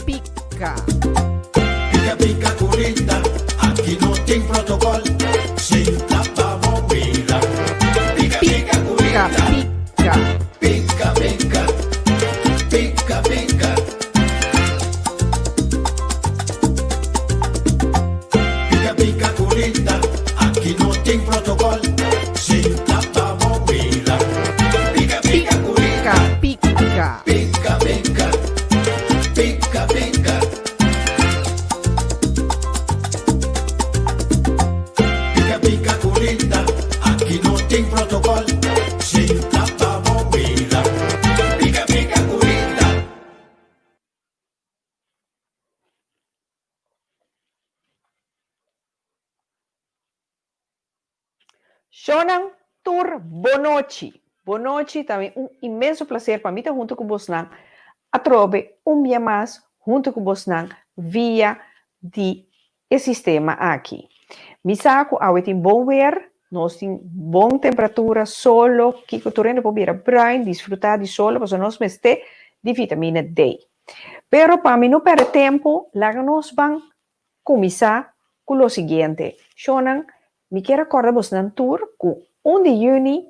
Pica. Pica pica curita, aki no tin protocol, sinta pa bo mira. Pica pica Pica curita, pica. pica pica, pica pica. Pica pica curita, aki no tin protocol, sinta pa bo mira. Pica pica curita, Pica pica. pica pica, pica pica. Pica pica curita, aki no tin protocol, sinta pa bo mira. Pica pica curita. Shownan tur bonochi. Bonochi, ta mi un inmenso placer pa mi ta hunto cu bosnan atrobe un bia mas hunto cu bosnan via di e sistema aki. Mi sa cu awe tin bon weer, nos tin bon temperatura, solo, kico tur hende por bira bruin, disfruta di solo pasobra nos mester di vitamina D. Pero pa mi no perde tempo, laga nos ban Kuminsá ku lo siguiente, Shonnan, mi kier a kòrda bosnan tur ku un di yüni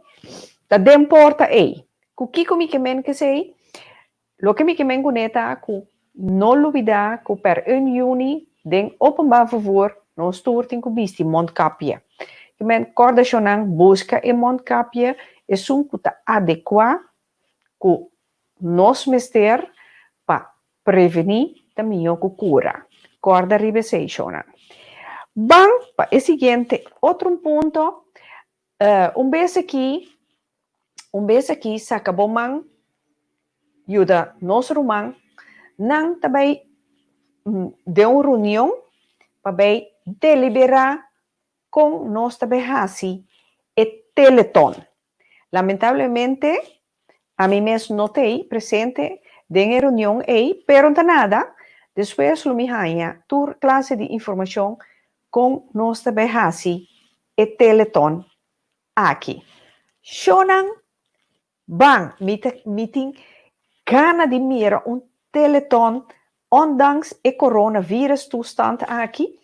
ta den porta ei. Ku kiko mi ke men kesei? Loke mi ke men kuné ta ku no lubidá ku per un yüni den openbaar vervoer nos tur tin ku bisti mondkapje. Ke men kòrda shonnan buska e mondkapje esun ku ta adekuá ku nos mester pa Prevení ta mihó ku kura. Kòrda riba esei, shownan. Ban pa e siguiente otro un punto. Un bes aki, un bes aki saka bo man yuda nos ruman. Nan ta bai den un reunion pa bai deliberá kon nos ta bai hasi e teleton. Lamentablemente, ami mes no t'ei presente den e reunion ei, pero n'ta nada, despues lo mi haña tur clase di informacion con nos ta bay haci e teleton aki. Shownan ban, mi ta mi tin gana di mira un teleton ondanks e coronavirus toestand aki,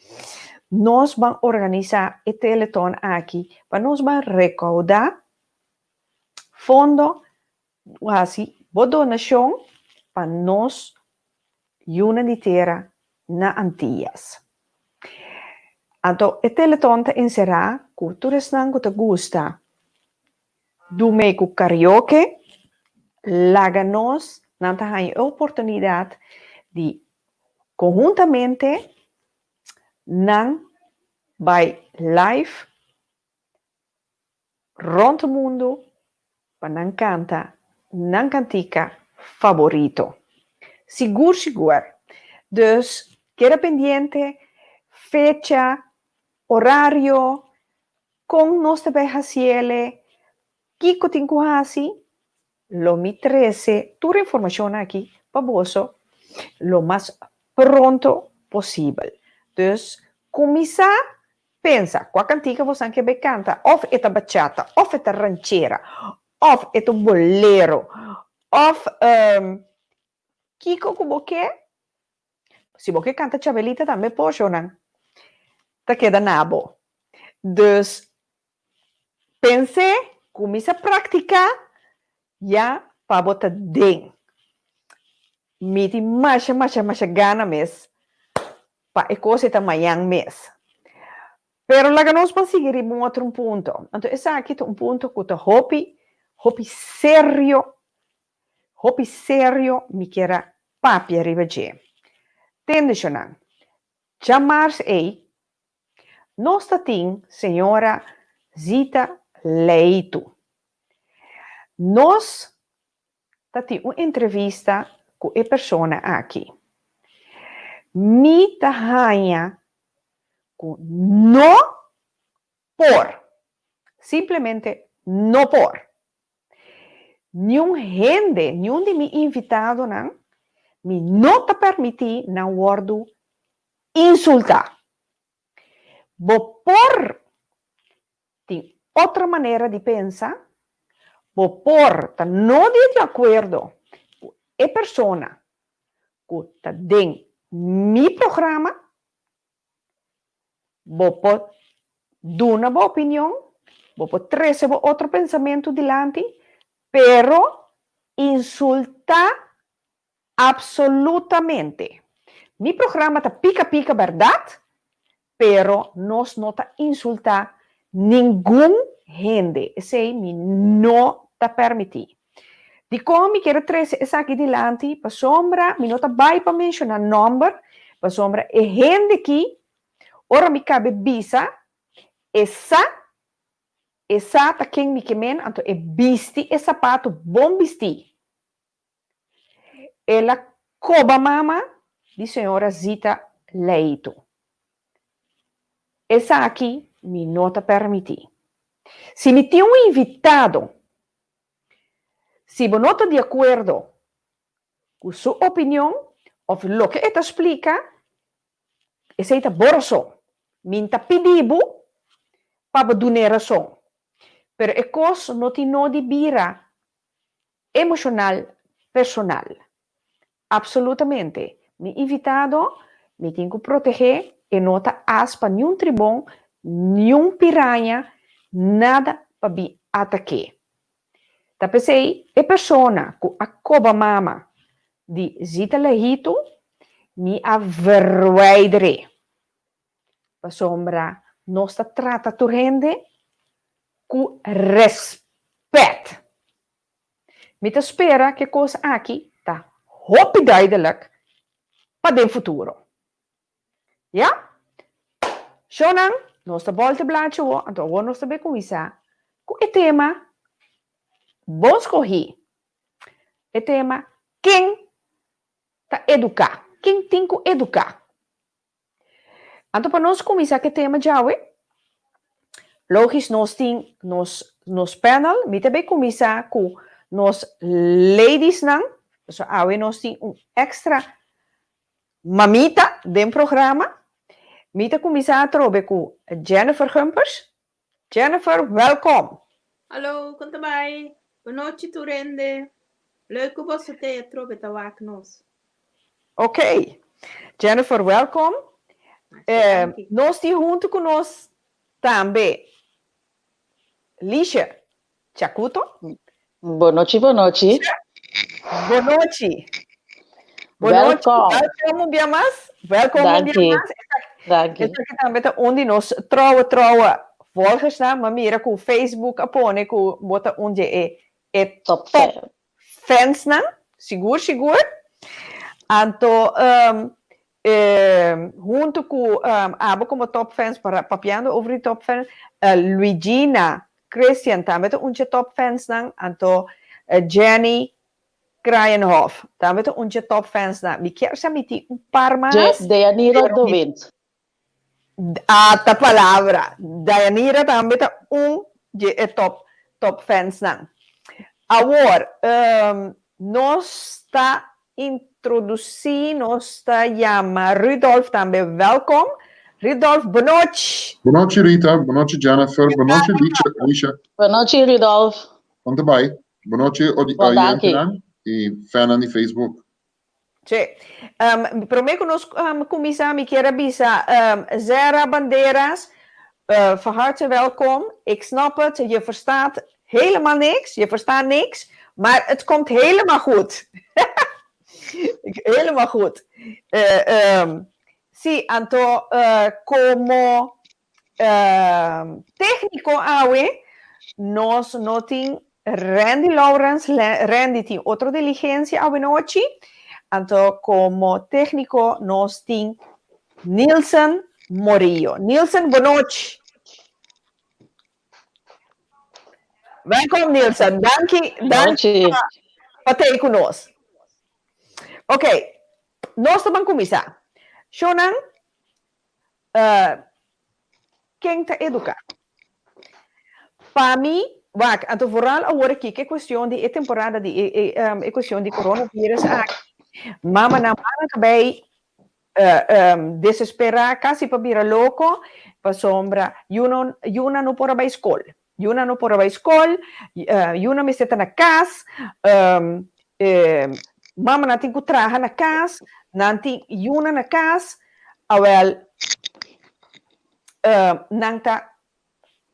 nos ban organisa e teleton aki pa nos ban recauda fondo hasi bo donacion pa nos yunan di tera na Antillas. Anto e teleton ta encera cu tur esnan cu ta gusta Dum'é ku karaoke, laga nos nan ta haña e oportunidat di konhuntamente nan bai live rònt mundu pa nan kanta nan kantika faborito. Sigur sigur. Dus keda pendiente, fecha, orario, Kon nos ta bai hasiele? Kiko tin ku hasi? Lo mi trese tur informashon aki pa boso lo mas pronto posibel. Dus, kuminsá pensa kua kantika bosan ke bai kanta, òf e ta bachata, òf e ta ranchera, òf e ta un bolero, òf kiko ku bo ke. Si bo ke kanta Chabelita tambe poshonan ta keda na bo. Dus pens'é, kuminsá praktiká ya pa bo ta den. Mi tin masha masha masha gana mes pa e kos ei ta mañan mes. Pero laga nos por sigui riba un otro punto. Anto esaki ta un punto ku ta hopi hopi serio Hopi serio mi kier a papia riba dje. Tende shonan, djamars ei nos ta tin señora Zita Leitu. Nos ta tin un entrevista ku e persona aki. Mi ta haña ku no por, simplemente no por. Niun hende, niun di mi invitadonan, mi no ta permití nan wòrdu insultá. Bo por tin otro manera di pensa, bo por ta no di di akuerdo ku e persona. ku ta den mi programa, bo por duna bo opinion, bo por trese bo otro pensamentu dilanti, pero insultá Absolutamente. Mi programa ta pica pica berdad, pero nos no ta insulta ningun hende, esey mi no ta permiti. Dicon mi kier a trece esaki dilanti? Pasobra mi no ta bay pa menciona nomber, pasobra e hende ki, ora mi cabe bisa, e sa, e sa ta ken mi ke men, anto e bisti e sapato bon bisti. El a koba mama di señora Zita Leito. Esaki mi no ta permití. Si mi tin un invitado, si bo no ta di akuerdo ku su opinion òf loke e ta splika, esei ta bo rason. Mi n'ta pidi bo pa bo dun'é rason. Pero e kos no tin nodi bira Emoshonal personal. Absolutamente. Mi invitado, mi tin ku protegé, e no ta as pa niun tribon, niun piraña, nada pa bin atak'é. Ta p'esei e persona ku a koba mama di Zita Lehitu, mi a verwijder'é. Pasobra nos ta trata tur hende ku rèspèt. Mi ta spera ku e kos aki ta hopi duidelijk pa den futuro. Ya? Shownan, nos ta bòlta e blachi awor, anto awor nos ta bai kuminsá ku e tema bon skohí. E tema Ken ta eduká? Ken tin ku eduká? Anto pa nos kuminsá ku e tema djawe, logis nos tin nos nos panel. Mi ta bay kuminsá ku nos ladiesnan, pasobra awe nos tin un èkstra mamita den programa. Mi ta kuminsá atrobe ku Jennifer Gumpers. Jennifer, wèlkom! Hallo, kon ta bai? Bonochi tur hende. Leuk ku boso t'ei atrobe ta wak nos. Ok. Jennifer, wèlkom. Masha danki. Nos tin huntu ku nos tambe Lisha Chacuto. Bonochi, bonochi. Bonochi. Bonochi. Welkom. Welkom un bia mas. Welkom un bia Danki. mas. Danki. Esaki tambe ta un di nos trouwe trouwe volgersnan. M'a mira ku Facebook a pone ku bo ta un dje e e Top top fan. fansnan. Sigur sigur. Anto huntu ku abo komo top fans para papiando over di top fans Luigina Christian tambe ta un dje top fansnan. Anto Jenny Kraaienhof tambe ta un dje top fansnan. Mi kier sa mi tin un par mas. Deyanira pero de mi Wind. Ata palabra. Dayanira tambe ta un dje e top top fansnan. Awor, nos ta introduci, nos ta yama Rudolf tambe welkom. Rudolf, bonochi. Bonochi Rita, bonochi Jennifer, bonochi Licia. Bonochi Rudolf. Kon ta bai? Bonochi Bon danki. oyentenan y fannan di Facebook. Sí. Promé ku nos kuminsá mi kier a bisa Zera Banderas, van harte welkom. Ik snap het, je verstaat helemaal niks, je verstaat niks, maar het komt helemaal goed. Helemaal goed. Sí, anto komo Técnico awe nos no tin Randy Lawrence, Randy tin otro diligencia awe nochi, anto como técnico nos tin Nilson Morillo. Nilson, bonochi. Welkom Nilson, danki, danki pa tei ku nos. Ok, nos ta ban kuminsá. Shownan, Ken ta eduká? Pa mi, wak, anto vooral awor aki ku e kuestion di e temporada di e e kuestion di coronavirus aki, mamanan manan ta bai desesperá kasi pa bira loko pasobra yunan yunan no por a bai skol. Yunan no por a bai skol, yunan mester ta na kas. Mamanan tin ku traha na kas, nan tin yunan na kas, awèl nan ta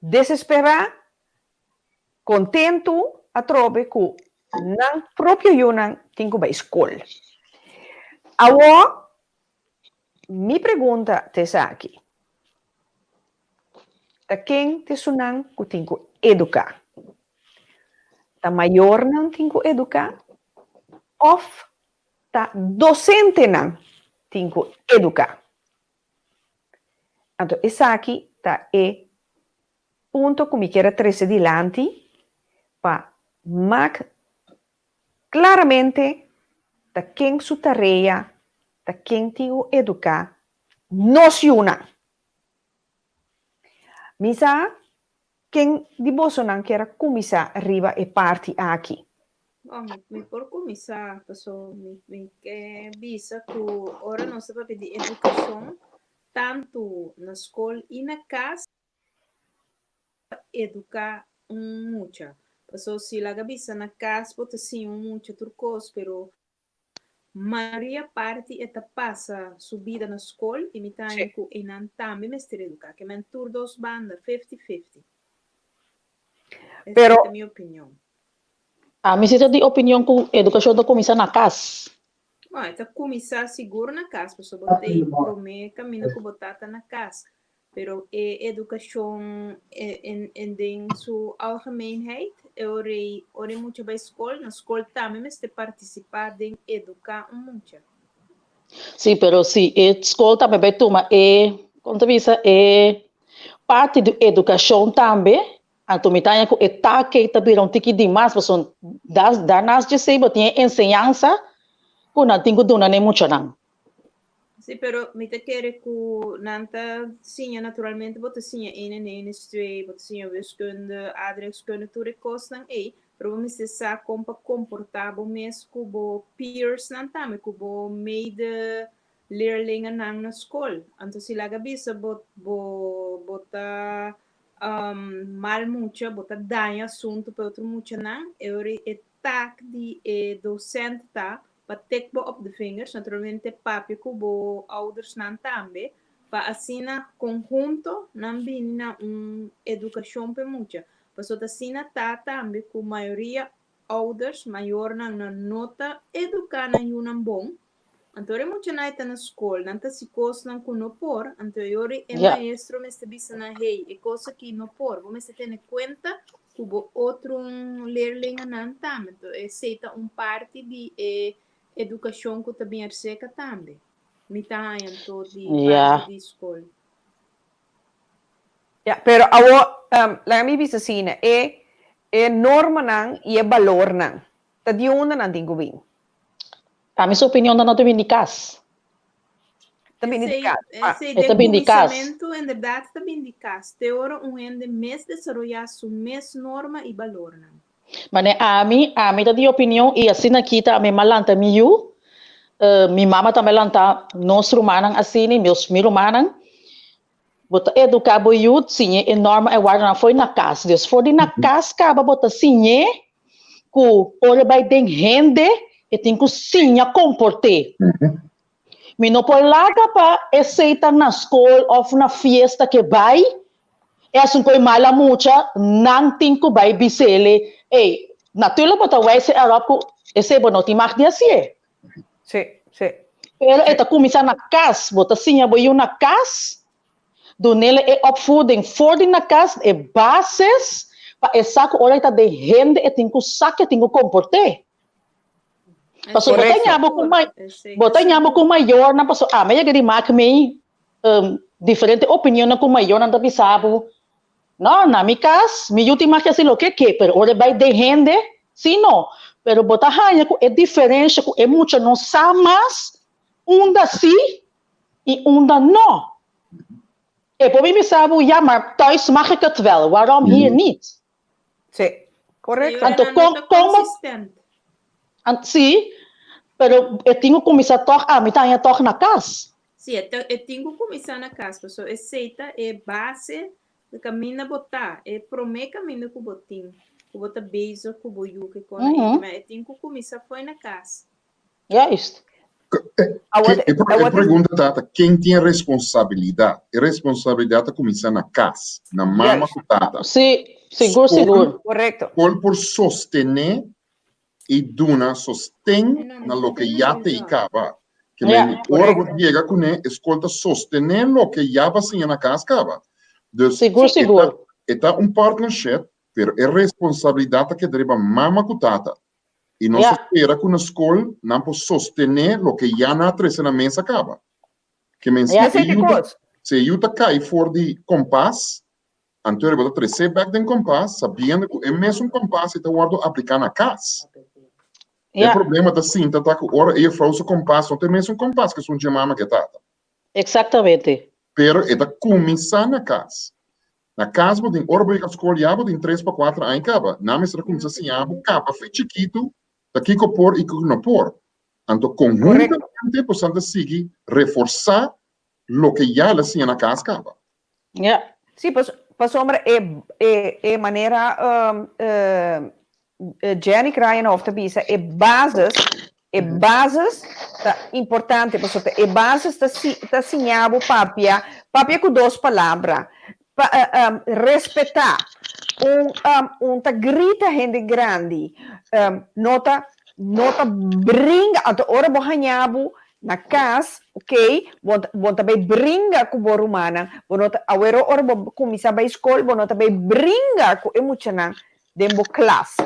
desesperá, kontentu atrobe ku nan propio yunan tin ku bai skol. Awor mi pregunta ta esaki, Ta ken ta esunnan ku tin ku eduká? Ta mayornan tin ku eduká òf ta dosentenan tin ku eduká? Anto esaki ta e punto ku mi kier a trese dilanti pa mak klaramente ta ken su tarea, ta ken tin ku eduká nos yunan. Mi sa ken di bosonan kier a kuminsá riba e parti aki. Bon, mi por kuminsá, paso mi mi ke bisa ku ora nos ta papia di edukashon, tantu na skol i na kas, pa eduká un mucha. Paso si laga bisa na kas bo ta siña un mucha tur kos, pero Mayoria parti e ta pasa su bida na skol i mi ta haña ku einan tambe mester eduká. Ke men tur dos banda, fifty fifty. Esei ta mi opinion. Ami si ta di opinion ku edukashon ta kuminsá na kas. Bon, e ta kuminsá sigur na kas pasobra bo ta e promé kaminda ku bo tata na kas. Pero e edukashon en den su algemeenheid, e ora ei, ora e mucha bai skol, na skol tambe mester partisipá den eduká un mucha. Sí, pero si e skol tambe bai tuma e, kon ta bisa, e parti di edukashon tambe, anto mi ta haña ku e take ei ta bira un tiki dimas, pasobra daarnaast djesei bo tin e enseñansa ku nan tin ku duna na e muchanan. Sí, pero mi ta kere ku nan ta siña naturalmente bo ta siña een en een is twee, bo ta siña wiskunde, aardrijkskunde, tur e kosnan ei, pero bo mester sa kon pa komportá bo mes ku bo peersnan tambe, ku bo mede leerlingennan na skol. Anto si laga bisa bo bo bo ta mal mucha, bo ta daña asuntu pa e otro muchanan, e ora e taak di e docent ta pa tik bo op de vingers, naturalmente papia ku bo oudersnan tambe, pa asina konhunto nan bini na un edukashon p'e mucha. Pasobra ta asina ta tambe ku mayoria ouders, mayornan, nan no ta eduká nan yunan bon, anto ora e muchanan e ta na skol, nan ta hasi kosnan ku no por, anto e ora e maestro mester bisa nan, hey, e kos aki no por, bo mester tene kuenta ku bo otro leerlingennan tambe. Anto esei ta un parti di e edukashon ku ta bin aserka tambe. Mi ta haña anto di parti di skol. Ya, pero awor, laga mi bisa asina, e e normanan i e balornan ta di unda nan tin ku bin? Ami su opinion ta no ta bin di kas. Ta bini di kas. Ah. Esei den kuminsamentu inderdat ta bini di kas. Te ora un hende mes desaroyá su mes norma i balornan. Mane ami, ami ta di opinion i asina aki ta ami m'a lanta mi yu, mi mama tambe a lanta nos rumannan asina i mi rumannan. Bo ta eduká bo yu, siñ'é e norma e wardanan fo'i na kas. Dus for di na kas kaba bo ta siñ'é ku ora e bai den hende e tin ku siña komport'é. Mi no por laga pa esei ta na skol òf na fiesta ke bai, e asun ku e mala mucha, nan tin ku bai bis'ele, ey, natuurlijk bo ta wijs erop ku esei bo no tin mag di hasié. Sí, sí. Pero e ta kuminsá na kas, bo ta siña bo yu na kas, dunele e opvoeding for di na kas, e basis pa e sa ku ora e ta den hende e tin ku sa ke tin ku komport'é. Pasobra bo ta ña bo ku ma, bo ta ña bo ku mayornan, pasobra ami a yega di mak mi diferente opinionnan ku mayornan ta bisa bo, no, na mi kas mi yu tin mak hasi loke ke, pero ora e bai den hende, si no. Pero bo ta haña ku e diferensha ku e mucha no sa mas unda si i unda no. E por bin bisa bo, ya, maar thuis mag ik het wel, waarom hier niet? Sí, correcto. Anto kon kon bo sí, pero e tin ku kuminsá tòg ami ta haña tòg na kas. Sí, e e tin ku kuminsá na kas pasobra esei ta e base di kaminda bo ta, e promé kaminda ku bo tin, ku bo ta bezig ku bo yu ke kona mm -hmm. E tin ku kuminsá fo'i na kas. Juist. E pregunta ta, ta ken tin responsabilidat? E responsabilidat ta kuminsá na kas, na mama ku tata. Sí, sigur, sigur. Korekto. Skol por sostené i duna sosten na loke ya te i kaba. Ke men, ora bo yega kuné, e skol ta sostené loke ya bo a siña na kas kaba. Dus, Sigur, sigur. e ta un partnership, pero e responsabilidat ta keda riba mama ku tata. I nos ta spera ku na skol nan por sostené loke ya nan a trese na mesa kaba. Ke men, si e yu ta, si e yu ta kai for di kompas, anto bo ta tres'é bèk den kompas sabiendo ku e mesun kompas ei ta wòrdu apliká na kas. E problema ta sinta ta ku ora e jefrou su kompas no ta e mesun kompas ku esun dje mama ku e tata. Exactamente. Pero e ta kuminsá na kas. Na kas bo tin, ora bo yega skol ya bo tin tres pa kuater aña kaba. Nan mester a kuminsá siña bo kaba fe chikitu ta kiko por i kiko no por. Anto konhuntamente boso ta sigui reforsá loke ya el a siña na kas kaba. Ja. Sí, pasobra e, e, e manera Jenny Kraaienhof ta bisa, e basis, e basis ta importante, pasobra e basis ta, ta siña bo papia, papia ku dos palabra, pa, respetá, un, un ta grita hende grandi, no ta, no ta bringa, anto ora bo haña bo Na kas, ok, bo bo ta bai bringa ku bo rumannan, bo no ta, awero ora bo kuminsá bai skol bo no ta bai bringa ku e muchanan den bo klas.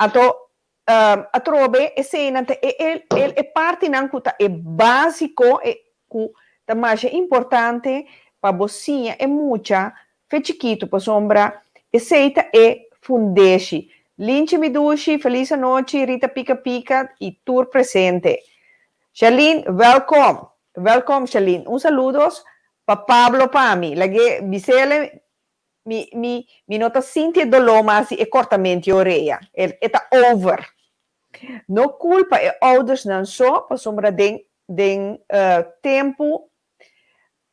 Anto atrobe eseinan ta e e e partinan ku ta e básiko e ku ta masha importante pa bo siña e mucha fe chikitu pasobra esei ta e fundeshi. Linchi mi dushi, felis anochi, Rita Pika Pika y tur presente. Shalin, welkom. Welkom Shalin. Un saludos pa Pablo pa mi. Lag'e bisele mi mi mi no ta sinti e doló mas di e kortamento di orea. E e ta over. No kulpa e oudersnan so pasobra den den tempu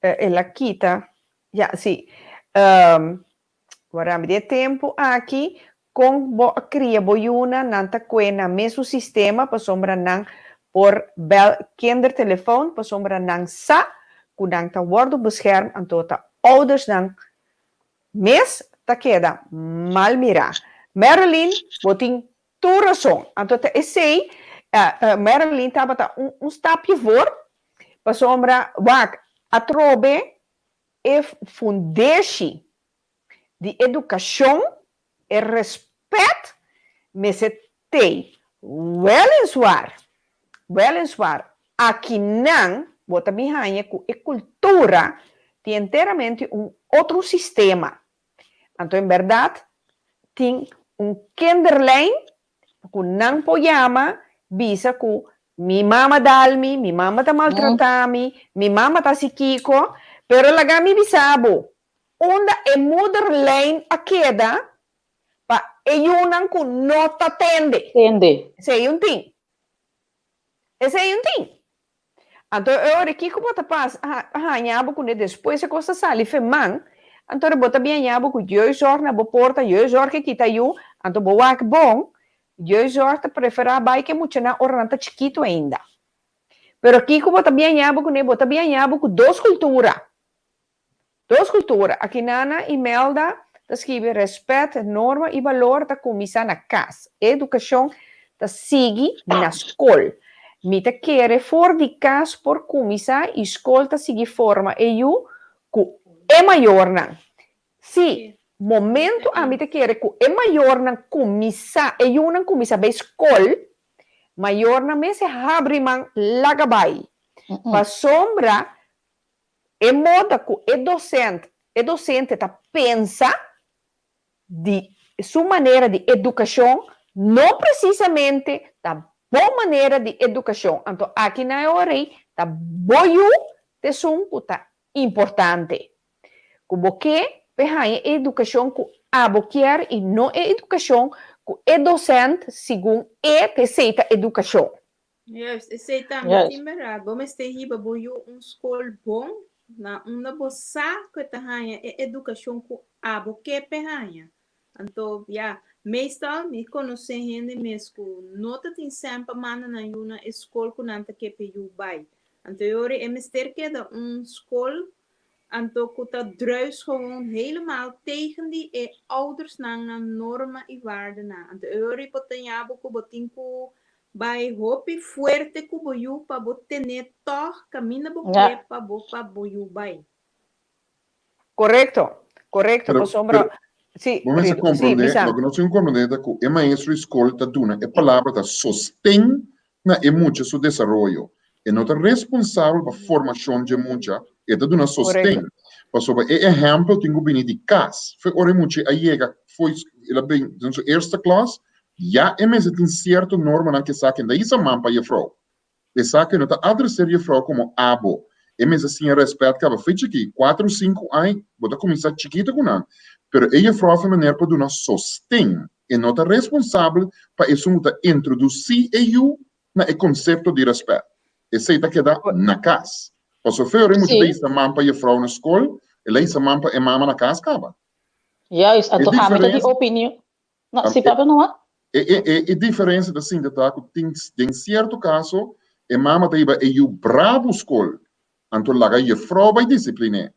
El a kita, ya, si. Wara, di e tempu aki, kon bo a kria bo yunan, nan ta kue nan mesun sistema pasobra nan por bel kindertelefoon pasobra nan sa ku nan ta wòrdu bescherm, anto ta oudersnan mes ta keda mal mirá. Marilyn, bo tin tur rason. Anto ta esei, Marilyn tabata un stapje voor, pasobra wak, atrobe e fundeshi di edukashon, e respet mester tei. Weliswaar, weliswaar, akinan bo ta bin haña ku e kultura tin enteramente un otro sistema. Anto en bèrdat tin un kinderlijn ku nan por yama bisa ku mi mama dal mi, mi mama ta maltratá mi, mi mama ta hasi kiko, pero laga mi bisa bo, unda e moederlijn a keda pa e yunan ku no ta tende? Tende. Esei un tin. Esei un tin. Anto e ora kiko bo ta pas haña bo kuné despues e kos ta sali fe man, anto bo ta bin haña bo ku jeugdzorg na bo porta, jeugdzorg ke kita yu, anto bo wak bon, jeugdzorg ta preferá bai ke muchanan ora nan ta chikitu ainda. Pero kiko bo ta bin haña bo kuné, bo ta bin haña bo ku dos kultura. Dos kultura, Akinana Imelda ta skibi Rèspèt, norma i balor ta kuminsá na kas. E edukashon ta sigui na skol. Mi ta kere for di kas por kuminsá i skol ta sigui forma e yu ku e mayornan. Sí, momentu ami ta kere ku e mayornan kuminsá, e yunan kuminsá bai skol, mayornan mester habri man laga bai. Pasobra E moda ku e dosent, e dosente ta pensa di su manera di edukashon no presisamente ta bo manera di edukashon. Anto aki na e ora ei ta bo yu ta esun ku ta importante. Ku bo ke p'e haña e edukashon ku abo kier i no e edukashon ku e dosent segun e ta esei ta edukashon. Juist, esei tambe tin berdad. Bo mester hiba bo yu un skol bon na unda bo sa ku e ta haña e edukashon ku abo ke p'e haña. Anto, ya, Meestal mi konosé hende mes ku no ta tin sèn pa manda nan yu na e skol ku nan ta ke p'e yu bai. Anto e ora e mester keda un skol anto ku ta druis gewoon helemaal tegen di e oudersnan nan norma i waardenan. Anto e ora por ta ña bo ku bo tin ku bai hopi fuerte ku bo yu pa bo ten'é tòg kaminda bo ke pa bo pa bo yu bai. Korekto, korekto, Pero, pasobra, pero, sí, bo mester Rido, sí, komprondé, bisa. loke nos tin ku komprondé ta ku e maestro di skol ta duna e palabra ta sosten na e mucha su desaroyo. E no ta responsabel pa formashon dje mucha, e ta duna sosten. Korekto. Pasobra e ehèmpel tin ku bini di kas. Fo'i ora e mucha a yega fo'i el a bin den su eerste klas, ya e mester tin sierto normanan ku esaki no ta hisa man pa jefrou. Esaki no ta adreser jefrou komo abo. E mester siña rèspèt kaba fe chikí, kuater o sinku aña, bo ta kuminsá chikito ku nan. Pero e jefrou òf e meneer por duna sosten. E no ta responsabel pa esun ku ta introdusí e yu na e konsepto di rèspèt. Esei ta keda na kas. Pasobra fe ora e mucha ta hisa man pa jefrou na skol, el a hisa man pa e mama na kas kaba. Juist, E anto ami ta di diferensia. opinion. No, si papia no a. E, e, e, e diferensia ta sinta ta ku tin, den sierto kaso, e mama ta hiba e yu brabu skol, anto laga jefrou bai disiplin'é.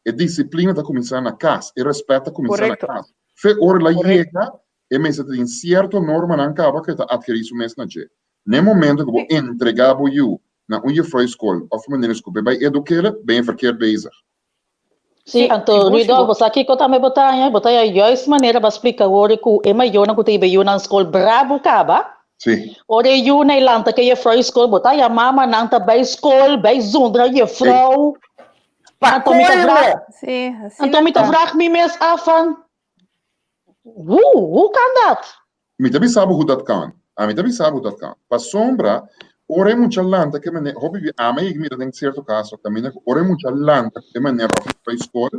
E disiplina ta kuminsá na kas, e rèspèt ta kuminsá na Korekto. kas. Fe ora el a Korekto. yega, e mester ta tin sierto normanan kaba ku e ta atkerí su mes na dje. Na e momento ku bo entregá bo yu na un jefrou skol òf un meneer skol pa e bai eduk'é, ben e verkeerd bezig. Sí, Sí, anto sigur, Rudolf, sigur. bo sa kiko tambe bo ta haña? Bo ta haña juist manera bo a splika awor ku e mayornan ku ta hiba e yunan skol brabu kaba. Sí. Ora e yunan e lanta ku e jefrou skol, bo ta haña mamanan ta bai skol, bai zundra jefrou. Pa Anto mi ta colmo! vraag, Sí, asina anto mi ta ta. vraag mi mes af van, hoe, hoe kan dat? Mi ta bisa bo hoe dat kan. Ami ta bisa bo hoe dat kan. Pasobra ora e mucha lanta ku e manera, hopi bia ami a yega mira den sierto kaso kaminda ku ora e mucha lanta ku e manera òf e frai skol,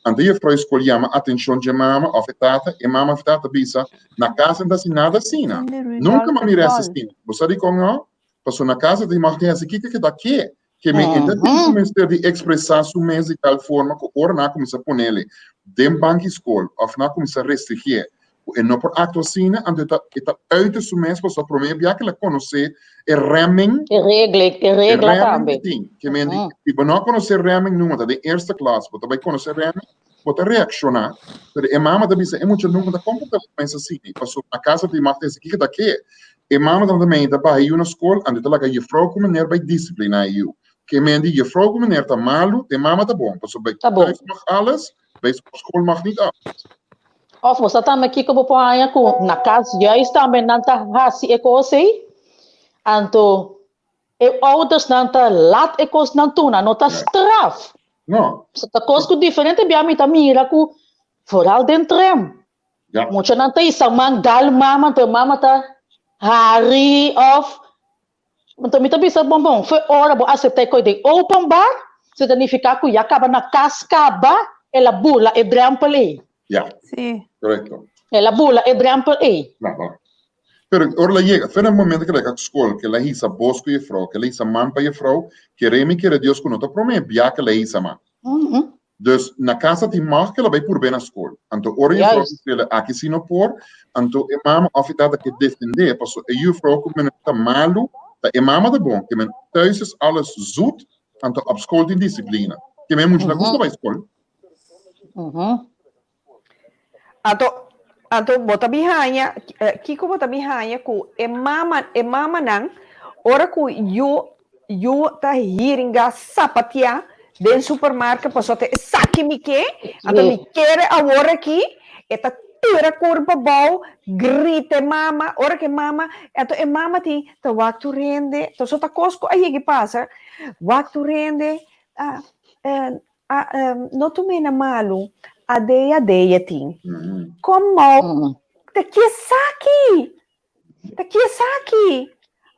anto e frai skol yama atenshon dje mama òf e tata, e mama òf e tata bisa, na kas no ta hasi nada asina. Cindy Nunka Rudolph mi a mira hasi Vertol. asina. Bo sa dikon no? Pasobra na kas e ta mag tin hasi kiko ke ta ke. Ke men e ta tin ku mester di ekspresá su mes di tal forma ku ora nan a kuminsá ponele den banki skol òf nan a kuminsá restringié ku e no por aktua asina, anto e ta e ta uita su mes pasobra promé bia ku el a konosé e remming, E regla, e e regla remming tambe. ku tin. Ke men di, si bo no a konosé remming nunka, ta den eerste klas bo ta bai konosé remming, bo ta reakshoná, pero e mama ta bisa e mucha nunka ta komportá su mes asina, pasobra na kas a tin mag ta hasi kiko ta ke. E mama tabata mei ta baha e yu na skol, anto e ta laga jefrou ku meneer bai disipliná e yu. Ke men di jefrou ku meneer ta malu, e mama ta bon, pasobra bai Ta bon. thuis mag alles, bai skol mag niet alles. Of bo sa tambe kiko bo por haña ku na kas juist tambe nan ta hasi e kos ei, anto E oudersnan ta laat e kosnan tuna, no ta straf. No. So, ta kos ku diferente bia mi ta mira ku vooral den tram. Ja. Muchanan ta isa man dal mama, anto e mama ta hari of anto mi ta bisa bon bon, fe ora bo asepta e kos den openbaar, se ta nifiká ku ya kaba na kas kaba, el a bula e drempel ei. Ja. Sí. Korekto. El a bula e drempel ei. Ja, ja. Pero ora el a yega, fe na momento ku el a yega skol, ku el a hisa bos ku jefrou, ku el a hisa man pa jefrou, kere mi kere Dios ku no ta promé bia ku el a hisa man. Dus na kas a tin mag ku el a bai purb'é na skol. Anto ora jefrou Juist. bis'el aki si no por, anto e mama òf e tata ke defendé, pasobra e jufrou ku menen ta malu, ta e mama ta bon, ke men thuis is alles zoet, anto op skol tin disiplina. Ke men mucha ta gusta bai skol. Anto, anto bo ta bin haña, kiko bo ta bin haña ku e mama, e mamanan, ora ku yu, yu ta hiringa sapatia den supermarket pasobra ta esaki mi ke, anto mi kere awor aki, e ta tira kurpa abou, grita e mama, ora ku e mama, anto e mama tin ta wak tur hende, so ta kos ku a yega i pasa, wak tur hende, ah, A no tum'é na malu, adei adei e tin. Komo? Ta ki esaki? Ta ki esaki?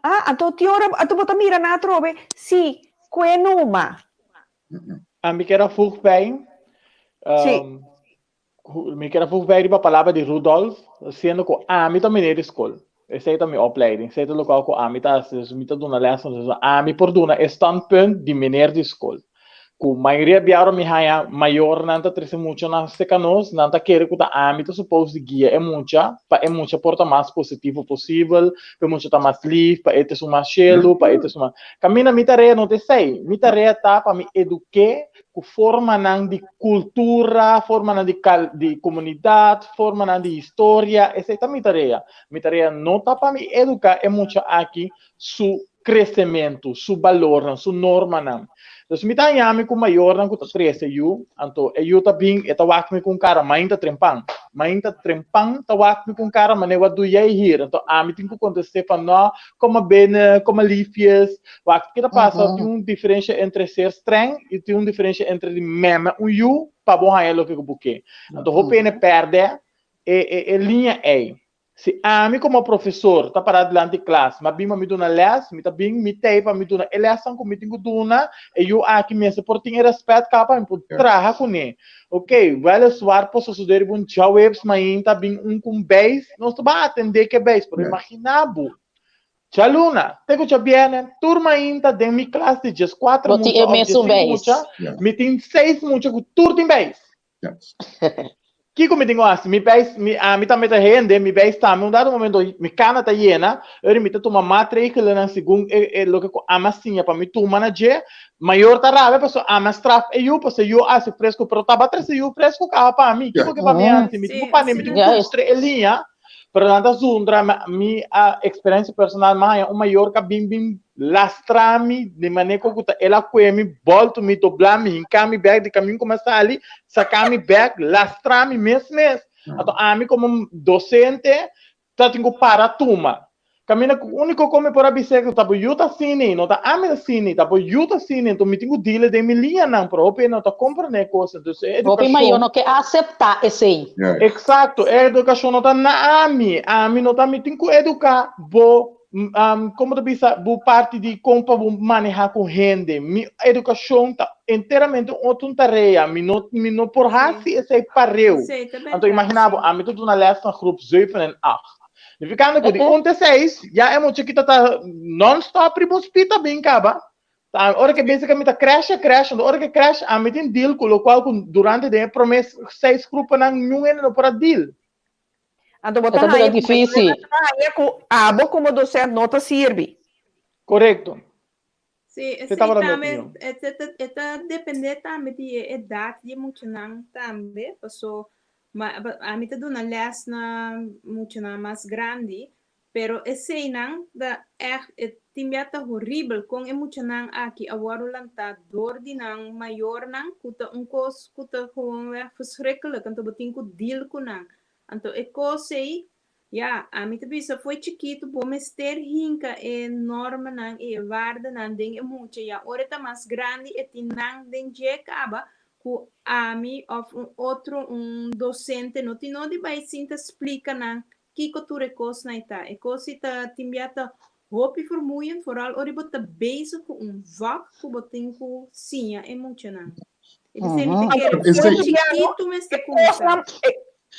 Ah, anto tin ora anto bo ta mira nan atrobe, si, kue numa. Ami kier a voeg bij, Sí. Mi kier a voeg bij riba palabra di Rudolf, siendo ku ami ta meneer di skol. Esei ta mi opleiding, esei ta lokual ku ami ta hasi, dus mi ta duna lèsnan, dus ami por duna e standpunt di meneer di skol. Ku mayoria bia ora mi haña mayornan ta trese muchanan serka nos, nan ta kere ku ta ami ta supos di guia e mucha pa e mucha por ta mas positivo posibel, pa e mucha ta mas lif, pa e ta esun mas shelu, pa e ta esun mas. Kaminda mi tarea no ta esei. Mi tarea ta pa mi eduk'é ku formanan di kultura, formanan di kal di komunidat, formanan di historia, esei ta mi tarea. Mi tarea no ta pa mi eduká e mucha aki su kresementu, su balornan, su normanan. Dus mi ta haña mi ku mayornan ku ta trese yu, anto e yu ta bin, e ta wak mi ku un kara mainta trempan. Mainta trempan ta wak mi ku un kara manera wat doe jij hier? Anto ami tin ku kontest'é van no, kom maar binnen, kom maar liefjes. Wak ke ta pasa, tin un diferensha entre ser streng i tin un diferensha entre di meme un yu pa bo haña loke ku bo ke. Anto hopi hende pèrdè e e e liña ei. Si ami komo profesor ta pará dilanti klas, m'a bin pa mi duna lès, mi ta bin mi tei pa mi duna e lèsnan ku mi tin ku duna, e yu aki mester por tin e rèspèt kaba pa mi por traha kuné. Oké, wèleswar por sosodé riba un djaweps mainta bin un ku un beis, nos ta ban atendé ku e beis, pero imaginá bo, djaluna te ku djabièrnè tur mainta den mi klas di djeskuater Bo tin mucha e òf mesun djesinku beis. mucha, mi tin seis mucha ku tur tin beis. Kiko mi tin ku hasi? Mi beis, mi, ami tambe ta hende, mi beis tambe un dado momento mi kana ta yena, ora mi ta tuma maatregelennan segun e, e loke ku ami a siña pa mi tuma na dje. Mayor ta rabia pasobra ami a straf e yu, pasobra e yu a hasi fresku, pero tabata trese yu fresku kaba pa mi. Kiko ke pa mi hasi? Mi tin ku pane, mi tin ku mustra e liña. Pero nan ta zundra mi, mi a experiencia personal, mi a haña un mayor ka bin bin lastra mi di manera ku ta el a kue mi, bolto mi, dobla mi, hinka mi bek di kamin ku mi a sali, saka mi bek, lastra mi mes mes. Anto ami komo docente ta tin ku para tuma. Kaminda ku úniko ku mi por a bis'é ku ta bo yu ta asina, no ta ami ta asina, ta bo yu ta asina, enton mi tin ku dile den mi liñanan, pero hopi no ta komprendé e kos. Entonces e Hopi mayor edukashon. no ke aseptá esei. Eksakto, e edukashon no ta na ami, ami no ta mi tin ku eduká bo, komo ta bisa, bo parti di kon pa bo manehá ku hende. Mi edukashon ta enteramente un otro tarea, mi no mi no por hasi esei pareu. Anto imaginá bo, ami ta duna lès na groep zeven en acht. Nifikando ku di un te seis, ya e mucha kita ta non-stop riba un speed ta bin kaba. Ta ora ke bisa ke mi ta crash, a crash, anto ora ke crash, ami tin deal ku lokual ku durante den e prome seis gruponan niun hende no por a deal. Anto bo E ta ta bira haña ku difícil. mayornan ta haña ku abo komo docent no ta sirbi. Korekto. Sí, Esei esei tabata mi tambe, opinion. e ta, e ta depende tambe di e edat di e muchanan tambe, paso ma ami ta duna les na muchanan mas grandi, pero eseinan ta ègt, e tin bia ta horibel kon e muchanan aki a wòrdu lantá dor di nan mayornan ku ta un kos ku ta gewoonweg verschrikkelijk, anto bo tin ku deal ku nan. Anto e kos ei Ya, ami ta bisa fo'i chikitu bo mester hinka e normanan i e waardenan den e mucha ya ora e ta mas grandi e tin nan den dje kaba ku ami òf un otro un dosente no tin no di bai sinta splika nan kiko tur e kosnan ei ta. E kos ei ta tin bia ta hopi vermoeiend vooral ora bo ta bezig ku un vak ku bo tin ku siña e muchanan. E di mi ta kere Esei. fo'i chikitu mester E kuminsá. kosnan, e,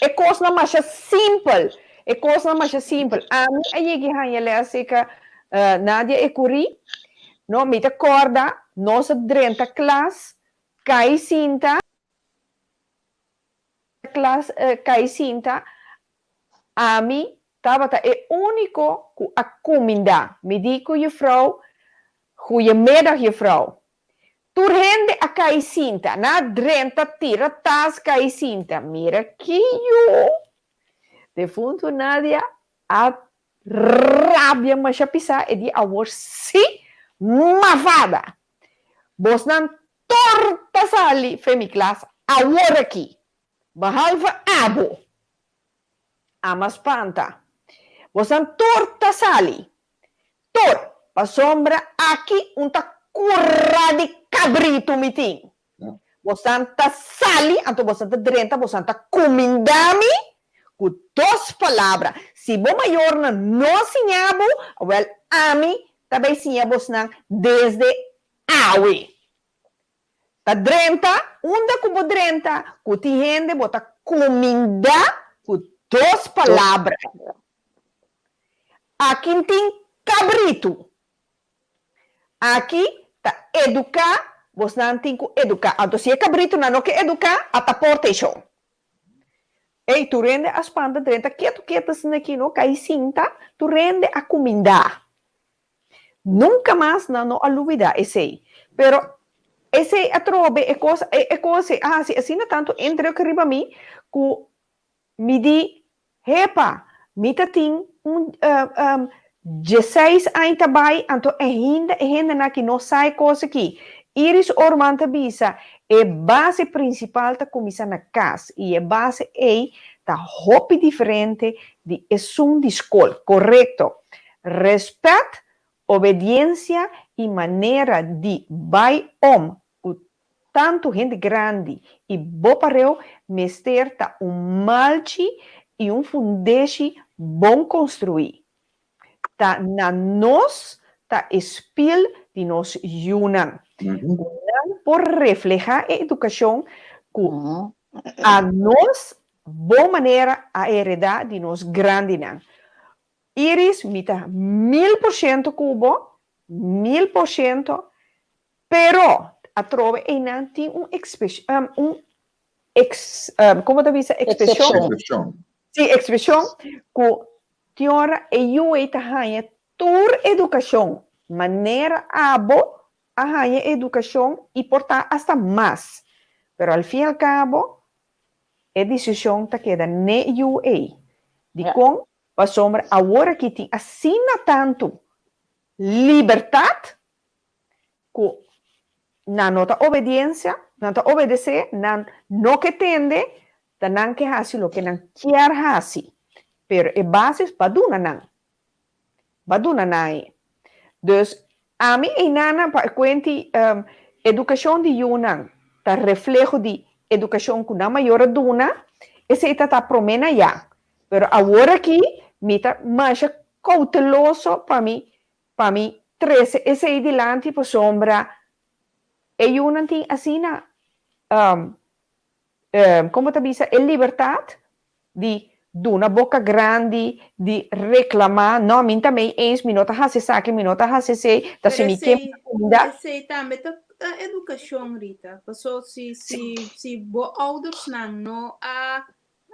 e kosnan masha simpel. E kosnan masha simpel. Ami a yega haña les seka eh, Nadia Ecury. No, mi ta kòrda, nos a drenta klas, kai sinta, klas, eh, kai sinta, ami tabata e úniko ku a kumindá. Mi di ku juffrouw, Goeiemiddag juffrouw. Tur hende a kai sinta. Nan a drenta tira tas kai sinta. Mira ki yu! Defuntu Nadia a rabia masha pisá e di awor sí mafada! Bosnan tur ta sali fe mi klas awor aki, behalve abo! Ama spanta. Bosnan tur ta sali. Tur, pasobra aki un ta kura di kabritu mi tin. Bosan ta sali, anto bosan ta drenta, bosan ta kumindá mi ku dos palabra. Si bo mayornan no a siña bo, awèl ami ta bai siña bosnan desde awe. Ta drenta, unda ku bo drenta ku tin hende bo ta kumindá ku dos palabra. Aki tin kabritu. Aki ta eduká. Bosnan tin ku eduká. Anto si e kabritunan no ke eduká, ata porta e shon. Ey, tur hende a spanta drenta ketu ketu asina aki no, kai sinta, tur hende a kumindá. Nunka mas nan no a lubidá esei. Pero esei atrobe e kos, e kos ei a hasi asina tantu indruk riba mi ku Mi di, Hepa, mi ta tin un dieseis aña ta bai, anto ainda e hendenan aki no sa e kos aki. Iris Orman ta bisa, E base prinsipal ta kuminsá na kas i e base ei ta hopi diferente di esun di skol. Korekto. Rèspèt, obediensia i manera di bai om ku tantu hende grandi i bo pareu mester ta un malchi i un fundeshi bon konstruí. Ta na nos ta e spil di nos yunan, ku nan por reflehá e edukashon ku a nos bon manera a heredá di nos grandinan. Iris, mi ta 1000% ku bo, 1000%, Pero, atrobe einan tin un un ex, como ta bisa, expresión? Excepcion. Sí, expresión cu tin ora e yu ei ta haña tur educacion manera abo a haña educacion y por ta hasta mas. Pero al fin y al cabo e decision ta keda n'e yu ei. Dicon? Pasobra awor aki tin asina tantu libertad ku nan no ta obediensia, nan ta obedesé, nan no ke tende, ta nan ke hasi loke nan kier hasi. Pero e basis ba duna nan. Ba duna nan e. Dus, ami einana pa e kuenti edukashon di yunan ta refleho di edukashon ku nan mayor a duna, esei ta ta promé na ya. Pero awor aki mi ta masha kouteloso pa mi Pa mi trece esey dilanti pasobra e yunan tin asina, como ta bisa, e libertad di duna boca grandi, di reclama, no, mi n'ta mey eens, mi no ta haci esaki, mi no ta haci esey, ta si mi ke mi ta cuminda. Pero esey tambe ta educacion, Rita, paso si, si, si bo oudersnan no a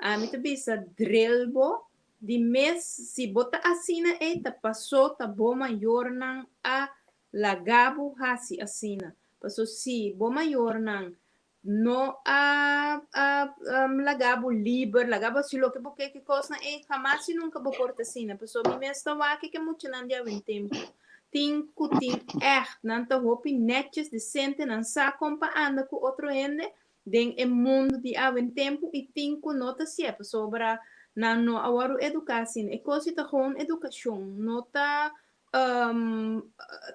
Ami ta bisa drill bo di mes si bo ta asina ei ta paso ta bo mayornan a laga bo hasi asina paso si bo mayornan no a a laga bo liber laga bo hasi loke bo ke ki kosnan ei hamas i nunka bo por ta asina paso mi mes ta wak ke muchanan di awe tempu tin ku tin ègt nan ta hopi netjes desente nan sa kon pa anda ku otro hende den e mundu di awe en tempu i tin ku no ta sié pasobra nan no a wòrdu eduká asina. E kos i ta gewoon edukashon, no ta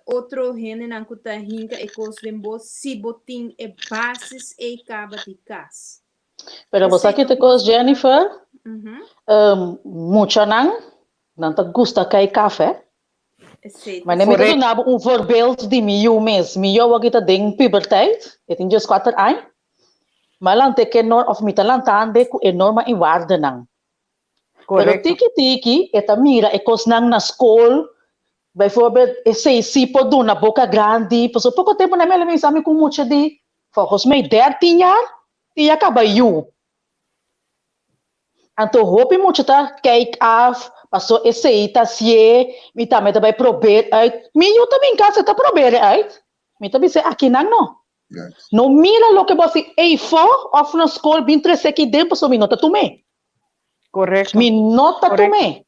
otro hendenan ku ta hinka e kos den bo si bo tin e basis ei kaba di kas. Pero bo sa ki ta kos Jennifer? Muchanan nan ta gusta kai kafè. Maar mi ta duna bo un voorbeeld di mi yu mes. Mi yu awor ta den puberteit, e tin dieskuater aña. Mi a lanta ku e norma, òf mi ta lantando ku e norma i waardenan. Pero tiki tiki e ta mira e kosnan na skol, bijvoorbeeld esei si por duna boka grandi, pasobra poko tempu nan mi a bisa mi ku mucha di volgens mij dertien jaar tin ya kaba yu. Anto hopi mucha ta kijk af, paso esei ta hasié, mi tambe ta bai probeer uit. Mi yu ta bin kas e ta probeer uit. Mi ta bis'é akinan no. No mira loke bo hasi eifó òf na skol bin trese aki den pasobra mi no ta tum'é. Mi no ta tum'é.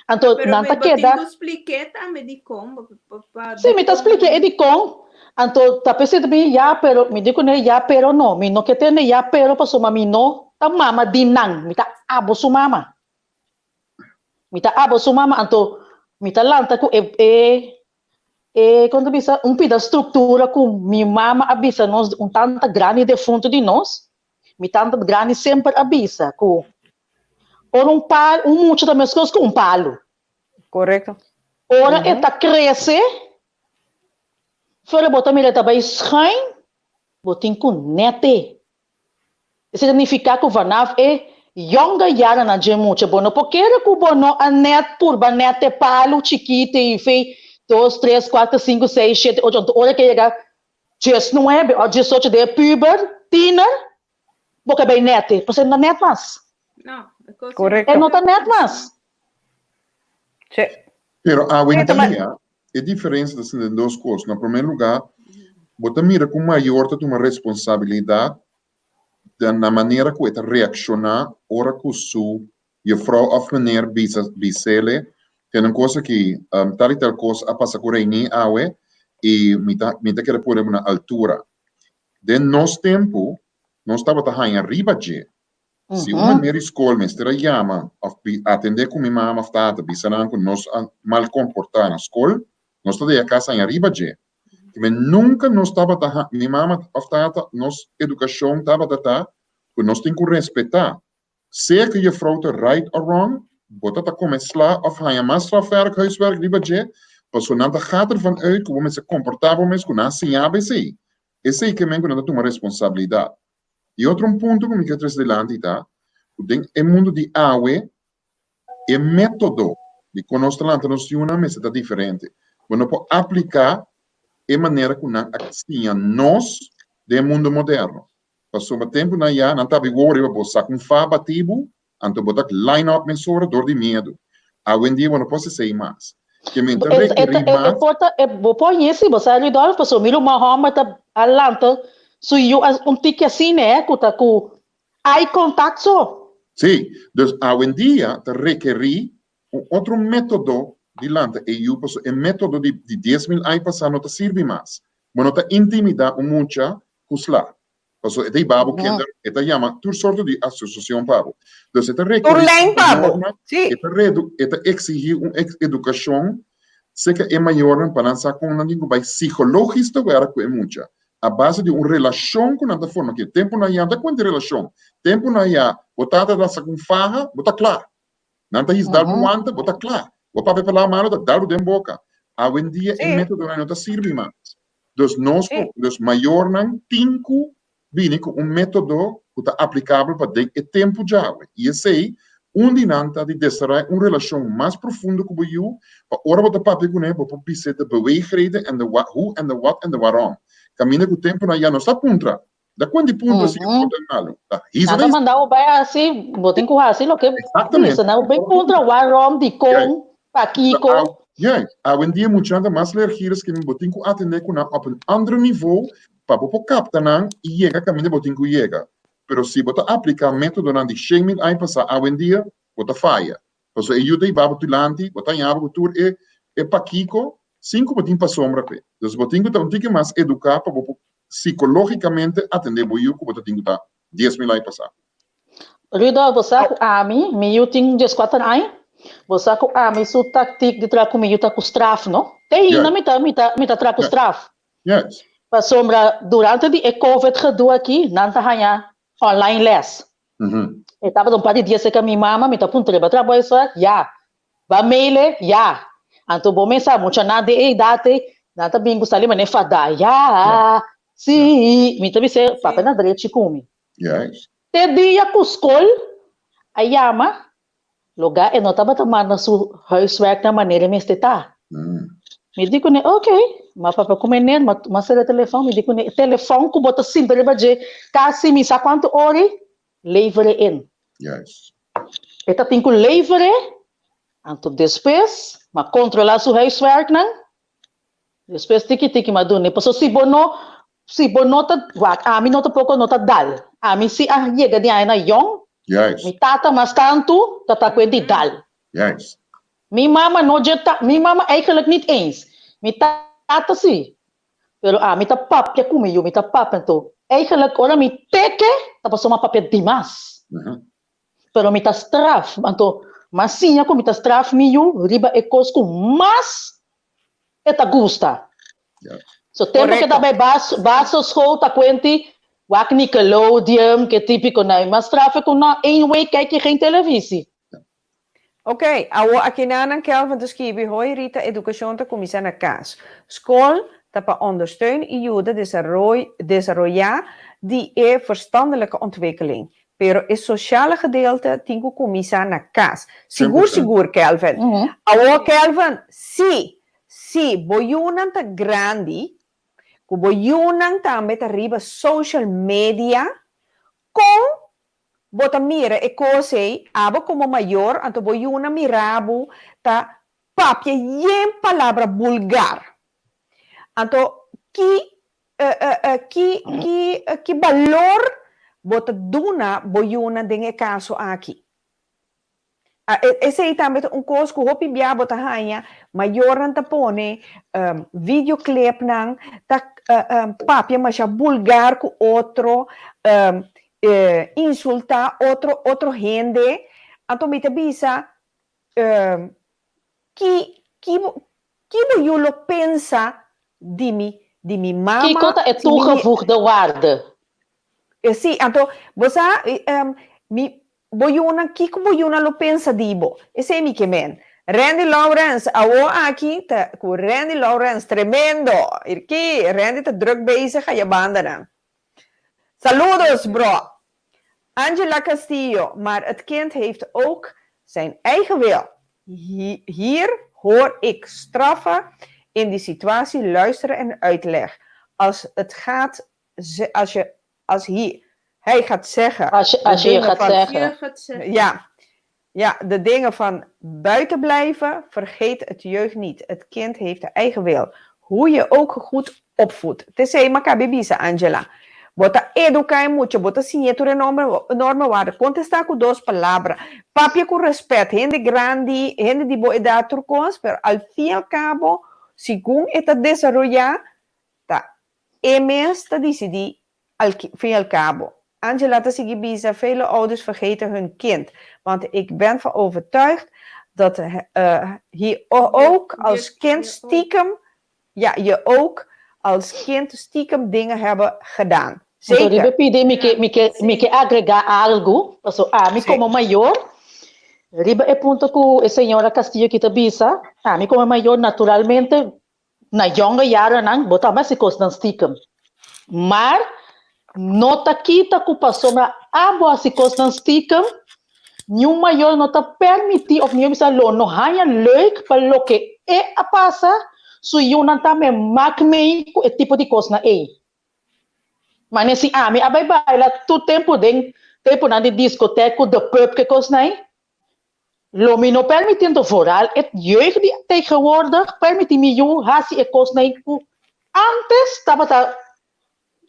Anto Pero nan ta bo tin keda. ku splik'é tambe dikon, bo pa Sí, mi ta dikon. splik'é e dikon. Anto ta p'esei ta bin ya pero, mi di kuné ya pero no, mi no ke tende ya pero pasobra mi no ta mama di nan, mi ta abo su mama. Mi ta abo su mama, anto mi ta lanta ku e e e kon ta bisa un pida struktura ku mi mama a bisa nos, un tanta grandi defuntu di nos, Mi tanta grandi semper a bisa ku ora un pal, un mucha ta meskos ku un palu. Korekto. Ora e ta krese, fuera bo ta mira e ta bai schuin, bo tin ku nèt'e. Esei ta nifiká ku vanaf e yònga yaranan dje mucha, bo no por kere ku bo no a nèt purba nèt e palu chikito i fei dos, tres, kuater, sinku, seis, shete, ocho, anto ora ke yega. 19 òf 18 den e puber, tiener, bo ke bai nèt, pasobra e no ta nèt mas. No, e kos Korekto. E no ta nèt mas. Sí. Pero Sí, ta ma- awendia e diferensia ta sinta den dos kos. Na promé lugá, bo ta mira ku mayor ta tuma responsabilidat den na manera ku e ta reakshoná ora ku su Juffrouw of meneer bisa bisele tene un kos aki, tal i tal kos a pasa ku Reini awe i mi ta mi ta kere pone bo na altura. Den nos tempu nos tabata haña riba dje. Si un meneer di skol mester a yama of bi atendé ku mi mama of tata bisa nan ku nos a mal komportá na skol, nos ta deha kas haña riba dje. Kibé nunka nos tabata ha mi mama of tata nos edukashon tabata ta ku nos tin ku respetá Sea ku juffrouw ta right or wrong, bo ta ta kome sla of haña mas strafwerk, huiswerk riba dje, pasobra nan ta gaat ervan uit ku bo mester komportá bo mes ku nan a siña bo esei. Esei ke men ku nan ta tuma responsabilidat. I otro un punto ku mi ke trese dilanti ta ku den e mundu di awe e método di kon nos ta lanta nos yunan mester ta diferente. Bo no por apliká e manera ku nan a siña nos den e mundu moderno. Pasobra tempunan ya nan ta abi wowo riba bo sak un fa bati bo, anto bo ta line up mesora dor di miedu. Awendia bo no por hasi esei mas. Ke men ta rekerí mas. E por ta, e bo por haña si bo sa Rudolf, pasobra mi ruman hòmber ta a lanta su yu un tiki asina e ku ta ku eye contact so. Sí, dus awendia ta rekerí un otro método di lanta e yu, pasobra e método di 10,000 aña pasá no ta sirbi mas. Bo no ta intimidá un mucha ku sla. Pasobra e ta hiba bo kinder, e ta yama tur sorto di asosiashon pa bo. Dus e ta Tur rekerí lijn pa bo. mayornan, Sí. e ta redu, e ta eksihí un edukashon serka e mayornan pa nan sa kon nan tin ku bai psikologis te wèr ku e mucha, a base di un relashon ku nan ta forma. Ke tempunan ya no ta kuenta relashon. Tempunan ya bo tata ta saka un faha, bo ta kla. Nan ta his dal bo wanta, bo ta kla. Bo papia palabra malo ta dal bo den boka. Awendia e metodonan no ta sirbi mas. Dus nos ku, dus mayornan tin ku bini ku un metodo ku ta aplikabel pa den e tempu djawe. I esei, un di nan ta di desaroyá un relashon mas profundo ku bo yu, pa ora bo ta papia kuné bo por bis'é de beweegreden en de hoe en de wat en de waarom. Kaminda ku tempunan ya nos ta puntra, Da kuan di punto si bo ta malu. Ta hisa Nan ta manda bo bai hasi, bo tin ku hasi loke bisa. Nan bo bai puntra waarom, dikon, pakiko. Juist. Awendia muchanan ta mas leergierig ke bo tin ku atende ku nan op un ander nivo pa bo por kapta nan i yega kaminda bo tin ku yega. Pero si bo ta aplika metodonan di 100,000 aña pasá awendia, bo ta faya. Pasobra e yu ta hiba bo dilanti, bo ta haña bo ku tur e e pakiko sin ku bo tin pasombra p'e. Dus bo tin ku ta un tiki mas eduká pa bo por sikológikamente atendé bo yu ku bo ta tin ku ta 10,000 aña pasá. Rudolf, bo sa ku ami, mi yu tin dieskuater aña, bo sa ku ami su taktik di traha ku mi yu ta ku straf, no? Te ainda mi ta mi ta mi ta traha ku straf. Pasobra durante di e covid gedoe aki, nan ta haña online les. E tabata un par di dia cerca mi mama, mi ta puntra, ba traha huiswerk? Ya. Ba maile? Ya. Anto bo mes sa, muchanan den e edat ei, nan ta bin ku sali manera fadá. Ya. Sí. Mi ta bis'é, papia na drechi ku mi. Te dia ku skol a yama, Loga e no tabata manda su huiswerk na manera e mester ta. Mi di kuné, ok, m'a papia ku meneer, m'a m'a sera e telefòn, mi di kuné, e telefòn ku bo ta sinta riba dje kasi mi sa kuantu ora ei, lever e in. E ta tin ku lever e, anto despues m'a kontrolá su huiswerknan, Despues tiki tiki m'a dun'e, pasobra si bo no, si bo no ta, wak, ami no tampoko no ta dal. Ami si a yega di aña na yong, Juist. mi tata mas tantu ta ta kuen di dal. Juist. Mi mama no dje ta, mi mama eigenlijk niet eens. Mi tata si, pero ami ta papia ku mi yu, mi ta papia anto eigenlijk ora mi teke ta pasobra m'a papia dimas. Pero mi ta straf, anto m'a siña ku mi ta straf mi yu riba e kos ku mas e ta gusta. So tempo ke ta bai bas basisschool ta kuenti wak Nickelodeon ke tipiko nan. M'a straf e ku na één week kijk je geen televisie. Ok, awor akinanan Kelvin ta skibi, Hoi Rita, edukashon ta kuminsá na kas. Skol ta pa ondersteun i yuda desaroyá di e verstandelijke ontwikkeling. Pero e sociale gedeelte tin cu cuminsa na cas. Sigur sigur Kelvin. Awor Kelvin, si, si bo yunan ta grandi, cu ku bo yunan tambe ta riba social media, kon bo ta mira e kos ei, abo komo mayor, anto bo yunan mira bo ta papia yen palabra bulgar. Anto ki ki ki ki balor bo ta duna bo yunan den e kaso aki? Esei tambe ta un kos ku hopi bia bo ta haña, mayornan ta pone videoclipnan, ta papia masha bulgar ku otro, insultá otro otro hende. Anto mi ta bisa, Ki ki bo ki bo yu lo pensa di mi di mi mama Kiko ta e si mi toegevoegde waarde? Sí, anto bo sa mi bo yunan kiko bo yunan lo pensa di bo? Esei mi ke men. Randy Lawrence awo aki ta ku Randy Lawrence tremendo! Irki Randy ta druk bezig aya bandanan. Saludos bro! Angela Castillo, maar het kind heeft ook zijn eigen wil. Hier hoor ik straffen in die situatie luisteren en uitleg. Als het gaat, als je, als hij, hij gaat zeggen. Als je, als je gaat zeggen. Ja, ja, de dingen van buiten blijven, vergeet het jeugd niet. Het kind heeft de eigen wil. Hoe je ook goed opvoedt. T'esei m'a kabi bisa, Angela. Bo ta eduká e mucha, bo ta siñ'é tur e norma waarde. Kontestá ku dos palabra. Papia ku rèspèt. Hende grandi, hende di bo edat tur kos, pero al fin i al kabo, segun e ta desaroyá, ta e mes ta disidí al fin i al kabo. Angela ta sigui bisa, Vele ouders vergeten hun kind, want ik ben van overtuigd dat je ook als kind stiekem, ja, je ook als kind stiekem dingen hebben gedaan. Zeker. Anto riba pidi mi ke mi ke mi ke agrega algu, paso ami komo mayor, riba e punto ku e señora Castillo ki ta bisa, ami komo mayor naturalmente Na yonge jarennan bo ta hasi kosnan stiekem. Maar no ta kita ku pasobra abo hasi kosnan stiekem, niun mayor no ta permití òf niun bisa lo no haña leuk pa loke e a pasa, su yunan tambe mak mei ku e tipo di kosnan ei. Mane si ami a bai baila tur tempu den tempunan di diskotek ku de pub ke kosnan ei, Lo mi no permití anto vooral e jeugd di tegenwoordig permití mi yu hasi e kosnan ei ku antes tabata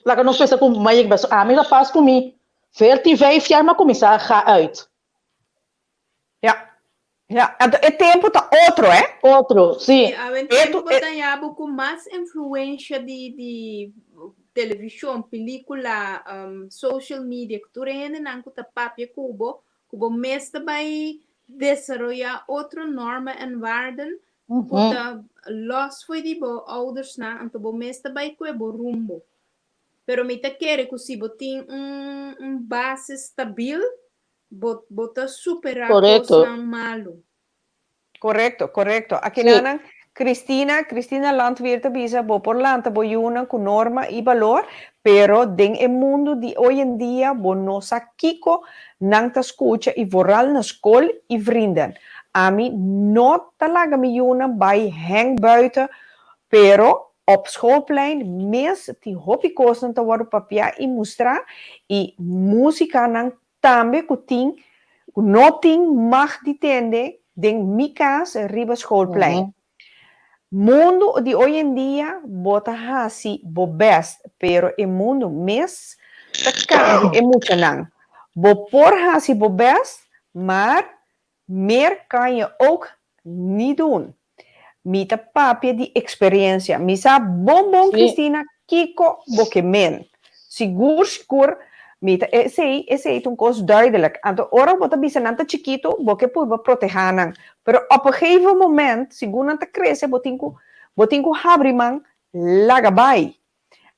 laga nos pensa ku mai beso ami ta pas ku mi veertien vijf jaar mi a kuminsá ga uit. Ja, ja, anto e tempu ta otro eh. Otro, si. Sí, awe tempu bo ta haña bo ku mas influensha di di televishon, pelikula, social media ku tur e hendenan ku ta papia ku bo Ku bo mes ta bai desaroyá otro norma en waarden ku ta lòs fo'i di bo oudersnan, anto bo mes ta bai kue bo rumbo. Pero mi ta kere ku si bo tin un un base stabil, bo bo ta superá kosnan malu. Korekto, korekto. Akinanan, Cristina, Cristina Landweer ta bisa, bo por lanta bo yunan ku norma i balor, pero den e mundu di oy en dia bo no sa kiko nan ta skucha i vooral na skol i vrienden. Ami no ta laga mi yunan bai hang buiten, pero op schoolplein mes tin hopi kosnan ta wòrdu papiá i mustrá i musikanan Tambe ku tin ku no tin mag di tende den mi kas riba schoolplein. Mundu di oy en dia bo ta hasi bo best pero e mundu mes ta kambia e muchanan. Bo por hasi bo best maar Meer kan je ook niet doen. Mi ta papia di experiencia. Mi sa bon bon Christina kico bo ke men. Sigur sigur mi ta esey esey ta un cos duidelijk. Anto ora bo ta bisa nan ta chikito bo ke purba proteha nan. Pero op een gegeven moment segun nan ta crece bo tin cu bo tin cu habri man laga bay.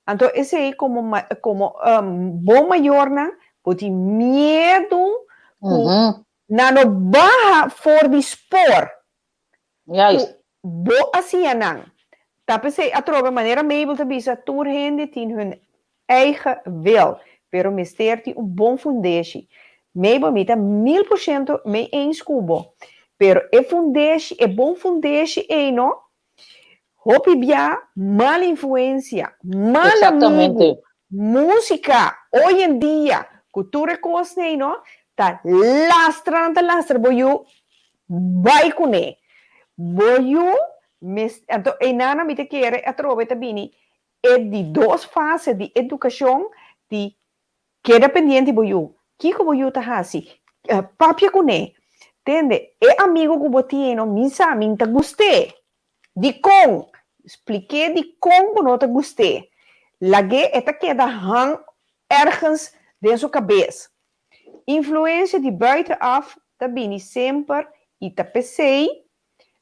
Anto esei komo komo bon mayornan bo tin miedu ku nan no baha for di spoor ku bo a siña nan. Ta p'esei atrobe manera Mabel ta bisa tur hende tin hun eigen wil, pero mester tin un bon fundeshi. Mabel mi ta 1000% mee eens ku bo, pero e fundeshi e bon fundeshi ei no. Hopi bia, mal influensia, mal amigu, músika, hoy en dia, ku tur e kosnan ei no, ta lastra nan ta lastra bo yu bai kuné. Bo yu mes, anto einan mi ta kere atrobe ta bini e di dos fase di edukashon di Keda pendiente bo yu. Kiko bo yu ta hasi? Papia kuné. Tende, e amigu ku bo tin no min sa min ta gust'é. Dikon? Splik'é dikon bo no ta gust'é. Lag'é e ta keda hang ergens den su kabes. Influensia di buitenaf ta bini semper i ta p'esei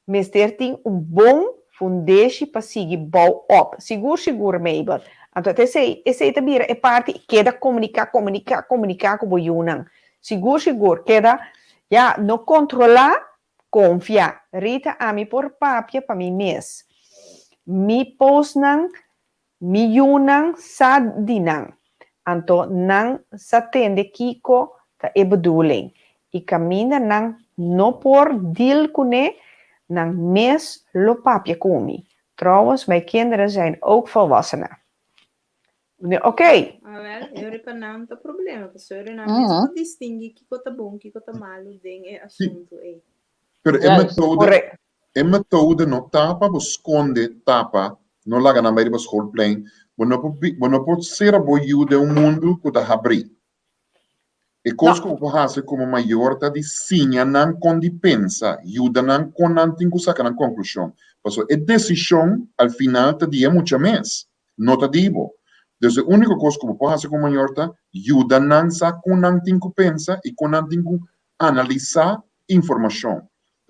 Mester tin un bon fundeshi pa sigui bou op. Sigur sigur Mabel. Anto ta esei, esei ta bira e parti keda komuniká, komuniká, komuniká ku bo yunan. Sigur sigur keda, ya, no kontrolá, konfia. Rita, ami por papia pa mi mes. Mi postnan Mi yunan sa di nan, anto nan sa tende kiko ta e bedoeling, i kaminda nan no por deal kuné, nan mes lo papia ku mi. Trouwens, mijn kinderen zijn ook volwassenen. Oké. Awel, e ora pa nan ta problema, pasobra nan mes por distingui kiko ta bon, kiko ta malu den e asuntu ei. Pero e metode, E metode no ta pa bo skonde, tapa, no laga nan bai riba schoolplein. Bo no por bo no por sera bo yu den un mundu ku ta habrí. E kos ku bo por hasi komo mayor ta di siña nan kon di pensa, yuda nan kon nan tin ku saka nan konklushon. Pasobra e desishon al final ta di e mucha mes, no ta di bo. Dus e úniko kos ku bo por hasi komo mayor ta yuda nan sa kon nan tin ku pensa i kon nan tin ku analisá informashon.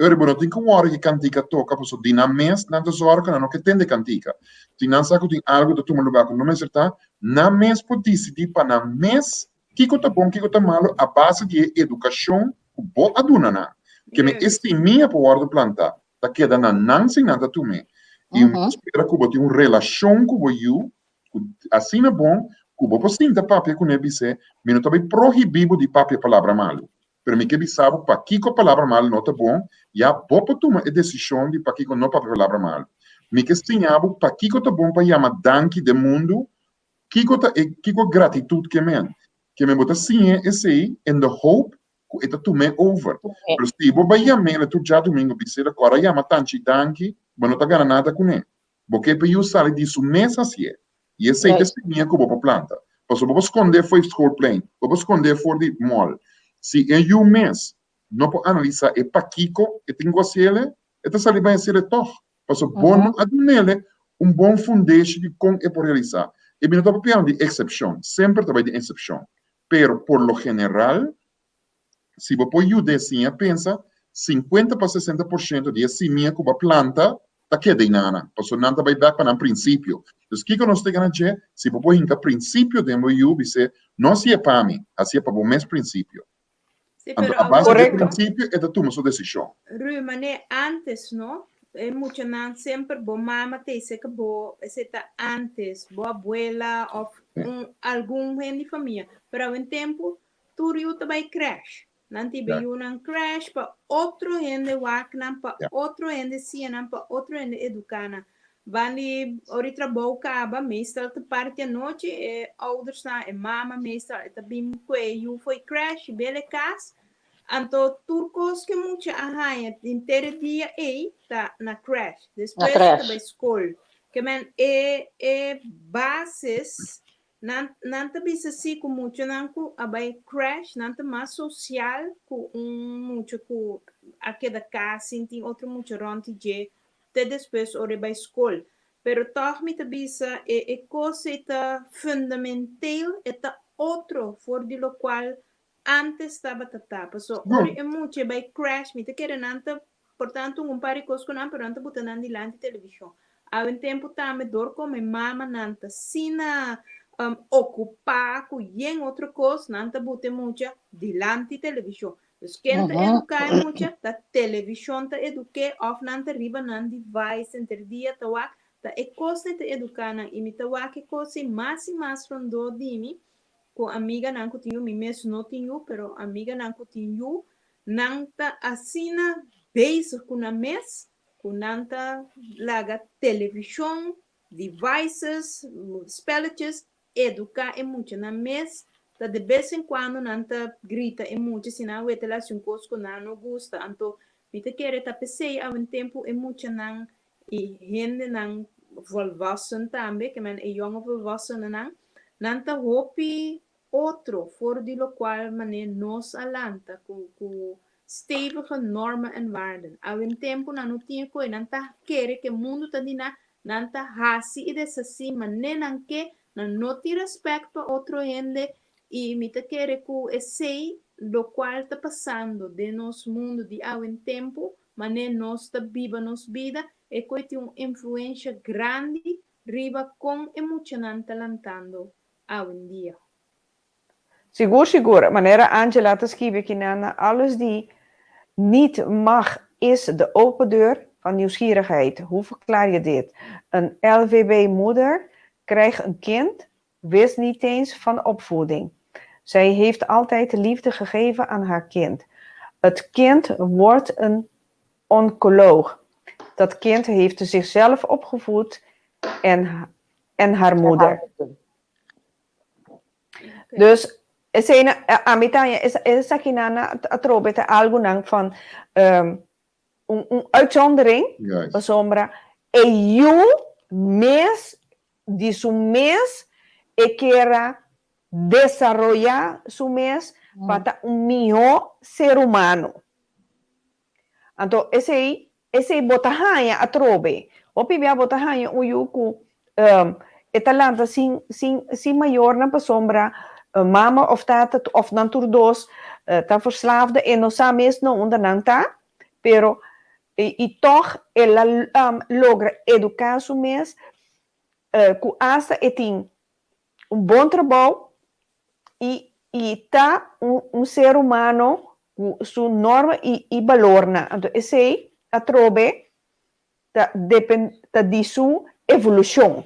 Ora bo no tin ku wòrdu ki kantika toka pasobra di nan mes nan ta zòrg ku nan no ke tende kantika. Si nan sa ku tin algu ta tuma lugá ku no mester ta, nan mes por disidí pa nan mes kiko ta bon kiko ta malu a base di e edukashon ku bo a duna nan. Keme e simia por wòrdu plantá ta keda na nan si nan ta tum'é. I mi ta spera ku bo tin un relashon ku bo yu ku asina bon ku bo por sinta papia kuné bis'é, mi no ta bai prohibí bo di papia palabra malu. Pero mi ke bisa bo pakiko palabra malu no ta bon, ya bo por tuma e desishon di pakiko no papia palabra malu. Mi ke siña bo pakiko ta bon pa yama danki den mundu, kiko ta e kiko gratitut ke men. Ke men bo ta siñ'é esei in the hope ku e ta tum'é over. Pero si bo bai yam'é tur djadumingu bis'é la kòrda yama tanchi danki, bo no ta gana nada kuné. Bo ke pa yu sali di su mes hasié. I esei ta e semia ku bo por planta. Pasobra bo por skondé for e schoolplein, bo por skondé for di mall. Si e yu mes no por analisá e pakiko e tin ku hasiel, e ta sali bai hasiel tòg. Pasobra bo no a dunele un bon fundeshi di kon e por realisá. E mi no ta papiando di eksepshon, semper ta bai den eksepshon. Pero por lo general, Si bo por yud'é siña pensa, sinkuenta pa sesenta por shento di e simia ku bo a planta ta keda einana, pasobra nan ta bai bèk pa nan prinsipio. Dus kiko nos ta gana dje? Si bo por hinka prinsipio den bo yu, bis'é, No hasié pa mi, hasié pa bo mes prinsipio. Sí, Anto pero a base di e awor, prinsipio e ta tuma su desishon. Ru, mané antes, no? E muchanan semper bo mama ta esei ku bo, esei ta antes, bo abuela òf un algun hende di famia. Pero awe tempu Tur yu ta bai crash. Nan tin be yunan crash pa otro hende wak nan, pa otro hende siña nan, pa otro hende educa nan. Bandi ora e trabou caba, meestal ta parti anochi, e oudersnan, e mama meestal e ta bin cu e yu fo'i crash, bel e cas. Anto tur cos cu e mucha a haña henter e dia ey ta na crash. Despues e ta bai scol. Ke men e e basis Nan nan ta bisa si ku muchanan ku a bai crash nan ta mas sosial ku un mucha ku a keda kas sin tin otro mucha rònt di dje te despues ora e bai skol. Pero tòg mi ta bisa e e kos ei ta fundamenteel, e ta otro for di lokual Antes tabata ta, paso ora e mucha e bai crash, mi ta kere nan ta por tanto un par di cos cu nan, pero nan ta buta nan dilanti television. Awe en tempo tambe dor como e mamanan ta asina ocupa cu yen otro cos, nan ta buta e mucha dilanti television. Dus ken ta educa e mucha? Ta television ta eduke of nan ta riba nan device henter dia ta wak, ta e cosnan ta educa nan y mi ta wak e cos ey mas y mas rondó di mi ku amiganan ku tin yu, mi mes no tin yu, pero amiganan ku tin yu, nan ta asina bezig ku nan mes, ku nan ta laga televishon, devices, spelletjes eduká e muchanan mes, ta de bes en kuando nan ta grita e mucha si nan wet el hasi un kos ku nan no gusta. Anto mi ta kere ta p'esei awentempu e muchanan i hendenan volwassen tambe, ke men e jonge volwassenennan, nan ta hopi otro for di lokual manera nos a lanta ku ku stevige normen en waarden. Awentempu nan no tin e koe, nan ta kere ku e mundu ta di nan, nan ta hasi i deshasí manera nan ke, nan no tin rèspèt pa otro hende i mi ta kere ku esei lokual ta pasando den nos mundu di awentempu, manera nos ta biba nos bida, e koe tin un influensha grandi riba kon e muchanan ta lantando awendia. Sigur sigur, manera Angela ta skibi akinan na alles die niet mag is de open deur van nieuwsgierigheid. Hoe verklaar je dit? Een LVB moeder krijgt een kind, wist niet eens van opvoeding. Zij heeft altijd liefde gegeven aan haar kind. Het kind wordt een oncoloog. Dat kind heeft zichzelf opgevoed en, en haar moeder. Dus esei ami ta haña esakinan atrobe ta algunan van un un uitzondering pasobra e yu mes di su mes e kier a desaroya su mes pa ta un miho ser humano. Anto esei esei bo ta haña atrobe. Hopi bia bo ta haña un yu ku e ta lanta sin sin sin mayornan pasobra mama òf tata òf nan tur dos ta verslaafde e no sa mes no unda nan ta, pero i tòg el a logra eduká su mes ku asta e tin un bon trabou i i ta un un ser humano ku su norma i i balornan. Anto esei atrobe ta depen ta di su evolushon.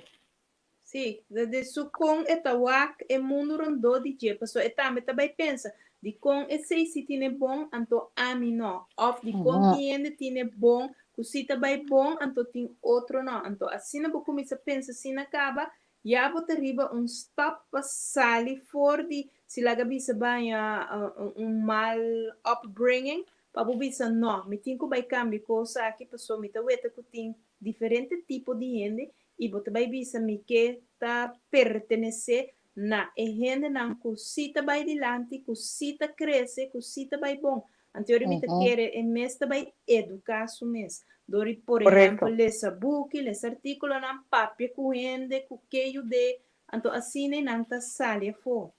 Sí, ta di su kon e ta wak e mundu rondó di dje, pasobra e tambe ta bai pensa, Dikon esei si tine bon, anto ami no? Òf dikon tin hende tine bon ku si ta bai bon, anto tin otro no? Anto asina bo kuminsá pensa asina kaba, Ya bo ta riba un stap pa sali for di si laga bisa baña un mal upbringing pa bo bisa no, mi tin ku bai kambia kos aki pasobra mi ta weta ku tin diferente tipo di hende i bo ta bai bisa mi ke ta pertenesé na e hendenan ku si ta bai dilanti, ku si ta krese, ku si ta bai bon. Anto mi ta kere e mes ta bai eduká su mes. Dor di por ehèmpel lesa buki, lesa artíkulonan, papia ku hende ku ke yud'é. Anto asina ei nan ta sali afó.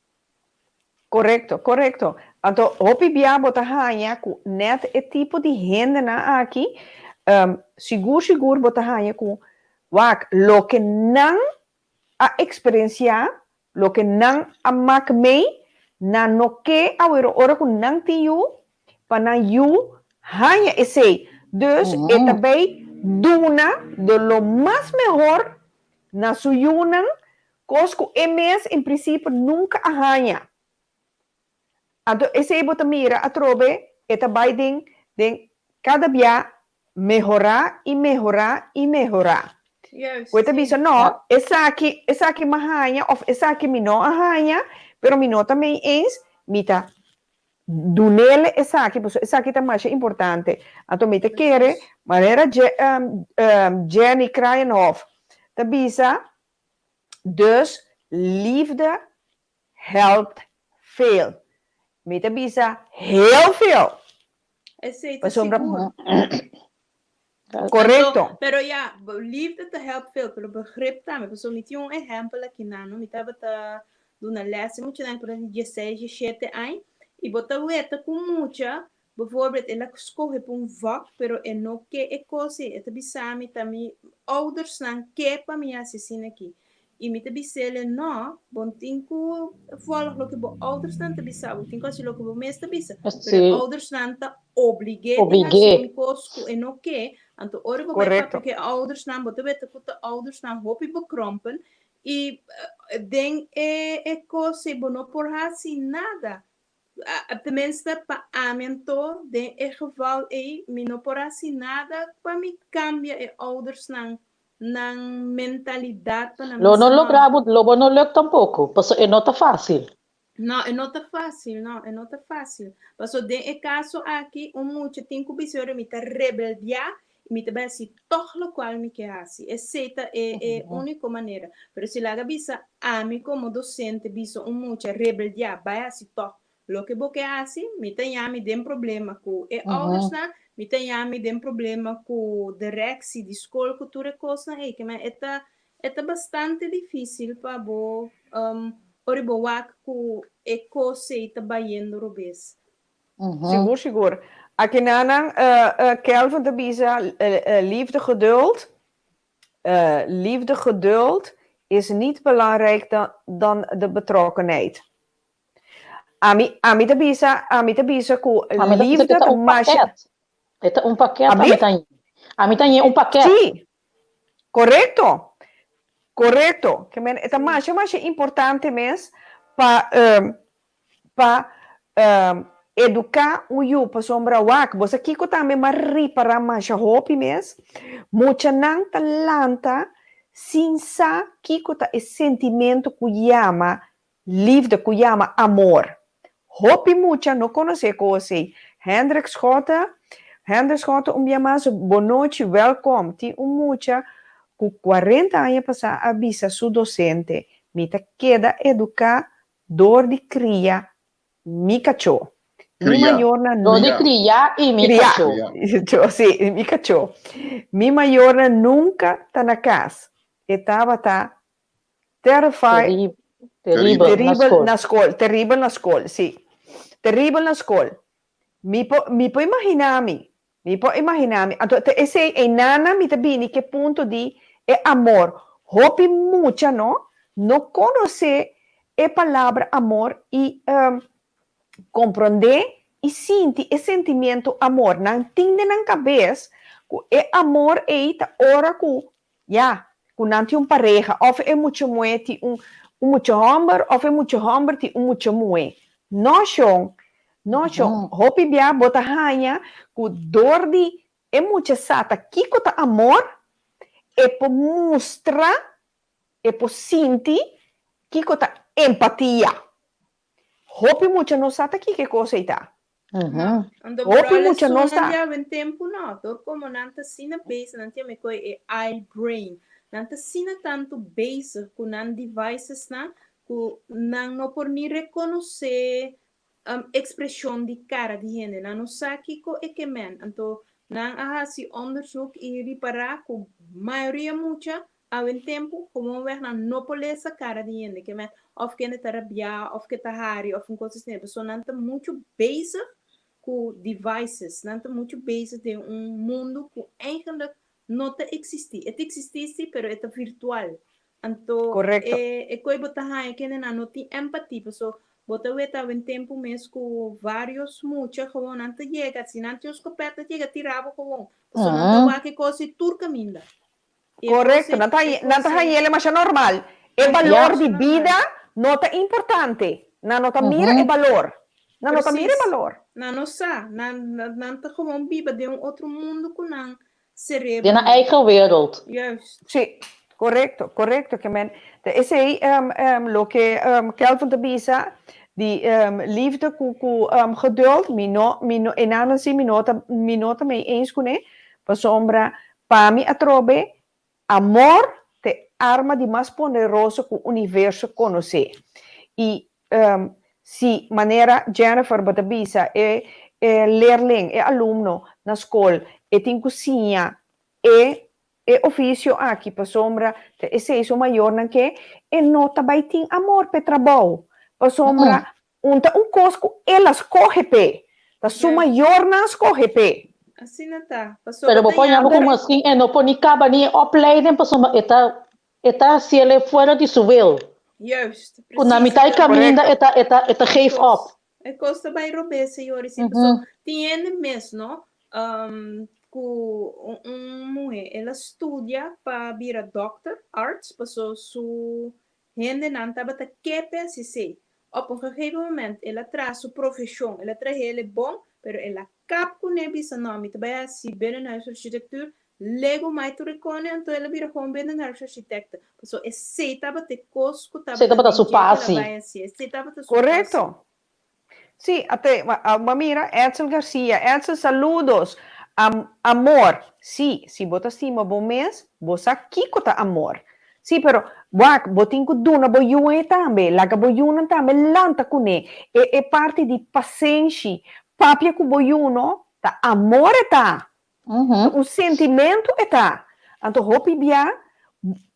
Korekto, korekto. Anto hopi bia bo ta haña ku nèt e tipo di hendenan aki, sigur sigur bo ta haña ku wak loke nan a eksperensiá Loke nan a mak mei, nan no ke awero ora ku nan tin yu, pa nan yu haña esei. Dus e ta bay duna de lo mas mehor na su yunan, kos ku e mes en prinsipio nunka a haña. Anto esei bo ta mira atrobe e ta bai den den kada bia mehorá i mehorá i mehorá. Juist, Ku e ta sí. bisa no, esaki esaki mi a haña òf esaki mi no a haña, pero mi no ta mei eens, mi ta dunele esaki pasobra esaki ta masha importante. Anto mi ta kere Precies. manera Je Jenny Kraaienhof ta bisa, dus liefde Helpt veel. Mi ta bisa heel veel. Esei ta Pasobra sigur. Korekto. Anto, pero ya, liefde ta helpt veel, pero begrip tambe. Pasobra mi tin un ehèmpel aki nan, no? Mi tabata duna lès e muchanan por di dieseis, diesshete aña, i bo ta weta ku mucha, bijvoorbeeld, el a skohe pa un vak, pero e no ke e kos ei. E ta bisa mi, ta mi oudersnan ke pa mi hasi asina aki. I mi ta bis'el, No, bo no tin ku vòlg loke bo oudersnan ta bisa bo, bo tin ku hasi loke bo mes ta bisa. Pero e oudersnan ta oblig'é di hasi un kos ku e no ke. Anto ora bo bai papia ku e oudersnan, bo ta weta ku ta oudersnan hopi bekrompen i den e kos ei bo no por hasi nada. Tenminste pa ami anto den e geval ei mi no por hasi nada pa mi cambia e oudersnan nan mentalidad pa nan Lo bisa no no. logra bo, lo bo no luk tampoco, pasobra e no ta facil. No, e no ta facil, no, e no ta facil. Pasobra den e caso aki un mucha tin cu bisa ora mi ta rebeldia y mi ta bay haci tog locual mi ke haci. Esey ta e e unico manera. Pero si laga bisa ami como docente bisa un mucha rebeldia bay haci tog loke bo ke haci, mi ta yami den problema cu e oudersnan, mi ta yami den problema cu directie di scol cu tur e cosnan ey. Ke men e ta e ta bastante dificil pa bo ora bo wak cu e cos ey ta bayendo robes. Sigur, sigur. Akinanan Kelvin ta bisa liefde geduld, liefde geduld is niet belangrijk dan dan de betrokkenheid. Ami ami ta bisa ami ta bisa ku Ami ta bisa liefde ku ta ta un masha pakèt. E ta un pakèt ami Abi? ta ami ta ñe un pakèt. Sí, korekto, korekto. Ke men e ta masha masha importante mes pa pa eduká un yu pasobra wak bo sa kiko tambe m'a ripará masha hopi mes muchanan ta lanta sin sa kiko ta e sentimentu ku yama liefde ku yama amor hopi mucha no konosé kos ei Hendrik Schotte Hendrik Schotte un bia mas bonochi wèlkom tin un mucha ku kuarenta aña pasá a bisa su dosente mi ta keda eduká Dor di kria mi kachó. Mi Kria. mayornan Dor di Kria. kria i mi Kria. kachó. Kria. Kachó, sí, mi kachó. Mi mayornan nunka ta na kas. E tabata terrified. Teribel, teribel na Teribel skol. na skol, teribel na skol, sí. Teribel na skol. Mi por, mi por imaginá mi, Mi por imaginá mi. Anto ta esei einana mi ta bini ke punto di e amor. Hopi mucha no no konosé e palabra amor i komprondé i sinti e sentimiento amor. Nan tin den nan kabes ku e amor ei ta ora ku Ya, ku nan tin un pareha, òf e mucha muhé tin un un mucha hòmber, òf e mucha hòmber tin un mucha muhé. No, shon. No, shon. Hopi bia bo ta haña ku dor di e mucha sa ta kiko ta amor, e por mustra, e por sinti kiko ta empatia. Hopi mucha no sa ta kiko e kos ei ta. No, anto Hopi vooral mucha no esunnan sa. di awe tempu no, dor como nan ta asina bezig, nan tin me koe e i-brain, nan ta asina tantu bezig ku nan devicesnan ku nan no por ni rekonosé um, ekspreshon di kara di hende, nan no sa kiko e ke men. Anto nan a hasi onderzoek i ripará ku mayoria mucha Awe tempu, gewoonweg nan no por lesa kara di hende, ke men òf kende ta rabiá òf ke ta hari òf un kos asina, pasobra nan ta muchu bezig ku devices, nan ta muchu bezig den un mundu ku eigenlijk no ta eksistí. E ta eksistí sí, pero e ta virtual. Anto Korekto. e e koe bo ta haña kende nan no tin empatia, pasobra bo ta weta awe tempu mes ku vários mucha gewoon nan ta yega, si nan tin un skopèt nan ta yega tira bo gewoon, pasobra nan ta wak e kos ei tur kaminda. Correcto, nan ta nan ta hañ'el masha normal. E balor di bida no ta importante. Nan no ta mira e balor. Nan no ta mira e balor. Nan no sa. Nan nan ta gewoon biba den un otro mundo cu nan cerebro. Den nan eigen wereld. Juist. Sí, correcto, correcto. Ke men, ta esei loke Kelvin ta bisa di liefde cu cu geduld, mi no, mi no, e nan si mi no ta, mi no ta mee eens cune, pasobra Pa mi atrobe, amor ta e arma di mas poderoso ku universo konosé. I si, manera Jennifer bo ta bisa, e e leerling, e alumno na skol, e tin ku siña e e ofisio aki pasobra ta esei su mayornan ke, e no ta bai tin amor p'e trabou, pasobra Un ta un kos ku el a skohe p'e. Ta su mayornan a skohe p'e. Asina ta. Pasobra Pero bo ta por yama yama. ku misschien e no por ni kaba ni e opleiding pasobra e ta e ta hasiel fuera di su wil. Juist, Ku na precies. mitad di kaminda e ta e ta e ta geef op. E kos ta bai robes, señor. I si pasobra tin hende mes, no, ku un muhé el a studia pa bira dòkter, arts, pasobra su hendenan tabata kepe hasi esei. Op un gegeven moment el a traha su profeshon, el a trah'el e bon, pero el a kap kuné bisa no, mi ta bai hasi binnenhuisarchitectuur, lego mai tur e kone, anto el a bira gewoon binnenhuisarchitecte. Pasobra esei tabata e kos ku Esei tabata tabata den su dje ku el a pasi. bai hasi, esei tabata su pasi. Korekto. Sí, ate, ma mira, Edsel Garcia, Edsel saludos, Am, amor, sí, si bo ta stima bo mes, bo sa kiko ta amor. Sí, pero, wak, bo tin ku duna bo yu e tambe, laga bo yunan tambe lanta kuné. E, e parti di pasenshi, papia ku bo yu no, ta amor e ta. Ta un sentimentu e ta. Anto hopi bia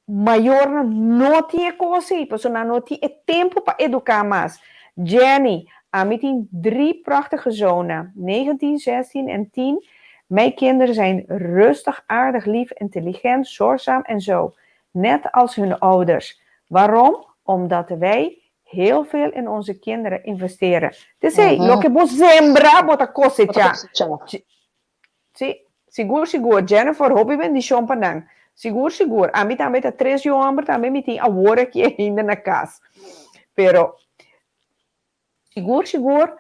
mayornan no tin e kos ei, pasobra nan no tin e tempu pa eduká mas. Jenny, Ami tin drie prachtige zonen, 19, 16 en 10. Mijn kinderen zijn rustig, aardig, lief, intelligent, zorgzaam en zo. Net als hun ouders. Waarom? Omdat wij heel veel in onze kinderen investeren. T'esei, loke bo sembra, bo ta kosechá. Bo ta kosechá. Sí, sigur sigur. Jennifer, hopi bendishon pa nan. Sigur sigur. Ami tambe ta tres yu hòmber tambe mi tin awor aki ainda na kas. Pero sigur sigur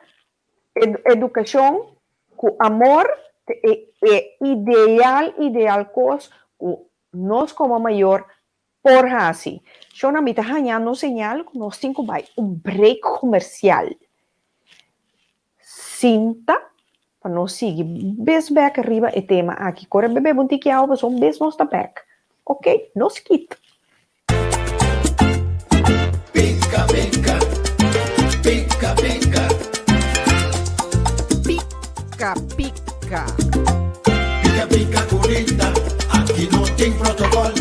edukashon ku amor ta e e ideal ideal kos ku nos komo mayor por hasi. Shona mi ta haña nos señal ku nos tin ku bai un break komersial. Sinta pa nos sigui bes bek riba e tema aki. Kore bebe bo un tiki awa pasobra un bes nos ta bek. Ok, nos kit. Pika pika, pika pika. Pika pika. Pika pika curita, aki no tin protocol.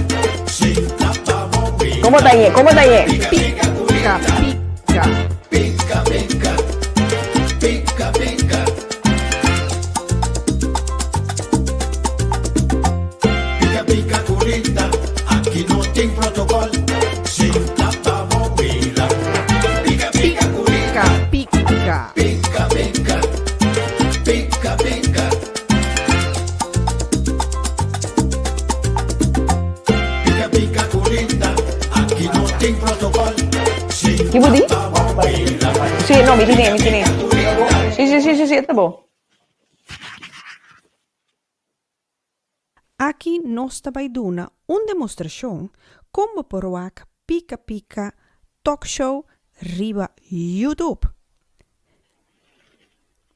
Sinta pa bo wila. Como ta ye? Como ta ye? Pika pika Pika curita. pika. Pika pika, pika pika. Pika pika curita, aki no tin protocol. Sinta pa bo wila. Pika pika curita. Pika pika. Pika pika, pika pika. Pika pika curita, aki no tin protocol. Ki bo di? Sinta pa bo wila. Sí, no, mi tine, mi tine. Sí, sí, sí, sí, sí, ta bo. Aki nos ta bai duna un demostrashon kon bo por wak Pika Pika Talk Show riba YouTube.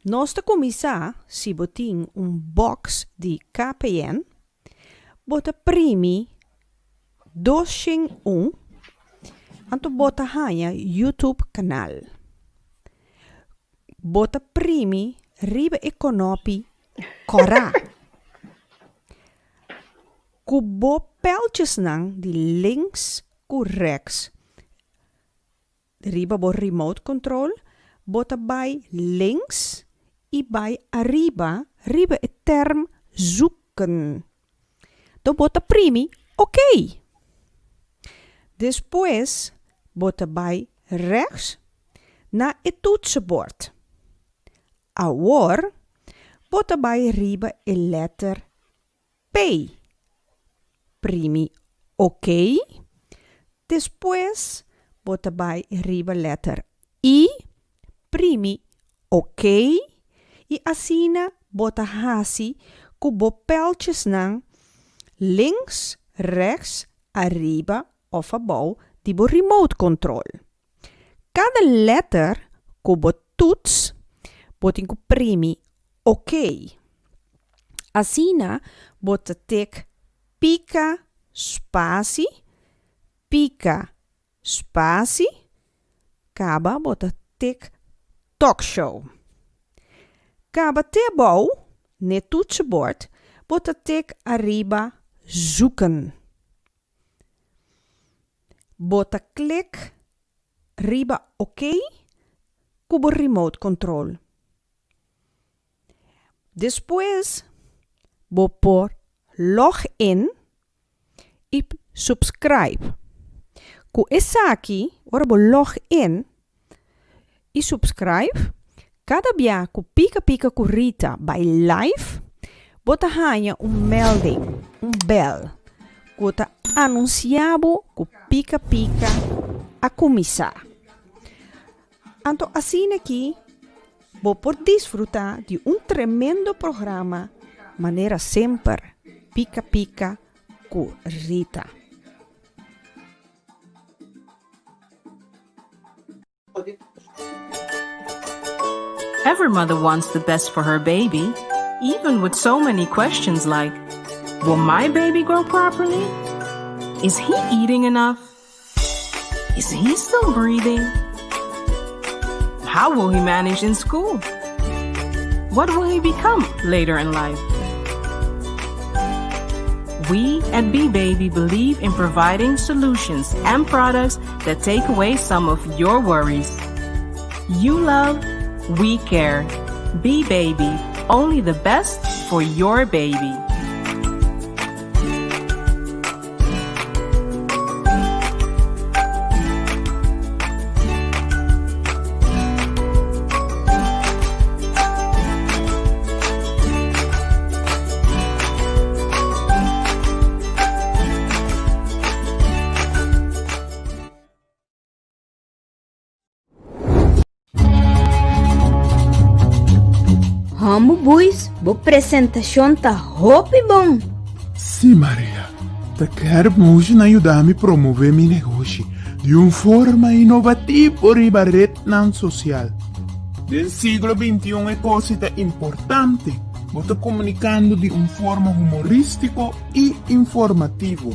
Nos ta kuminsá si bo tin un box di KPN, bo ta primi 201 anto bo ta haña YouTube kanal. Bo ta primi riba e konopi kòrá. Ku bo pèltjesnan di links ku rèks riba bo remote control, bo ta bai links i bai ariba riba e tèrm zoeken. Do bo ta primi ok. Despues bo ta bai rechts na e toetsenbord. Awor bo ta bai riba e letter P. Primi ok. Despues bo ta bai riba letter I. Primi ok. I asina bo ta hasi ku bo pèltjesnan links, rechts, ariba òf abou di bo remote control. Kada letter ku bo tuts, bo tin ku primi ok. Asina bo ta tek pika spasi, pika spasi, kaba bo ta tek talkshow. Kaba te abou n'e toetsenbord bo ta tek ariba zoeken. Bo ta klik riba OK ku bo remote control. Despues bo por log in i subscribe. Ku esaki ora bo log in i subscribe, kada bia ku Pika Pika ku Rita bai live, bo ta haña un melding, un bèl, ku ta anunsiá bo ku Pika Pika a kuminsá. Anto asina aki bo por disfruta di un tremendo programa manera semper, Pika Pika ku Rita. Every mother wants the best for her baby, even with so many questions like, Will my baby grow properly? Is he eating enough? Is he still breathing? How will he manage in school? What will he become later in life? We at B-Baby believe in providing solutions and products that take away some of your worries. You love, we care. B-Baby, only the best for your baby. Hòmbu Buis, bo presentashon ta hopi bon! Sí, Maria. Ta Carib Motion a yuda mi promove mi negoshi di un forma inovativo riba retnan sosial. Den siglo bintiun e kos ta importante, bo ta komunikando di un forma humorístiko i informativo.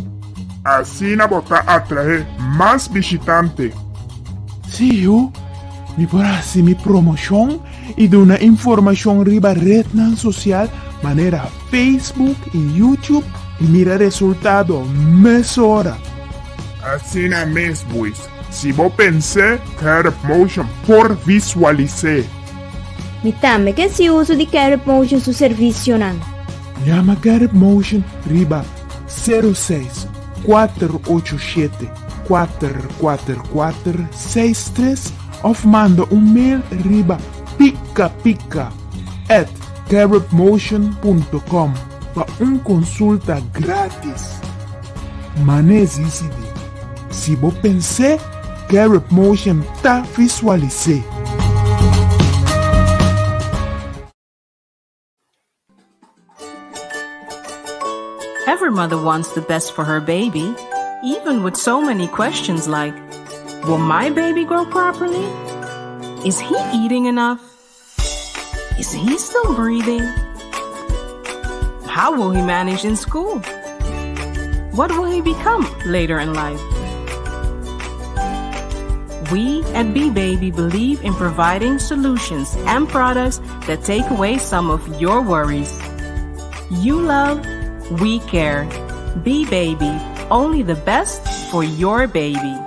Asina bo ta atraé mas bishitante. Sí, yu, mi por hasi mi promoshon i duna informashon riba retnan sosial manera Facebook i YouTube i mira resultado mesora. Asina mes, boys, si bo pens'é, Carib Motion por visualis'é. Mi tambe ke hasi uso di Carib Motion su servisionan. Yama Carib Motion riba 06 487 444 63 òf manda un mail riba pikapika at caribmotion.com pa un konsulta grátis. Man'é disidí. Si bo pens'é, Carib Motion ta visualis'é. Every mother wants the best for her baby, even with so many questions like, Will my baby grow properly? Is he eating enough? Is he still breathing? How will he manage in school? What will he become later in life? We at B-Baby believe in providing solutions and products that take away some of your worries. You love, we care. B-Baby, only the best for your baby.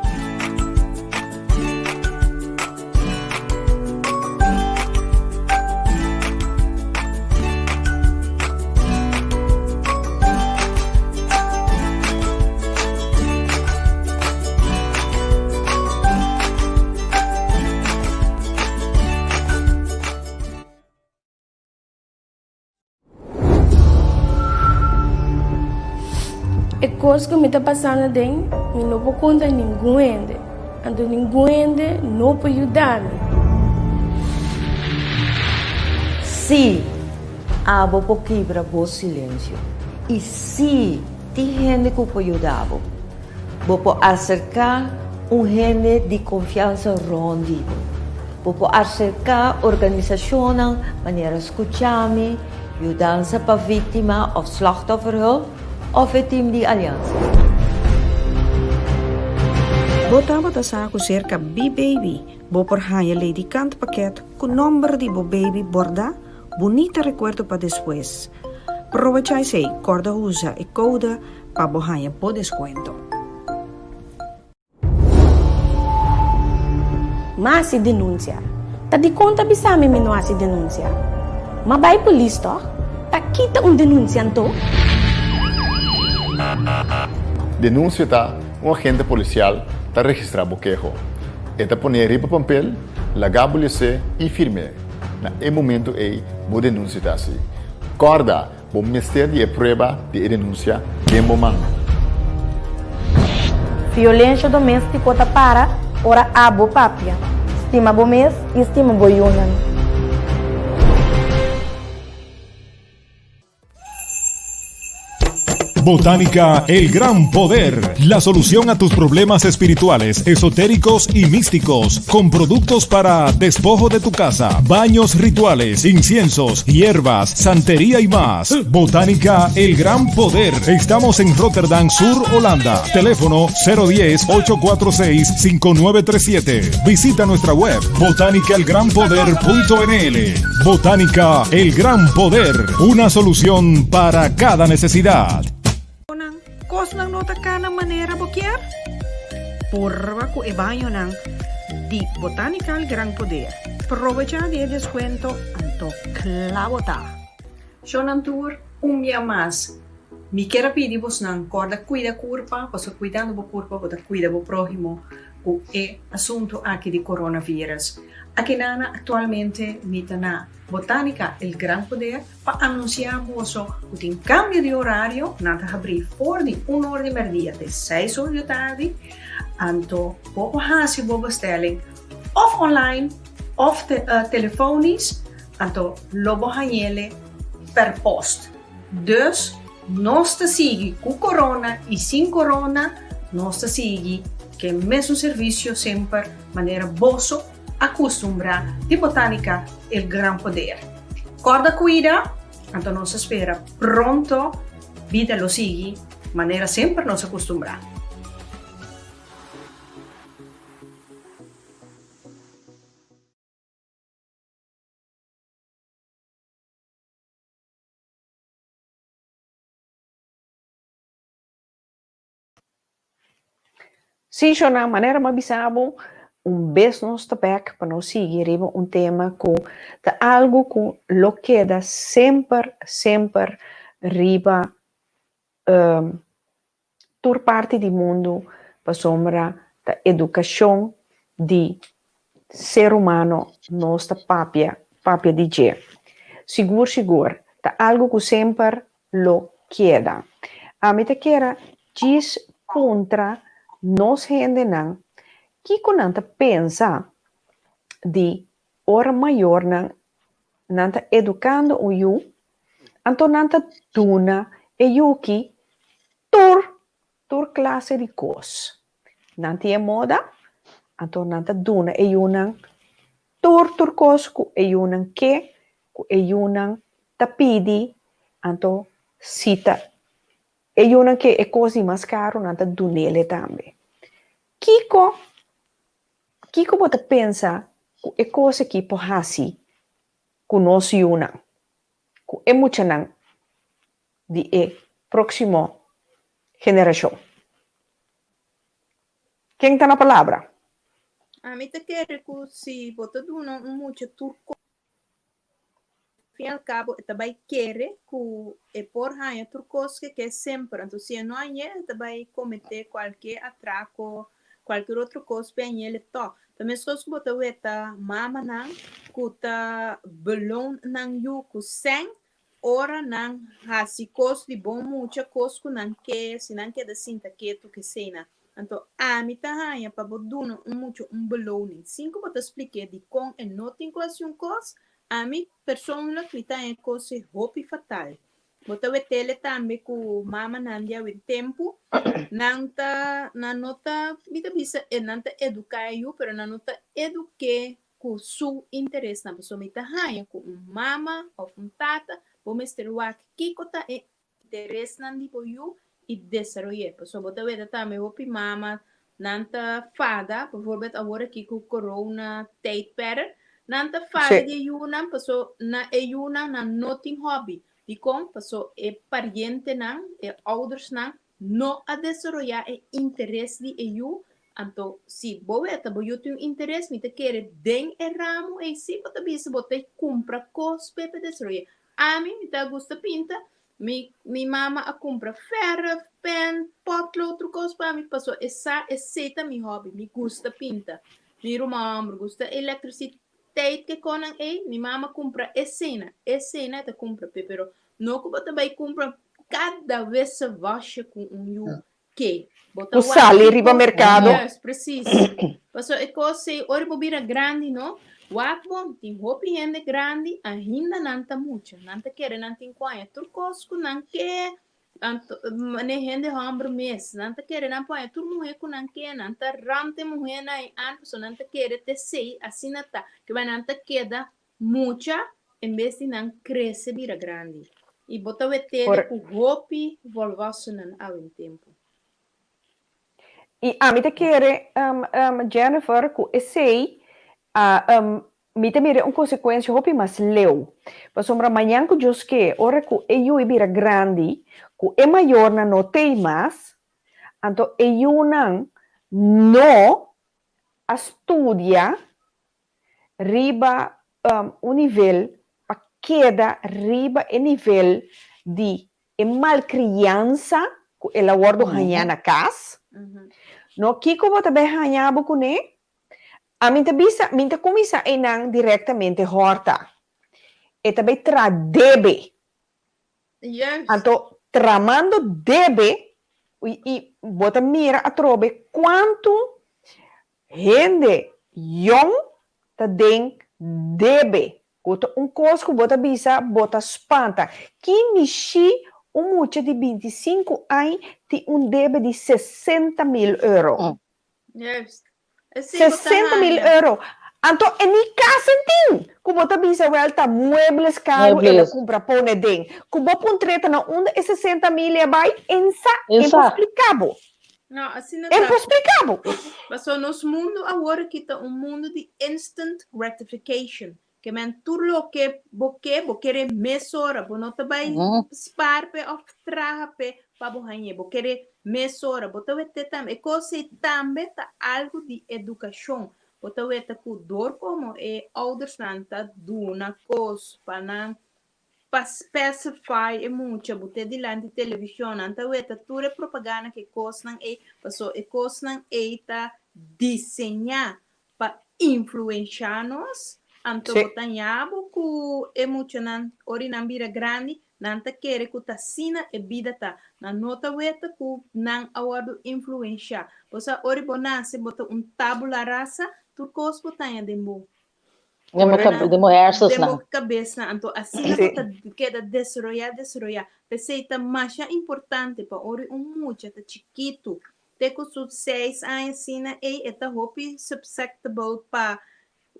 E kos ku mi ta pasando aden, mi no por konta ningun hende, anto ningun hende no por yuda mi. Sí, abo por kibra bo silensio. I sí, tin hende ku por yuda bo. Bo por aserká un hende di konfiansa rònt di bo. Bo por aserká organisashonnan manera Skuchami, Yudansa pa Víktima òf Slachtofferhulp òf e tim di Aliansa. Bo tabata sa ku serka B-Baby bo por haña ledikant pakèt ku nòmber di bo baby bòrdá? Bunita rekuerdo pa despues. Probecha esei, kòrda usa e koude pa bo haña bo deskuento. M'a hasi denunsia. Ta dikon ta bisa mi mi no hasi denunsia? M'a bai polis tòg? Ta kita un denunsia anto? Denunsia ta un agente polisial ta registrá bo keho. E ta pon'é riba pampel, laga bo les'é i firm'é. Na e momento ei bo denunsia ta hasi. Kòrda, bo mester di e prueba di e denunsia den bo man. Violensha doméstiko ta para ora abo papia. Stima bo mes i stima bo yunan. Botánica El Gran Poder, la solución a tus problemas espirituales, esotéricos y místicos, con productos para despojo de tu casa, baños rituales, inciensos, hierbas, santería y más. Botánica El Gran Poder. Estamos en Rotterdam Sur, Holanda. Teléfono 010-846-5937. Visita nuestra web botánicaelgranpoder.nl. Botánica El Gran Poder, una solución para cada necesidad. Kosnan no ta kana manera bo kier? Purba ku e bañonan di Botánica El Gran Poder. Probecha di e deskuento anto kla bo ta! Shownan tur, un bia mas mi kier a pidi bosnan kòrda kuida kurpa, pasobra kuidando bo kurpa bo ta kuida bo próhimo ku e asuntu aki di coronavirus. Akinana aktualmente mi ta na Botánica El Gran Poder pa anunsiá boso ku tin kambio di orario, nan ta habrí for di un or di mèrdia te seis or di tardi, anto bo por hasi bo bestelling òf online òf telefonisch. Anto lo bo hañ'ele per post. Dus nos ta sigui ku corona i sin corona, nos ta sigui ku e mesun servisio semper manera boso a kustumbrá di Botanica El Gran Poder. Kòrda kuida, anto nos ta spera pronto bida lo sigui manera semper nos a kustumbrá. Sí, Shona, manera mi a bisa bo, un bes nos ta bek pa nos sigui riba un tema ku ta algu ku lo keda semper, semper riba tur parti di mundu pasobra ta edukashon di ser humano nos ta papia papia di dje. Sigur sigur ta algu ku semper lo keda. Ami ta kere djis puntra nos hendenan kiko nan ta pensa di ora mayornan nan ta edukando un yu Anto nan ta duna e yuki tur tur klase di kos. Nan tin e moda, anto nan ta duna e yunan tur tur kos ku e yunan ke, ku e yunan ta pidi, anto si ta e yunan ke e kos di mas karu nan ta dunele tambe. Kiko kiko bo ta pensa ku e kos aki por hasi ku nos yunan, ku e muchanan di e próksimo generashon. Ken ta na palabra? Ami ta kere ku si bo ta duna un mucha tur kos, al fin i al kabo e ta bai kere ku e por haña tur kos ke ke semper. Anto si e no hañ'é e ta bai kometé kualke atrako Cualkier otro cos pe añele to. Ta mescos cu bo ta weta mamanan cu ta beloon nan yu cu sèn ora nan haci cos di bon mucha, cos cu nan ke, si nan keda sinta ketu keseynan. Anto ami ta haña pa bo duna un mucha un beloning sin cu bo ta splik'é dicon e no tin cu haci un cos, ami persoonlijk mi ta haña e cos ei hopi fatal. Bo ta wetele tambe ku mamanan di awe tempu, nan ta, nan no ta, mi ta bisa e nan ta eduká e yu, pero nan no ta eduk'é ku su interesnan. Pasobra mi ta haña ku un mama òf un tata, bo mester wak kiko ta e interesnan di bo yu i desaroy'é. Pasobra bo ta weta tambe hopi mama Nan ta fada, bijvoorbeeld awor aki ku corona tijdperk, nan ta fada di e yunan paso na e yunan nan no tin hobby. Dikon? Paso e parientenan, e oudersnan no a desaroyá e interes di e yu. Anto si bo weta bo yu tin un interes, mi ta kere den e ramo ei si bo ta bisa bo ta kumpra kos p'e pa desaroyá. Ami mi ta gusta pinta, Mi mi mama a kumpra verf, pen, potlood, tur kos pa mi paso e sa esei ta mi hobby, mi gusta pinta. Mi ruman hòmber gusta elektrisiteit ke konan ei, mi mama kumpra eseinan, eseinan e ta kumpra p'e, pero no ku bo ta bai kumpra kada wissewasje ku un yu ke. Bo ta Ku wak sali riba kiko, merkado. juist, precies. Paso e kos ei ora bo bira grandi no, wak bon, tin hopi hende grandi ainda nan ta mucha, nan ta kere nan tin ku haña tur kos ku nan ke, anto mane hende hòmber mes, nan ta kere nan por haña tur muhé ku nan ke, nan ta rant e muhénan ei an pasobra nan ta kere t'esei asina ta, ke bai nan ta keda mucha en bes di nan krese bira grandi. I bo ta wet'e ku hopi volwasenen awe en tempu. I ami ta kere, Jennifer, ku esei a mi ta mira un konsekuensia hopi mas leu. Pasobra mañan ku Dios ke, ora ku e yu bira grandi, ku e mayornan no t'ei mas, anto e yunan no a studia riba un nivel pa keda riba e nivel di E malcriansa cu el a wordo haña na cas, no kico bo ta bay haña bo cune? Ami ta bisa, mi ta cuminsa eynan directamente horta. E ta bay tra debe. Anto tramando debe y bo ta mira atrobe cuanto Hende yong ta den debe ku ta un kos ku bo ta bisa bo ta spanta. Ki mishi un mucha di 25 añ tin un debe di 60.000 euro? 60.000 euro! Anto e ni kas en tin! Ku bo ta bisa wèl ta muebles karu el a kumpra pone den. Ku bo puntr'é ta na unda e 60.000 a bai, en sa, en por splika bo. No, asina En ta. por splika bo. Pasobra nos mundu awor aki ta un mundu di instant gratification. Ke men tur loke bo ke, bo kere mesora. Bo no ta bai spaar p'e òf traha p'e pa bo hañ'é. Bo kere mesora. Bo ta wete tambe. E kos ei tambe ta algu di edukashon. Bo ta weta ku dor komo e oudersnan ta duna kos pa nan Pa specify e mucha bo te dilanti television nan ta weta tur e propaganda ku e kosnan ei paso e kosnan ei ta diseñá pa influenshá nos anto bo ta ña bo ku e muchanan ora nan bira grandi nan ta kere ku ta asina e bida ta nan no ta weta ku nan a wòrdu influenshá bo sa ora bo nase bo ta un tabula rasa tur kos bo taña den bo Den bo kabe, den bo hersens Den bo nan. kabesnan. Anto asina bo ta keda desaroyá, desaroyá. P'esei ta masha importante pa ora un mucha ta chikitu, te ku su seis aña asina ei, e ta hopi susceptible pa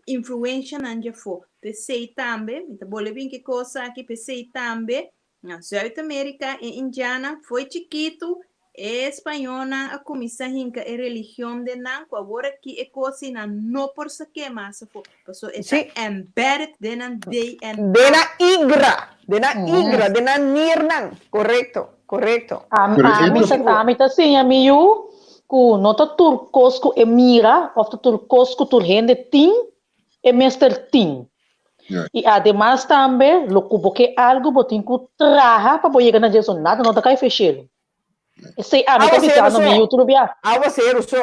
influenshanan djafó. P'esei tambe, mi ta bole bin ki kos aki, p'esei tambe Na Zuid-Amerika e indiannan fo'i chikitu e spañolnan a kuminsá hinka e religion den nan ku awor aki e kos ei nan no por sak'é mas afó pasobra e ta embedded den nan DNA. Den nan igra, den nan igra, den nan nirnan. Korekto, korekto. Ami sa ami ta siña mi yu ku no ta tur kos ku e mira òf ta tur kos ku tur hende tin e mester tin. I ademas tambe lo ku bo ke algu bo tin ku traha pa bo yega na dje, so nada no ta kai fe shelu. Esei ami ta bisando mi yu tur bia. Awaseru so.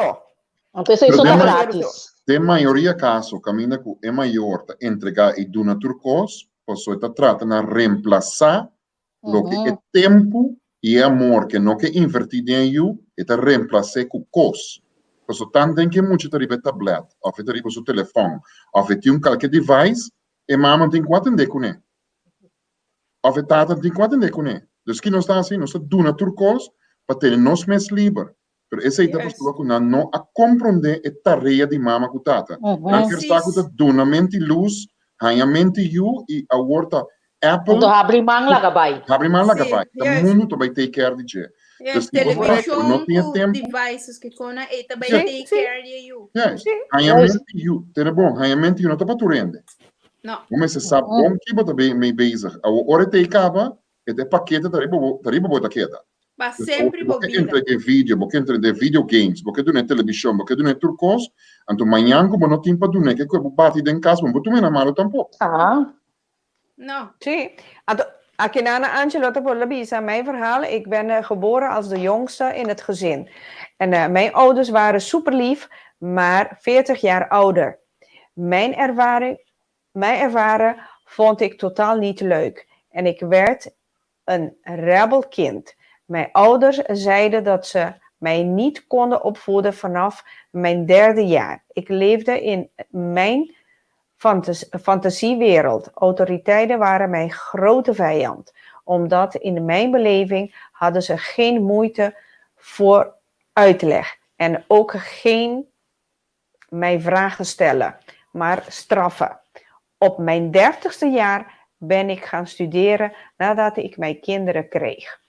Anto esei so ta gratis. Den mayoria kaso kaminda ku e mayor ta entregá i duna tur kos, pasobra e ta trata na remplasá Loke e tempu i e amor ke no ke invertí den e yu, e ta remplas'é ku kos. Pasobra tan den ke mucha ta riba e tablet òf e ta riba su telefòn òf e tin un kalke device, e mama tin ku atendé kuné òf e tata tin ku atendé kuné. Dus ki nos ta hasi? Nos ta duna tur kos pa tene nos mes liber. Pero esei ta pasobra ku nan no a komprondé e tarea di mama ku tata. Nan kier sa ku ta duna menti lus, haña menti yu i awor ta Apple. Anto habri man laga bai. Habri man laga bai. Ta mundu ta bai take care di dje. Dus si bo sa ku no tin e tempu. Juist. Haña menti yu. Tene bon, haña menti yu no ta pa tur hende. Bo mester sa bon ki bo ta mee bezig. Awor ora e ta ei kaba, E ta e pakete ta riba bo, ta riba bo ta keda. Pa sempri bo bo ke bida. entra e video, bo ke entra den video games, bo ke duna e telebishon, bo ke duna e tur kos, anto mañan ku bo no tin pa duna e ke ku e bo bati den kas, bo no por tuma e na malo tampoko. Aha. No. Sí. Anto, akinana Angelo ta por la bisa, mijn verhaal, ik ben geboren als de jongste in het gezin. En mijn ouders waren super lief, maar 40 jaar ouder. Mijn ervaring, Mijn ervaren vond ik totaal niet leuk en ik werd een rebel kind. Mijn ouders zeiden dat ze Mij niet konden opvoeden vanaf mijn derde jaar. Ik leefde in mijn fantasiewereld. Autoriteiten waren mijn grote vijand, omdat in mijn beleving hadden ze geen moeite voor uitleg en ook geen mij vragen stellen, maar straffen. Op mijn dertigste jaar ben ik gaan studeren nadat ik mijn kinderen kreeg.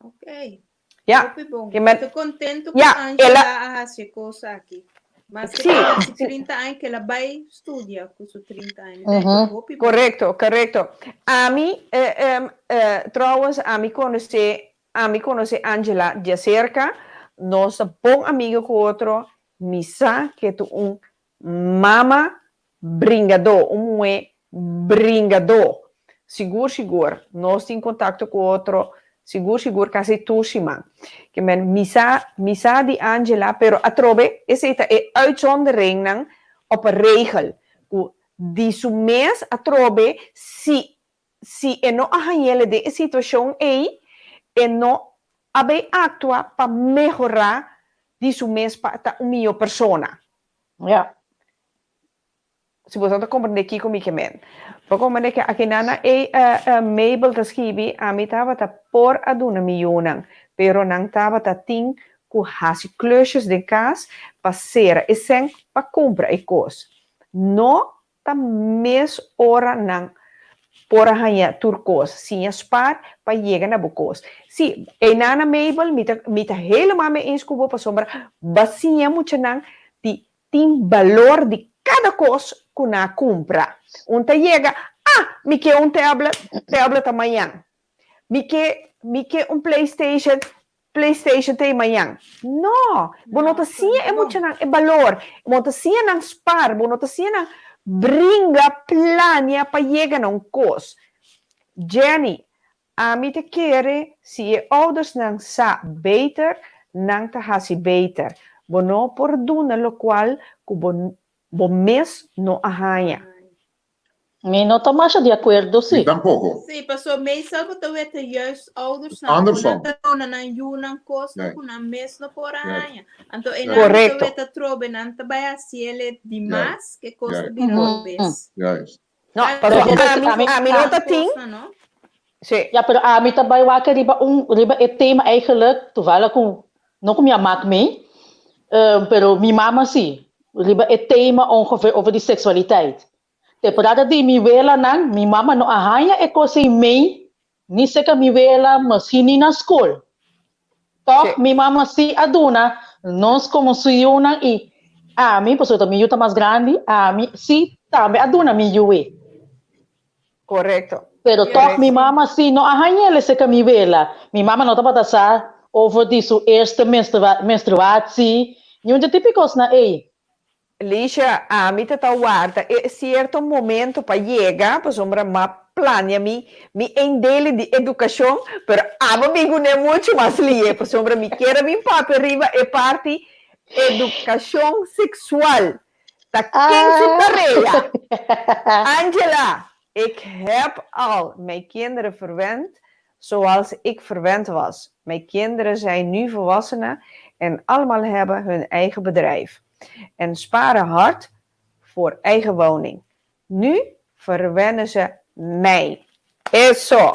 Oké. Ja. Hopi bon. Je bent- Mi ta contento cu Ja, Angela ela- a haci e cos aki. Mas Sí. que su 30 aña, cu el a bay studia cu su 30 aña. Mi ta hopi bon. Correcto, correcto. Ami, eh, em, eh, trouwens, ami conoce, ami conoce Angela de cerca. Nos ta bon amigo cu otro. Mi sa cu ta un mama bringadó, un muhé bringadó. Sigur sigur, nos tin contacto cu otro sigur sigur casi tur siman. Ke men mi sa, mi sa di Angela, pero atrobe esei ta e uitzonderingnan op e regel, cu di su mes atrobe si si e no a hañ'ele den e situacion ei, e no a bay actua pa mehora di su mes pa ta un miho persona. Ja. Si boso ta komprendé kiko mi ke men. Bo komprendé ke akinana e Mabel ta skibi, Ami tabata por a duna mi yunan, pero nan tabata tin ku hasi klusjes den kas pa sera e sèn pa kumpra e kos. No ta mes ora nan por a haña tur kos. Siña spar pa yega na bo kos. Sí, einana Mabel, mi ta mi ta helemaal mee eens ku bo pasobra bo a siña muchanan di Tin balor di kada kos ku nan a kumpra. Un ta yega, Ah, mi ke un tablet, tablet ta mañan. Mi ke, mi ke un PlayStation, PlayStation ta e mañan. No, bo no ta siña e muchanan e balor, bo no ta siña nan spar, bo no ta siña nan bringa, plania pa yega na un kos. Jenny, Ami ta kere si e oudersnan sa beter, nan ta hasi beter. Bo no por duna lokual ku bo bo mes no a haña. Mi no ta masha di akuerdo Mi si. tampoko. Sí, paso meestal bo ta weta juist oudersnan ku nan Andersom. ta duna nan yunan kosnan Juist. ku nan mes no por a Juist. haña. Anto e Juist. nan bo ta Korekto. weta trobe nan ta bai hasiele di Juist. mas ke kos ta Juist. bira robes. Juist. No, Tal paso Bijvoorbeeld, ami, ami, ami no ta tin. no? Sí. Ja, pero ami ta bai wak riba un riba e tema eigenlijk, toevallig ku no ku mi a mak mee, pero mi mama si, riba e tema ongeveer over di seksualiteit. Temporada di mi welanan, mi mama no a haña e kos ei mee, ni seka mi wela, misschien ni na skol. Tòg Sí. mi mama si a duna nos komo su yunan i ami, pasobra mi yu ta mas grandi, ami si tambe a duna mi yu e. Korekto. Pero tòg mi Korekto. mama si no a hañ'el esei mi wela. Mi mama no tabata sa over di su eerste menstrua menstruatie, niun di tipo kosnan ei. Lisha, ami ta ta warda e cierto momento pa yega, pasobra m'a plania mi mi eindele di educacion, pero abo mi gune mucho mas lie, pasobra mi kier a bin papia riba e parti educacion sexual. Ta ken su tarea? Angela, Ik heb al mijn kinderen verwend zoals ik verwend was. Mijn kinderen zijn nu volwassenen en allemaal hebben hun eigen bedrijf. En sparen hard voor eigen woning. Nu verwennen ze mij. Eso.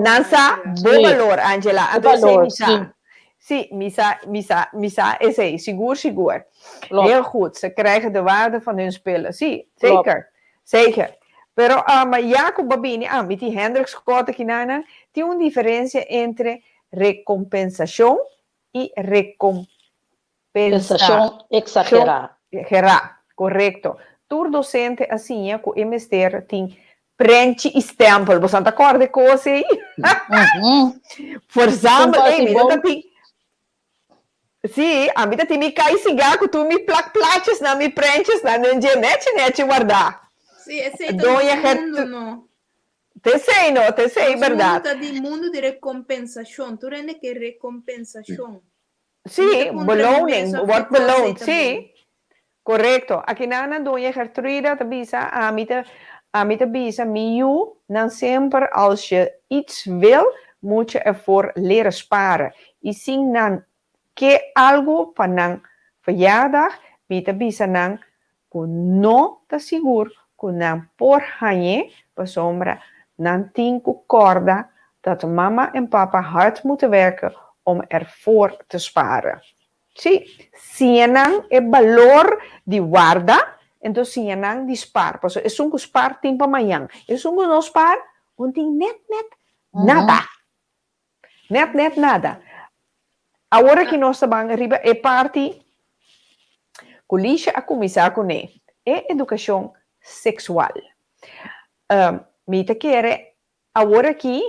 Nan sa bo balor, Angela. Anto esei mi sa. Sí, mi sa, mi sa, mi sa esei. Sigur, sigur. Heel goed. Ze krijgen de waarde van hun spullen. Sí, zeker. Zeker. Pero um, ya ku bo bini, ah, mi tin Hendrik Scott aki nan, tin un diferencia entre recompensacion i Pensashon eksagerá. Gerá, korekto. Tur dosente a siña ku e mester tin prenchi i stèmpel. Boso ta kòrda e kos ei? Verzamel, ei, mi no ta tin. Sí, ami ta tin mi kai sigá ku tur mi plak plaatjesnan, mi prentjesnan den dje nechi nechi wardá. Sí, esei ta Doña nos Gertru. mundu, no? T'esei no, t'esei Nos mundu bèrdat. ta di mundu di rekompensashon. Tur hende ke rekompensashon. Sí, beloning, wordt beloond, sí. Correcto. Aki nan nan doña Gertruida ta bisa, ami ta, ami ta bisa mi yu nan semper als je iets wil, moet je ervoor leren sparen. i sin nan ke algu pa nan verjaardag, mi ta bisa nan ku no ta sigur ku nan por hañ'é pasobra nan tin ku kòrda dat mama en papa hard moeten werken om ervoor te sparen. Sí, siña nan e balor di warda, enton siña nan di spar, pasobra esun ku spar tin pa mañan, esun ku no spar no tin nèt nèt nada. Nèt nèt nada. Awor aki nos ta ban riba e parti ku Lisha a kuminsá kuné, e edukashon seksual. Mi ta kere awor aki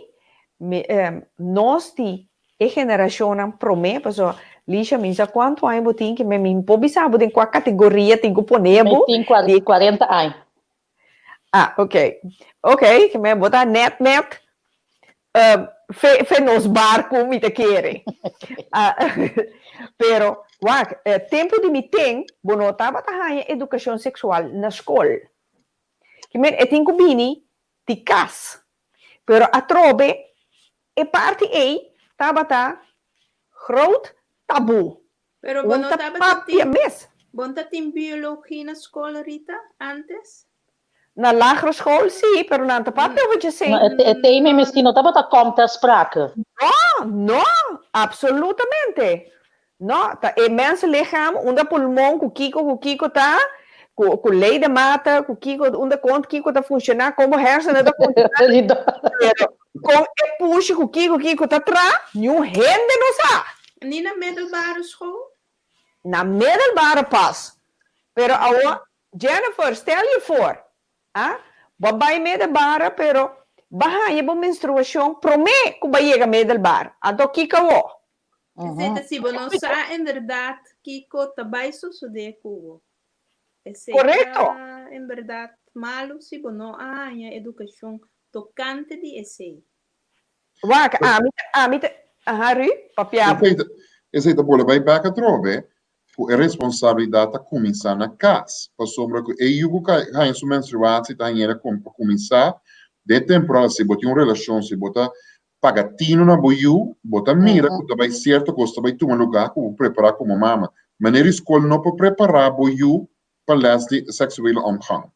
nos di e generashonnan promé, pasobra Lisha mi sa kuantu aña bo tin, mi no por bisa bo den kua kategoria tin ku pone bo. Mi tin kuarenta aña. Ah, ok. Ok, me bo ta net net uh, fe, fe nos barco mi ta kere. Uh, pero, wak, eh, tempo di mi ten, bo no tabata haña educacion sexual na school. Ke men, e tin ku bini di kas. Pero atrobe, e parti ei tabata groot taboe. Pero bo Un no ta tabata papia tin, mes. bo no ta tin biologie na skol, Rita, antes? Na lagere school sí, pero nan ta papia over dje No, e, e tema miskien no tabata kom ter sprake. No, no, absolutamente. No, ta e mensenlichaam, unda pulmon ku kiko ku kiko ta, ku ku ledematen, ku kiko, unda kont kiko ta funshoná, kon bo hersenen ta funshoná, pero kon e pushi ku kiko kiko ta tra, niun hende no sa. Ni na middelbare school? Na middelbare pas. Pero awor, Jennifer, stel je voor, ah, bo a bai middelbare, pero bo a haña bo menstruashon promé ku bo a yega middelbaar. Anto kiko awor? Esei ta si bo no sa inderdaad kiko ta bai sosodé ku bo. Esei Korekto. ta en bèrdat malu si bo no a haña edukashon tokante di esei. Wak, ami ta, ami ta, aha Ru, papia bo. Esei ta, esei ta bole bai bek atrobe ku e responsabilidat ta kuminsá na kas, pasobra ku e yu ku haña su menstruatie ta hañ'el pa kuminsá den e temporada si bo tin un relashon, si bo ta paga tinu na bo yu, bo ta mira ku ta bai sierto kos ta bai tuma lugá ku bo prepará komo mama. Manera di skol no por prepará bo yu pa lès di seksuele omgang.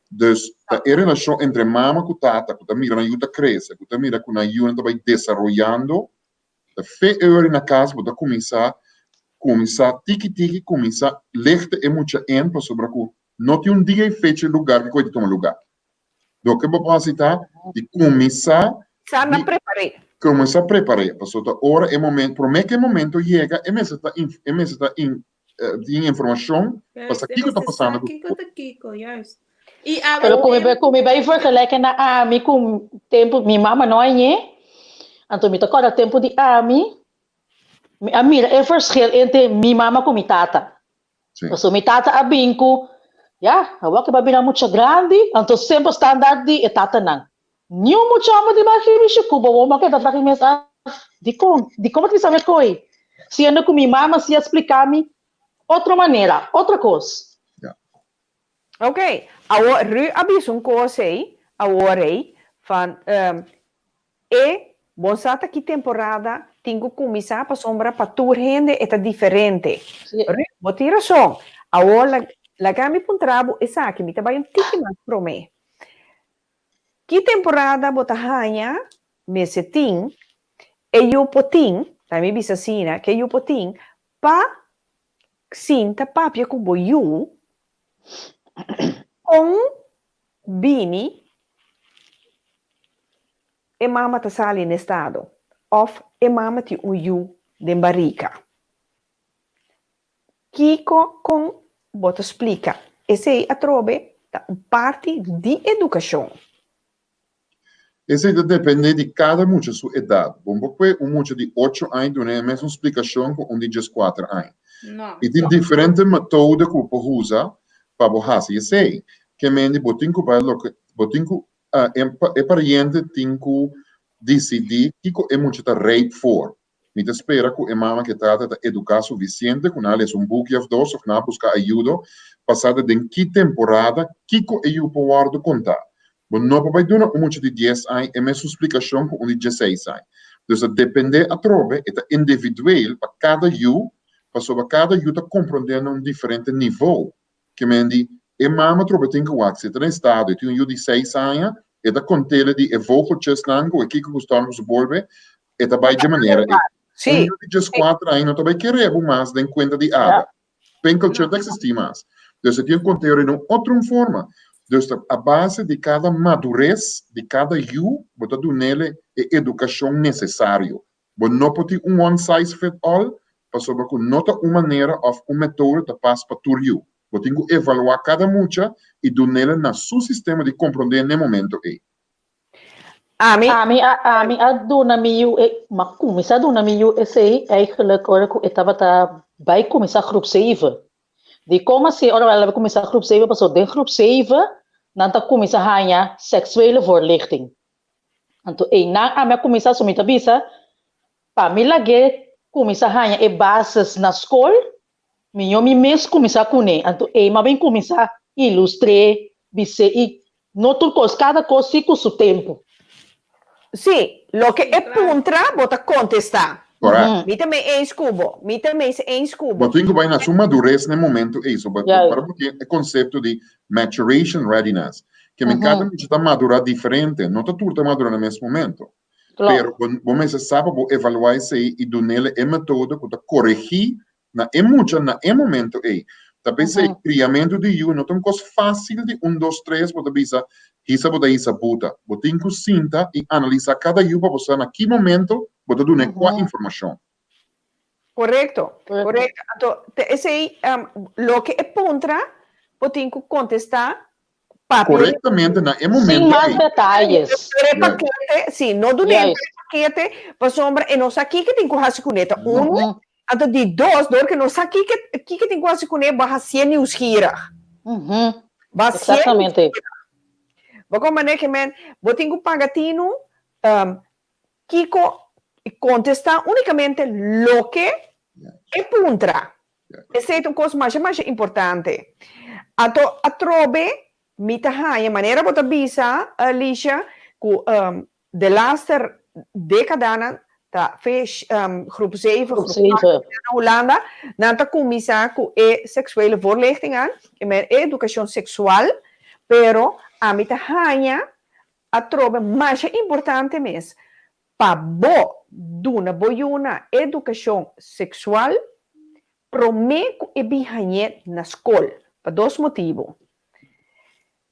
Dus ta e relashon entre mama ku tata ku ta mira nan yu ta krese, ku ta mira ku nan yunan ta bai desaroyando, ta fe euri na kas bo ta kuminsá kuminsá tiki tiki kuminsá lichte e mucha in pasobra ku no tin un dia i fecha i lugar ku e ta tuma lugá. Loke bo por hasi ta di kuminsá Sa na prepar'é. Kuminsá prepar'é, pasobra ta ora e momento, promé ku e momento yega e mester ta e mester ta tin informashon pa sa kiko ta pasando ku Kiko ta kiko, juist. I awe Pero ku mi ku mi bai vergelijken na ami ku tempu mi mama no a ñe, anto mi ta kòrda tempu di ami, mi a mira e verschil entre mi mama ku mi tata. Pasobra mi tata a bin ku, ya, awor ke bo a bira mucha grandi, anto semper standaard di e tatanan. Niun mucha homber di bai ribishi ku bo, bo keda traha mes af. Dikon? Dikon bo ta bisa mi e koi? Siendo ku mi mama si a splika mi otro manera, otro kos. Ok, awor Ru a bisa un kos ei, awor ei, van E bon sa ta ki temporada tin ku kuminsá pasobra pa tur hende e ta diferente. Ruth, bo tin rason. Awor laga mi puntra bo esaki, mi ta bai un tiki mas promé. Ki temporada bo ta haña mester tin e yu por tin, laga mi bisa asina, ke yu por tin pa sinta papia ku bo yu kon bini e mama ta sali n'e estado òf e mama tin un yu den barika. Kiko kon bo ta splika? Esei atrobe ta un parti di edukashon. Esei ta depende di kada mucha su edat. Bo por kue un mucha di ocho aña duna e mesun splikashon ku un di dieskuater aña. I tin diferente metode ku bo por usa pa bo hasi esei. Ke mende bo tin ku bai loke bo tin ku e pariente tin ku disidí kiko e mucha ta rijp for. Mi ta spera ku e mama ku e tata ta eduká sufisiente ku nan a lesa un buki òf dos òf nan a buska ayudo pa sa ta den ki temporada kiko e yu por wòrdu kontá. Bo no por bai duna un mucha di dies aña e mesun splikashon ku un di dieseis aña. Dus ta dependé atrobe, e ta individueel pa kada yu, pasobra kada yu ta komprondé na un diferente nivou. Ke men di, e mama atrobe tin ku wak, si e ta na estado, e tin un yu di seis aña, e ta kont'é di e vogeltjesnan ku e kiko ku stòrm ku su bolbe, e ta bai dje manera ei. Un yu di djeskuater aña no ta bai kere bo mas den kuenta di ada. Pinkeltje no ta eksistí mas. Dus e tin un konteo den un otro un forma. Dus ta a base di kada madures di kada yu bo ta dunele e edukashon nesesario. Bo no por tin un one size fit all pasobra ku no ta un manera òf un metodo ta pas pa tur yu. Bo tin ku evaluá kada mucha i dunele na su sistema di komprondé n'e momento ei. Ami. Ami a ami a duna mi yu e ma kuminsá duna mi yu esei eigenlijk ora ku e tabata bai kuminsá groep zeven. Dikon así ora el a bai kuminsá groep zeven pasobra den groep zeven nan ta kuminsá haña seksuele voorlichting. Anto einan ami a kuminsá so mi ta bisa pa mi lag'é kuminsá haña e basis na skol Miño mi mes kuminsá kuné, anto ei m'a bin kuminsá ilustr'é, bis'é i no tur kos, kada kos sí ku su tempu. Sí, loke e puntra bo ta kontestá. Correct. Mi ta mee eens ku bo. Mi ta mees eens ku Bo bo. tin ku bai na su madures na e momento ei. So bo para bo tin e konsepto di maturation readiness. Ke men kada mucha ta madurá diferente. No ta tur ta madurá na mes momento. Pero bo mester sa pa bo evaluá esei i dun'el e metodo ku ta koregí na e mucha na e momento ei. Ta p'esei kriamentu di yu no ta un kos fásil di un dos tres bo ta bisa hisa bo ta hisa buta. Bo tin ku sinta i analisá kada yu pa bo sa na ki momento bo ta dun'é kua informashon. Korekto, korekto. Anto te esei loke e puntra bo tin ku kontestá papia. Korektamente na e momento Sin mas ei. detalles. Pero e pakete, si, no dun'é e pakete pasobra e no sa kiko tin ku hasi kuné. Ta unu. Anto di dos, dor ku no sa kiko kiko tin ku hasi kuné, bo a hasié nieuwsgierig. Bo a hasié Exactamente. nieuwsgierig. Bo kon manera ke men, bo tin ku paga tinu kiko kontestá únikamente loke e puntra. Esei ta un kos masha masha importante. Anto atrobe mi ta haña, manera bo ta bisa, Alicia, ku delaster dékadanan ta fe groep zeven, groep acht na Hulanda, nan ta kuminsá ku e seksuele voorlichtingan, e edukashon seksual, pero ami ta haña Atrobe masha importante mes pa bo duna bo yuna edukashon seksual promé ku e bin hañ'é na skol, pa dos motibu.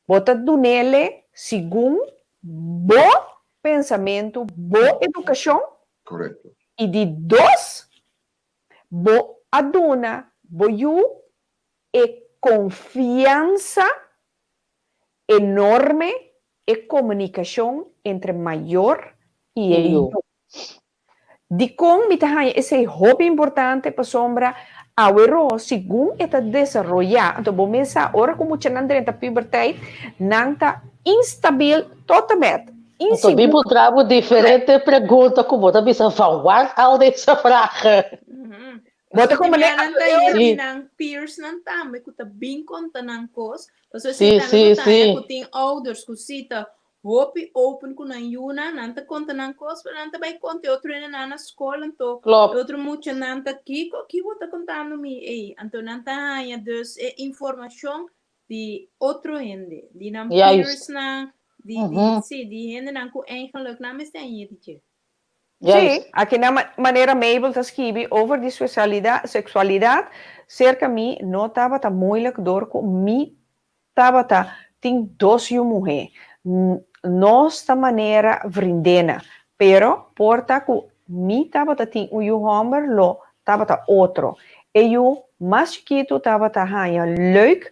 Bo ta dun'ele segun bo pensamentu, bo edukashon, i di dos, bo a duna bo yu e konfiansa enorme e komunikashon entre mayor i e yu. Dikon mi ta haña esei hopi importante? Pasobra aweró segun e ta desaroyá, anto bo mes sa ora ku muchanan drenta puberteit, nan ta instabil totamet, Anto mi insigur. puntra bo diferente pregunta ku bo ta bisa van waar al deze vragen? Bo ta Pasobra como ne nan ta e yedi Sí. nan peers nan tambe ku ta bin konta nan kos. Pasobra Sí, si tambe sí, bo ta haña sí. ku tin ouders ku si ta hopi open ku nan yunan, nan ta konta nan kos, pero nan ta bai konta e otro hendenan na skol, anto e Klopt. otro muchanan ta kiko, ki bo ta kontando mi ei? Anto nan ta haña dus e informashon di otro hende, di nan Juist. peers nan, di di sí, di hendenan ku eigenlijk nan mester a yedi dje. Sí, aki na manera Mabel ta skibi over di seksualidat, serka mi no tabata moeilijk dor ku mi tabata tin dos yu muhé. Nos ta manera vrindena, pero por ta ku mi tabata tin un yu hòmber lo tabata otro. E yu mas chikitu tabata haña leuk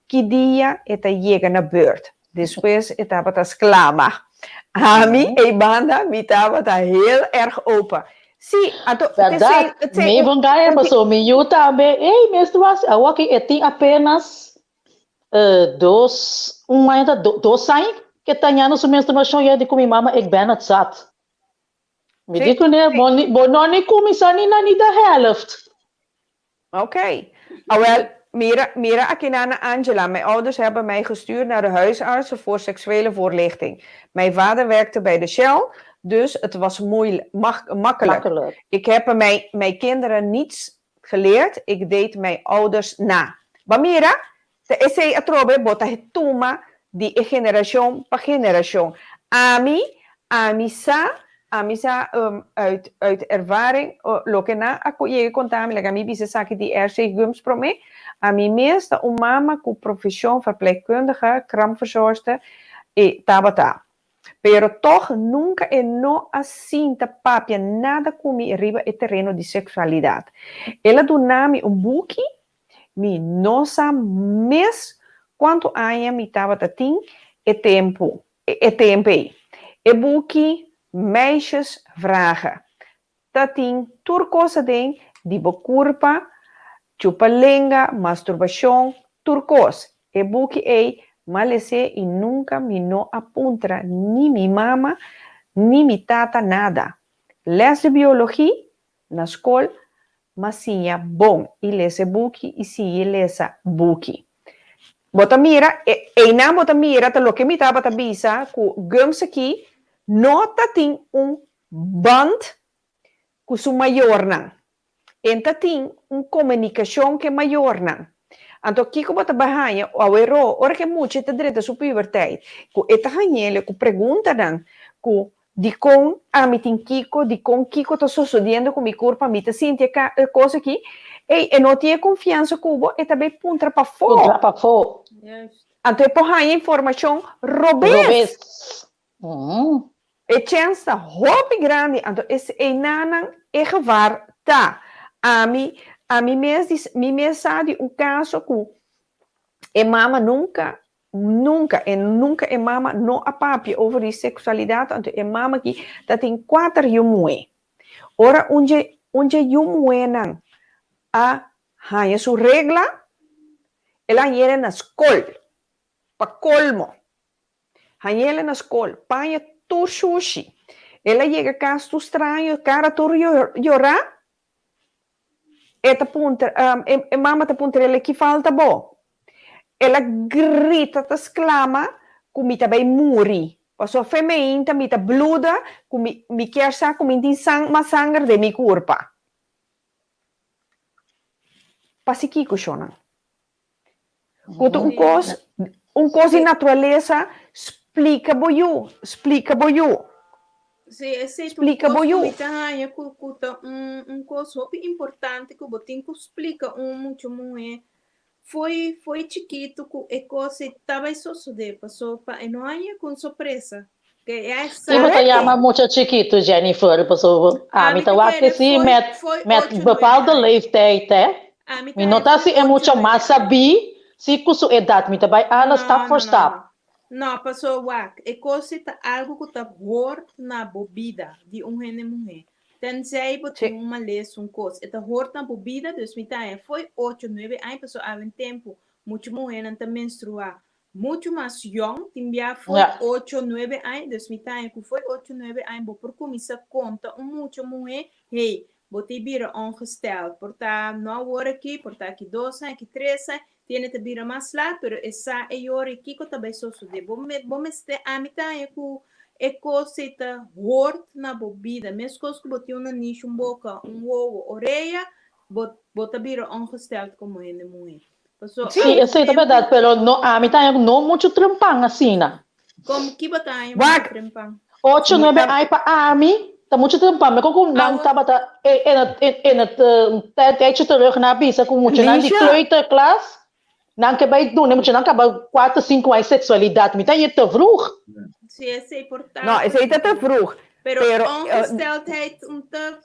ki dia e ta yega na beurt. Despues e tabata sklama. Ami, ei banda, mi tabata heel erg open. Sí, anto, Bèrdat, t'esei mi bon gaya paso mi yu tambe, ey, mes tu hasi, awor ki e tin apenas dos, un aña ta, dos aña ke ta ñando su menstruashon, ya di ku mi mama ik ben het zat. Mi di kuné, bo no ni kuminsá ni na ni de helft. Oké. Awel. Mira, mira aki na Angela. Mijn ouders hebben mij gestuurd naar de huisarts voor seksuele voorlichting. Mijn vader werkte bij de Shell, dus het was moeilijk, makkelijk. Makkelijk. Ik heb mijn, mijn kinderen niets geleerd. Ik deed mijn ouders na. Bo a mira, ta esei atrobe bo ta tuma di e generashon pa generashon. Ami, ami sa, ami sa uit, uit ervaring, loke nan a yega konta mi, laga mi bisa esaki di RC Gumbs promé, ami mes ta un mama ku profeshon verpleegkundige, kraamverzorgster, e tabata. Pero tòg nunka e no a sinta papia nada ku mi riba e tereno di seksualidat. El a duna mi un buki Mi no sa mes kuantu aña mi tabata tin e tempu e tempu ei. E buki Meisjes Vragen ta tin tur kos aden di bo kurpa, chupa lenga, masturbashon, tur kos. E buki ei m'a les'é i nunka mi no a puntra ni mi mama ni mi tata nada. Lès di biologi Na skol, m'a siña bon i lesa e buki i sigui lesa buki. Bo ta mira, e einan bo ta mira ta loke mi tabata bisa ku Gums aki no ta tin un band ku su mayornan. En ta tin un komunikashon ku e mayornan. Anto kiko bo ta bai haña aweró ora ku e mucha ta drenta su puberteit ku e ta hañ'el ku preguntanan ku Dikon ami tin kiko? Dikon kiko ta sosodiendo ku mi kurpa? Mi ta sinti e ka e kos aki. Ey, e no tin e konfiansa ku bo, e ta bay puntra pafó. Puntra pafó. Anto e por haña informashon robes. Robes. E chèns ta hopi grandi, anto es einanan e gevaar ta. Ami, ami mes di, mi mes sa di un kaso ku e mama nunka Nunka e nunka e mama no a papia over di seksualidat, anto e mama aki ta tin kuater yu muhé. Ora un dje un dje yu muhénan a haña su regla, el a hañ'el na skol, pa kolmo. Hañ'el na skol, paña tur shushi. El a yega kas tur straño, kara tur yorá. E ta puntra, e mama ta puntra el, ki falta bo? El a grita ta sklama ku mi ta bai muri. Pasobra fe meinta mi ta bluda ku mi mi kier sa ku mi tin sang mas sanger den mi kurpa. Pasi kiko shonnan? Ku ta un kos, un kos di naturalesa, splika bo yu, splika bo yu. Sí, esei ta un Splika kos bo ku yu. mi ta haña ku ku ta un un kos hopi importante ku bo tin ku splika un mucha muhé fo'i fo'i chikitu ku e kos ei ta bai sosodé paso pa e no haña ku un sorpresa. Ke e Si bo sa ta ku yama mucha chikitu, Jennifer, pasobra ami ami ta ta wak kere si fo'i met fo'i met ocho nuebe bepaalde aña. leeftijd, hè. Ami Mi ta no haña ta fo'i si e ocho mucha nuebe mas aña. sabí, si ku su edat mi ta bai ala stap No, for no, no, stap. no. No, paso wak, e kos ei ta algu ku ta hort na bo bida di un hende muhé. Tenzij bo tin un malesa, un kos. E ta hort na bo bida, dus mi ta haña fo'i ocho, nuebe aña, paso awe un tempu mucha muhénan ta menstruá muchu mas yòn, tin bia fo'i ocho, nuebe aña, dus mi ta haña ku fo'i ocho, nuebe aña bo por kuminsá konta un mucha muhé, hey, bo ta bira ongesteld, por ta no awor aki, por ta aki dos aña, aki tres aña, tiene ta bira mas lat, pero e sa e yora i kiko ta bai sosodé. Bo me, bo mester, ami ta haña ku e kos ei ta hort na bo bida, meskos ku bo tin un nanishi, un boka, un wowo, orea, bo, bo ta bira ongesteld komo hende muhé. Paso Sí, awe esei ta tempu. bèrdat, pero no, ami ta haña no muchu trempan asina. Kom, ki bo ta haña muchu Wak, trempan? Ocho, mi nuebe ta aña pa ami ta muchu trempan. Mi ku nan Awe, tabata e en het en en het un tijdje terug nan a bisa ku muchanan di Lisha, kleuterklas nan ke bai duna e muchanan kaba kuater, sinku aña seksualidat. Mi ta haña te vroeg. sí, esei por ta no, esei ta te vroeg. vroeg. Pero Pero, ongesteldheid un ta no,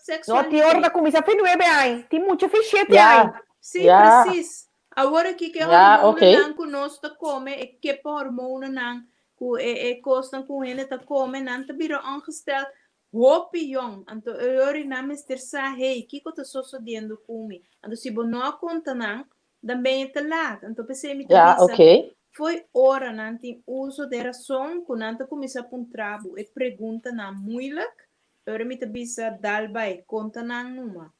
tin ora ta seksualiteit. kuminsá fe nuebe aña, tin mucha fe shete Ya, aña. Sí, ya, precies. Awor aki ke ya, oké. hormonanan ku nos ta kome, e kepa hormonanan ku e e kosnan ku hende ta kome, nan ta bira ongesteld hopi yong. Anto e ora nan mester sa, hey, kiko ta sosodiendo ku mi? Anto si bo no a konta nan, dan ben e ta laat. Anto p'esei mi ta Ya, bisa, oké. fo'i ora nan tin uso de rason ku nan ta kuminsá puntra bo e preguntanan muilik, e ora mi ta bisa, dal bai, konta nan numa.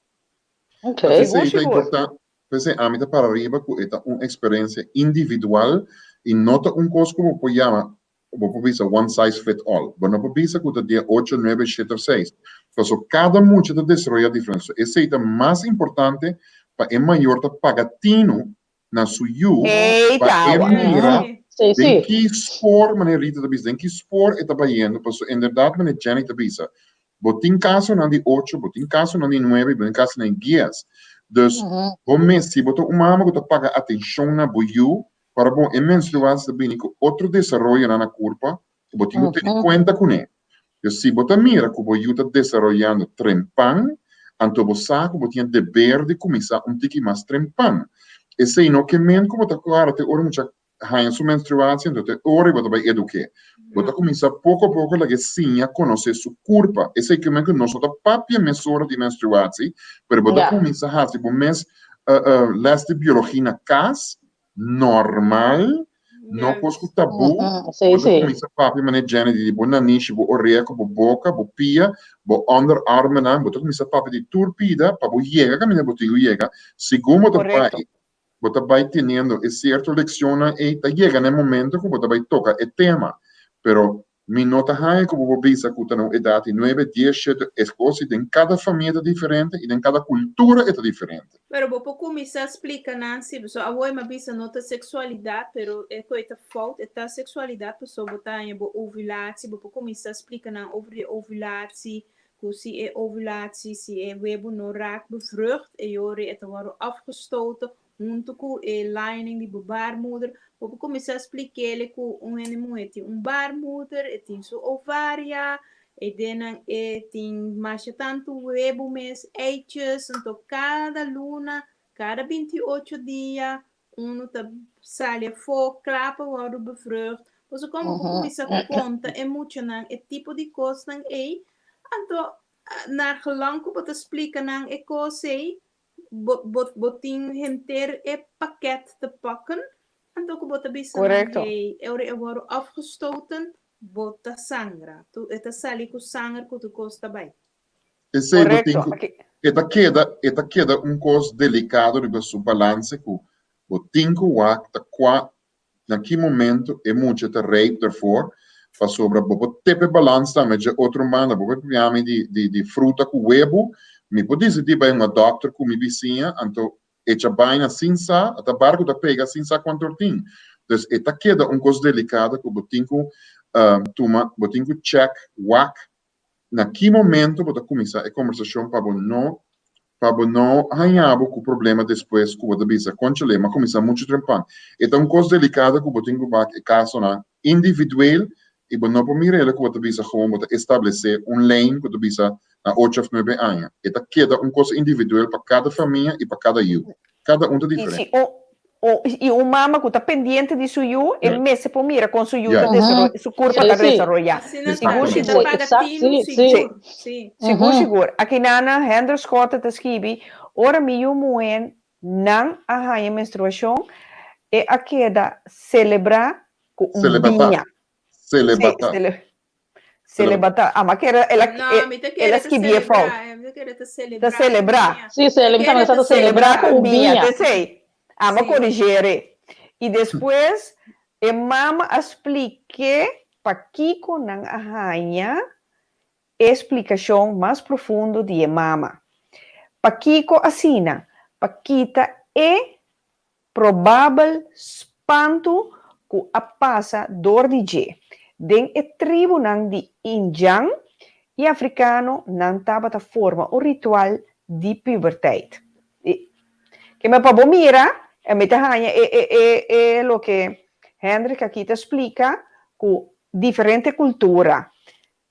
Oké. P'esei Sigur, ta sigur. importan. P'esei ami ta para riba ku e ta un eksperensia individual i no ta un kos ku bo por yama, bo por bisa one size fit all. Bo no por bisa ku ta dia ocho, nuebe, shete òf seis. Pasobra kada mucha ta desaroyá diferente. So esei ta mas importante pa e mayor ta paga tinu na su yu pa e mira den ki spoor, manera Rita ta bisa, den ki spoor e ta bayendo. Pasobra inderdat manera Jenny ta bisa, Bo tin kasonan di ocho, bo tin kasonan di nuebe, bo tin kasonan di dies. Dus, bo mes, si bo ta un mama ku ta paga atenshon na bo yu, ora bo e menstruatie ta bini ku otro desaroyonan na kurpa, ku bo tin ku tene kuenta kuné. Dus, si bo ta mira ku bo yu ta desaroyando trempan, anto bo sa ku bo tin e deber di kuminsá un tiki mas trempan. Esei no ke men ku bo ta kòrda te ora mucha haña su menstruatie, entonces te ora bo ta bai eduké. Bo ta kuminsá poko poko laga e siña konosé su kurpa. Esei ke men ku nos no ta papia mesora di menstruatie, pero bo ta kuminsá hasi bo mes lès di biologia na kas, normal, no kos ku tabú. Bo ta kuminsá papia manera Jenny di bo nanishi, bo orea ku bo boka, bo pia, bo onderarmennan, bo ta kuminsá papia di tur pida pa bo yega kaminda bo tin ku yega, segun bo ta bai. Bo ta bai teniendo e cierto leccionnan ey, ta yega na e momento cu bo ta bai toca e tema. Pero mi no ta haña cu bo por bisa cu ta na un edad di nuebe, dies, shete, es cos y den cada famia ta diferente y den cada cultura e ta diferente. Pero bo por cuminsa splica nan si, pasobra awor mi a bisa no ta sexualidad, pero e cu e ta fout, e ta sexualidad pasobra bo ta haña bo ovulatie, bo por cuminsa splica nan over di ovulatie, Ku si e ovulatie, si e webu no raak bevrucht, e yori e ta wòrdu afgestoten huntu ku e lining di bo baarmoeder. Bo por kuminsá splik'é ku un hende muhé tin un baarmoeder, e tin su ovaria, e dennan e tin masha tantu webu mes, eitjes, anto kada luna, kada binti ocho dia, Unu ta sali afó kla pa wòrdu bevrucht. Pasobra kon bo por kuminsá konta e muchanan e tipo di kosnan ei, anto na gelang ku bo ta splika nan e kos ei, bo bo bo tin henter e pakèt te pakken, anto ku bo ta bisa nan, hey, e ora e wòrdu afgestoten, bo ta sangra. Tu e ta sali ku sanger ku tur kos ta bai. Esei bo tin ku e ta keda e ta keda un kos delikado riba su balanse ku bo tin ku wak ta kua na ki momento e mucha ta rijp dervoor pasobra bo por tep e balans tambe dje otro banda bo por papia mi di di di fruta ku webu mi por disidí bai un dòkter ku mi bisiña anto echa baina sin sa ata barku ta pega sin sa kuantu or tin dus e ta keda un kos delikado ku bo tin ku tuma bo tin ku chèk wak Na ki momento bo ta kuminsá e kombersashon pa bo no pa bo no haña bo ku problema despues ku bo ta bisa, Kónchale, m'a kuminsá muchu trempan. E ta un kos delikado ku bo tin ku bak e kasonan individueel i bo no por mira el ku bo ta bisa gewoon bo ta establesé un lijn ku ta bisa na ocho òf nuebe aña. E ta keda un kos individueel pa kada famia i pa kada yu. Kada un ta I si diferente. un O, i un mama ku ta pendiente di su yu, e mester por mira kon su yu ta desaroyá, su kurpa ta desaroyá. Sigur, sigur. Sí. Sigur, sigur. Aki nana Hendrik Schotte ta skibi, Ora mi yu muhé nan a haña menstruashon, e a keda selebrá ku un biña. Selebatá. Selebatá. Ah, ma kere el a, No, mi ta el kere a ta skibi e fout. celebra, eh, mi ta kere ta Ta celebra ku selebrá. biña. Sí, sele, mi Kere tambe sa ta ta Selebrá selebrá ku ku biña, biña. t'esei. Ah, ma Sí. koriger'e. I despues e mama a splik'é pakiko nan a haña e splikashon mas profundo di e mama. Pakiko asina? Pa kita e Probabel spantu ku a pasa dor di dje. Den e tribunan di indjan i afrikano nan tabata forma un ritual di puberteit. I ke me pa bo mira, e mi ta haña e e e e loke Hendrik aki ta splika ku diferente kultura.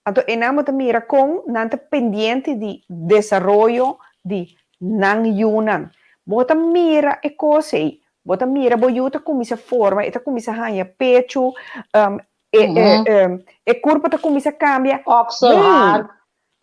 Anto enan bo ta mira kon nan ta pendiente di desaroyo di nan yunan. Bo ta mira e kos ei. Bo ta mira bo yu ta kuminsá forma, e ta kuminsá haña pechu, e e e kurpa ta kuminsá kambia. Oksel, Hey! hart.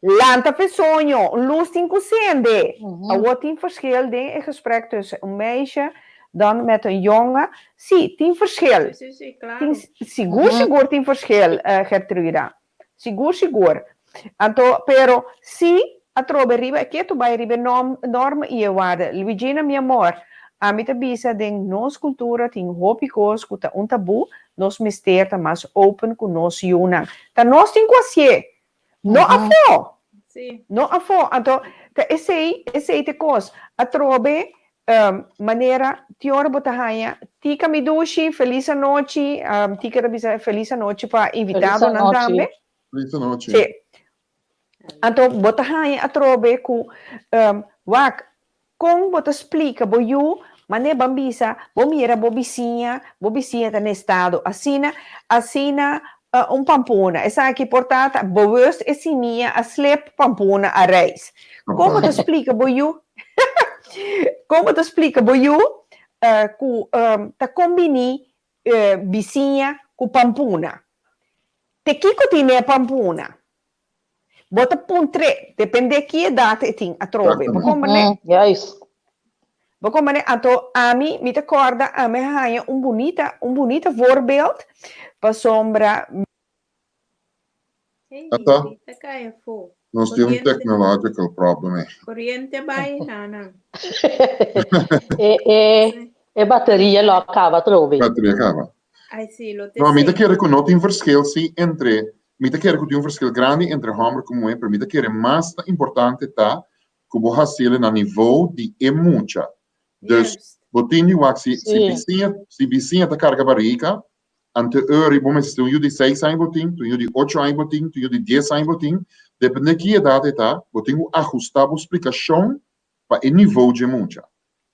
Lanta p'e soño, un lus tin ku sende. Awor tin verschil den e gesprek tussen un meisje dan met een jongen. Sí, tin verschil. Sí, sí, sí, claro. Tin, sigur, sigur tin verschil, Gertruda. Sigur, sigur. Anto, pero sí, atrobe riba e ketu bai riba e norm, norma i e waarde. Luigina, mi amor, Ami ta bisa den nos kultura tin hopi kos ku ta un tabú, nos mester ta mas open ku nos yunan. Ta nos tin ku hasié, no afó. No afó. Anto ta esei, esei ta e kos. Atrobe manera tin ora bo ta haña Tika mi dushi, felis anochi. Tika ta bisa felis anochi pa invitadonan tambe. Felis anochi. Sí. Anto bo ta haña atrobe ku wak kon bo ta splika bo yu manera ban bisa bo mira bo bisiña, bo bisiña ta na estado asina, asina un pampuna esaki por ta ta bewust e simia a slip pampuna a reis. Kon bo ta splika bo yu kon bo ta splika bo yu ku ta kombini bisiña ku pampuna? Te kiko tin e pampuna? Bo ta puntr'é, dependé ki edat e tin atrobe. Bo komprendé? Juist. Bo komprendé? Anto ami, mi ta kòrda ami a haña un bunita, un bunita voorbeeld, pasobra. Hey, Ata, mi ta kai afó. nos tin un Corriente, technological problem eh. corriente bai, nana. E, e, e bateria lo a kaba atrobe. Bateria kaba. Ai sí, lo te No, mi ta sei. kere ku no tin verschil sí entre, mi ta kere ku tin un verschil grandi entre hòmber ku muhé, pero mi ta kere mas ta importante ta ku bo hasiel na nivou di e mucha. Dus Juist. bo tin di wak si si Sí. bisiña si bisiña ta karga barika, ante ori bo mester un yu di seis aña bo tin, un yu di ocho aña bo tin, un yu di dies aña bo tin, depende ki edat e ta, bo tin ku ahustá bo splikashon pa e nivou dje mucha.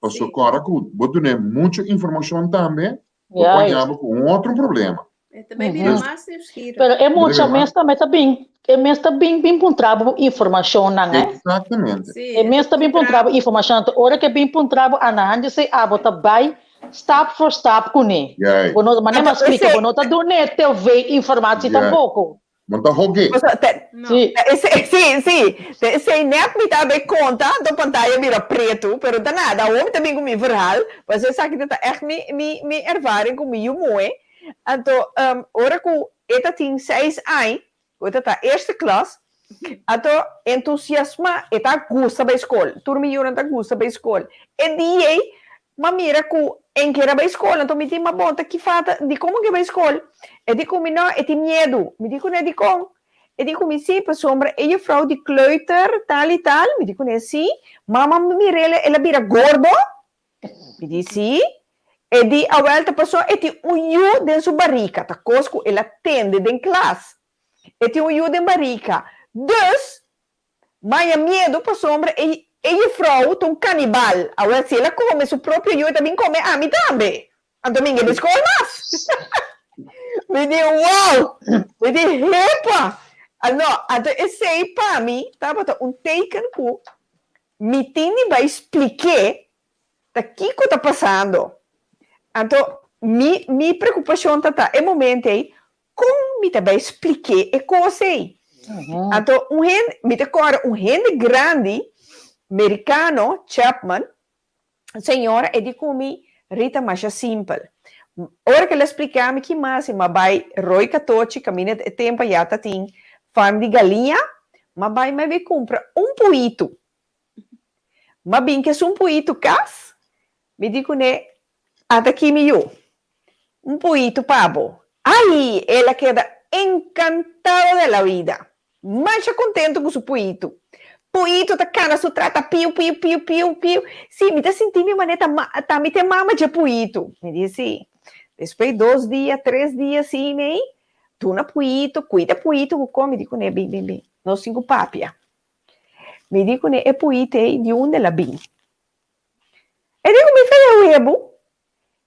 Paso Sí. kòrda ku bo dun'é muchu informashon tambe, bo por Juist. haña bo ku un otro problema. E ta bai bira Dus, mas nieuwsgierig. Pero e bo ta mucha bira mas. mes tambe ta bin, e mes ta bin bin puntra bo informashonnan, eh. Exactamente. Sí, E e ta mes ta bin puntra puntra bo bo. informashon. Anto ora ku e bin puntra bo, ana han dje abo ta bai stap voor stap kuné. Juist. Bo no, manera Anto mi a splika, bo esei, no ta dun'é tv informatie Juist. tampoko. Bo ta hog'é. Pasobra te, No. Sí. te esei, sí, sí, te esei net mi ta bay conta, anto pantaya bira pretu, pero ta nada, awor mi ta bin cu mi verhaal, pasobra esaki ta ta echt mi, mi, mi ervaring cu mi yu muhe. Anto, ora cu e ta tin seis añ, cu e ta ta eerste klas, anto entusiasma, e ta gusta bay scol, tur mi yunan ta gusta bay scol. E dia ei, M'a mira ku en ker a bai skol, anto mi di, Ma bon, ta ki fata, dikon bo ke bai skol? E di ku mi, No, e tin miedu. Mi di kuné, Dikon? E di ku mi, Si, pasobra e jufrou di kleuter tal i tal. Mi di kuné, Si. Mama mi mir'el, el a bira gordo? Mi di, Si. E di, Awel, ta pasobra e tin un yu den su barika, ta kos ku el a tende den klas. E tin un yu den barika. Dus, Maya miedu pasobra e e jufrou ta un kanibal. Awel si el a kome su propio yu e ta bin kome ami tambe. Anto mi n'gebe skol mas. Mi di wow! Mi di hepa! No, anto esei pa mi tabata un teken ku mi tin di bai splik'é ta kiko ta pasando. Anto mi mi preokupashon ta ta e momento ei Kon mi ta bai splik'é e kos ei? Anto un hende, mi ta kòrda un hende grandi, merikano, Chapman, señora, e di ku mi, Rita, masha simpel. Ora ku el a splika mi ki mas, i m'a bai Rooi Katochi, kaminda e tempu ayá ta tin farm di galiña, m'a bai m'a bai kumpra un puitu. M'a bin ku esun puitu kas, mi di kuné, Ata ki mi yu. Un puitu pa bo. Ai! El a keda encantado de la vida. Masha contento cu su puitu. Puitu ta cana su trata piu, piu, piu, piu, piu. Si, mi ta sinti mi manera ta ma, ta mi ta e mama dje puitu. Mi di si. Despues dos dia, tres dia asina ei, duna puitu, cuida puitu cu con. Mi di cune, bin, bin, bin. Nos tin cu papia. Mi di cune, e puitu ei di unda el a bin? E di cu mi fey e webu.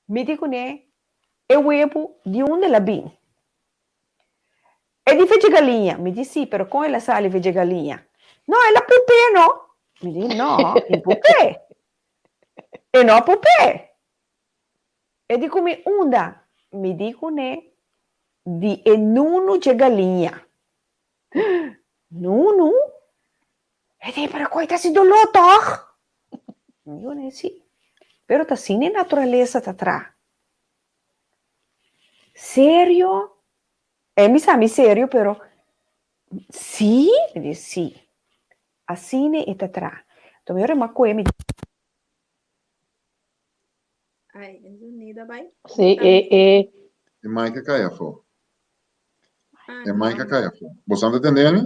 Mi di kuné, E webu di unda el a bin? E di fecha galiña. Mi di, Sí, pero kon el a sali fecha galiña? No, el a pup'é no. Mi di, No, e pup'é. E no a pup'é. E di ku mi, Unda? Mi di kuné, Di e nunu dje galiña. Nunu? E di, pero koe ta hasi doló tòg? Mi di, Bueno, sí. Pero ta asina e naturalesa ta traha. Serio? E bisa mi serio, pero sí? Mi di, sí. Asina e ta traha. Enton mi ora mi a kohe mi. Ai, e zonido a bai. Sí, e, e. E mic a kai afó. Ah, E mic a no. kai afó. Boso no ta tende mi?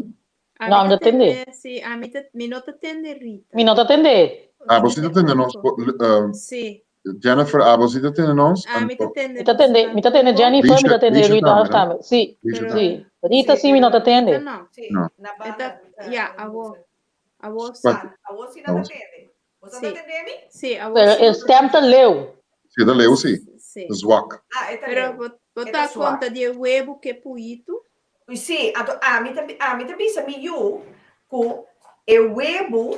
Ami No, mi ta ta tende. tende, sí, ami ta, mi no ta tende Rita. Mi no ta tende. Ah, bo sí ta tende nos? Bo, eh, Sí. Jennifer, abo sí ta tende nos? Ami ta Anto, tende Mi ta tende, mi ta tende Jennifer, mi ta Lisha, tende Lisha Rita tambe, of no? tambe. Sí, Lisha Pero, tambe. sí. Rita sí mi no ta Rita tende. no. Sí, No. na E ta, banda. ja, awor. Awor sí. Pa- Awor sí nan ta tende. Bo sa ta Sí. tende mi? Sí, awor Pero sí. e stem ta leu. Sí, ta leu sí. Sí. Zwak. Ah, e ta Pero leu. bo, bo E ta ta zwak. konta di e webu ku e puitu. Sí, anto ami ta ami ta bisa mi yu ku e webu,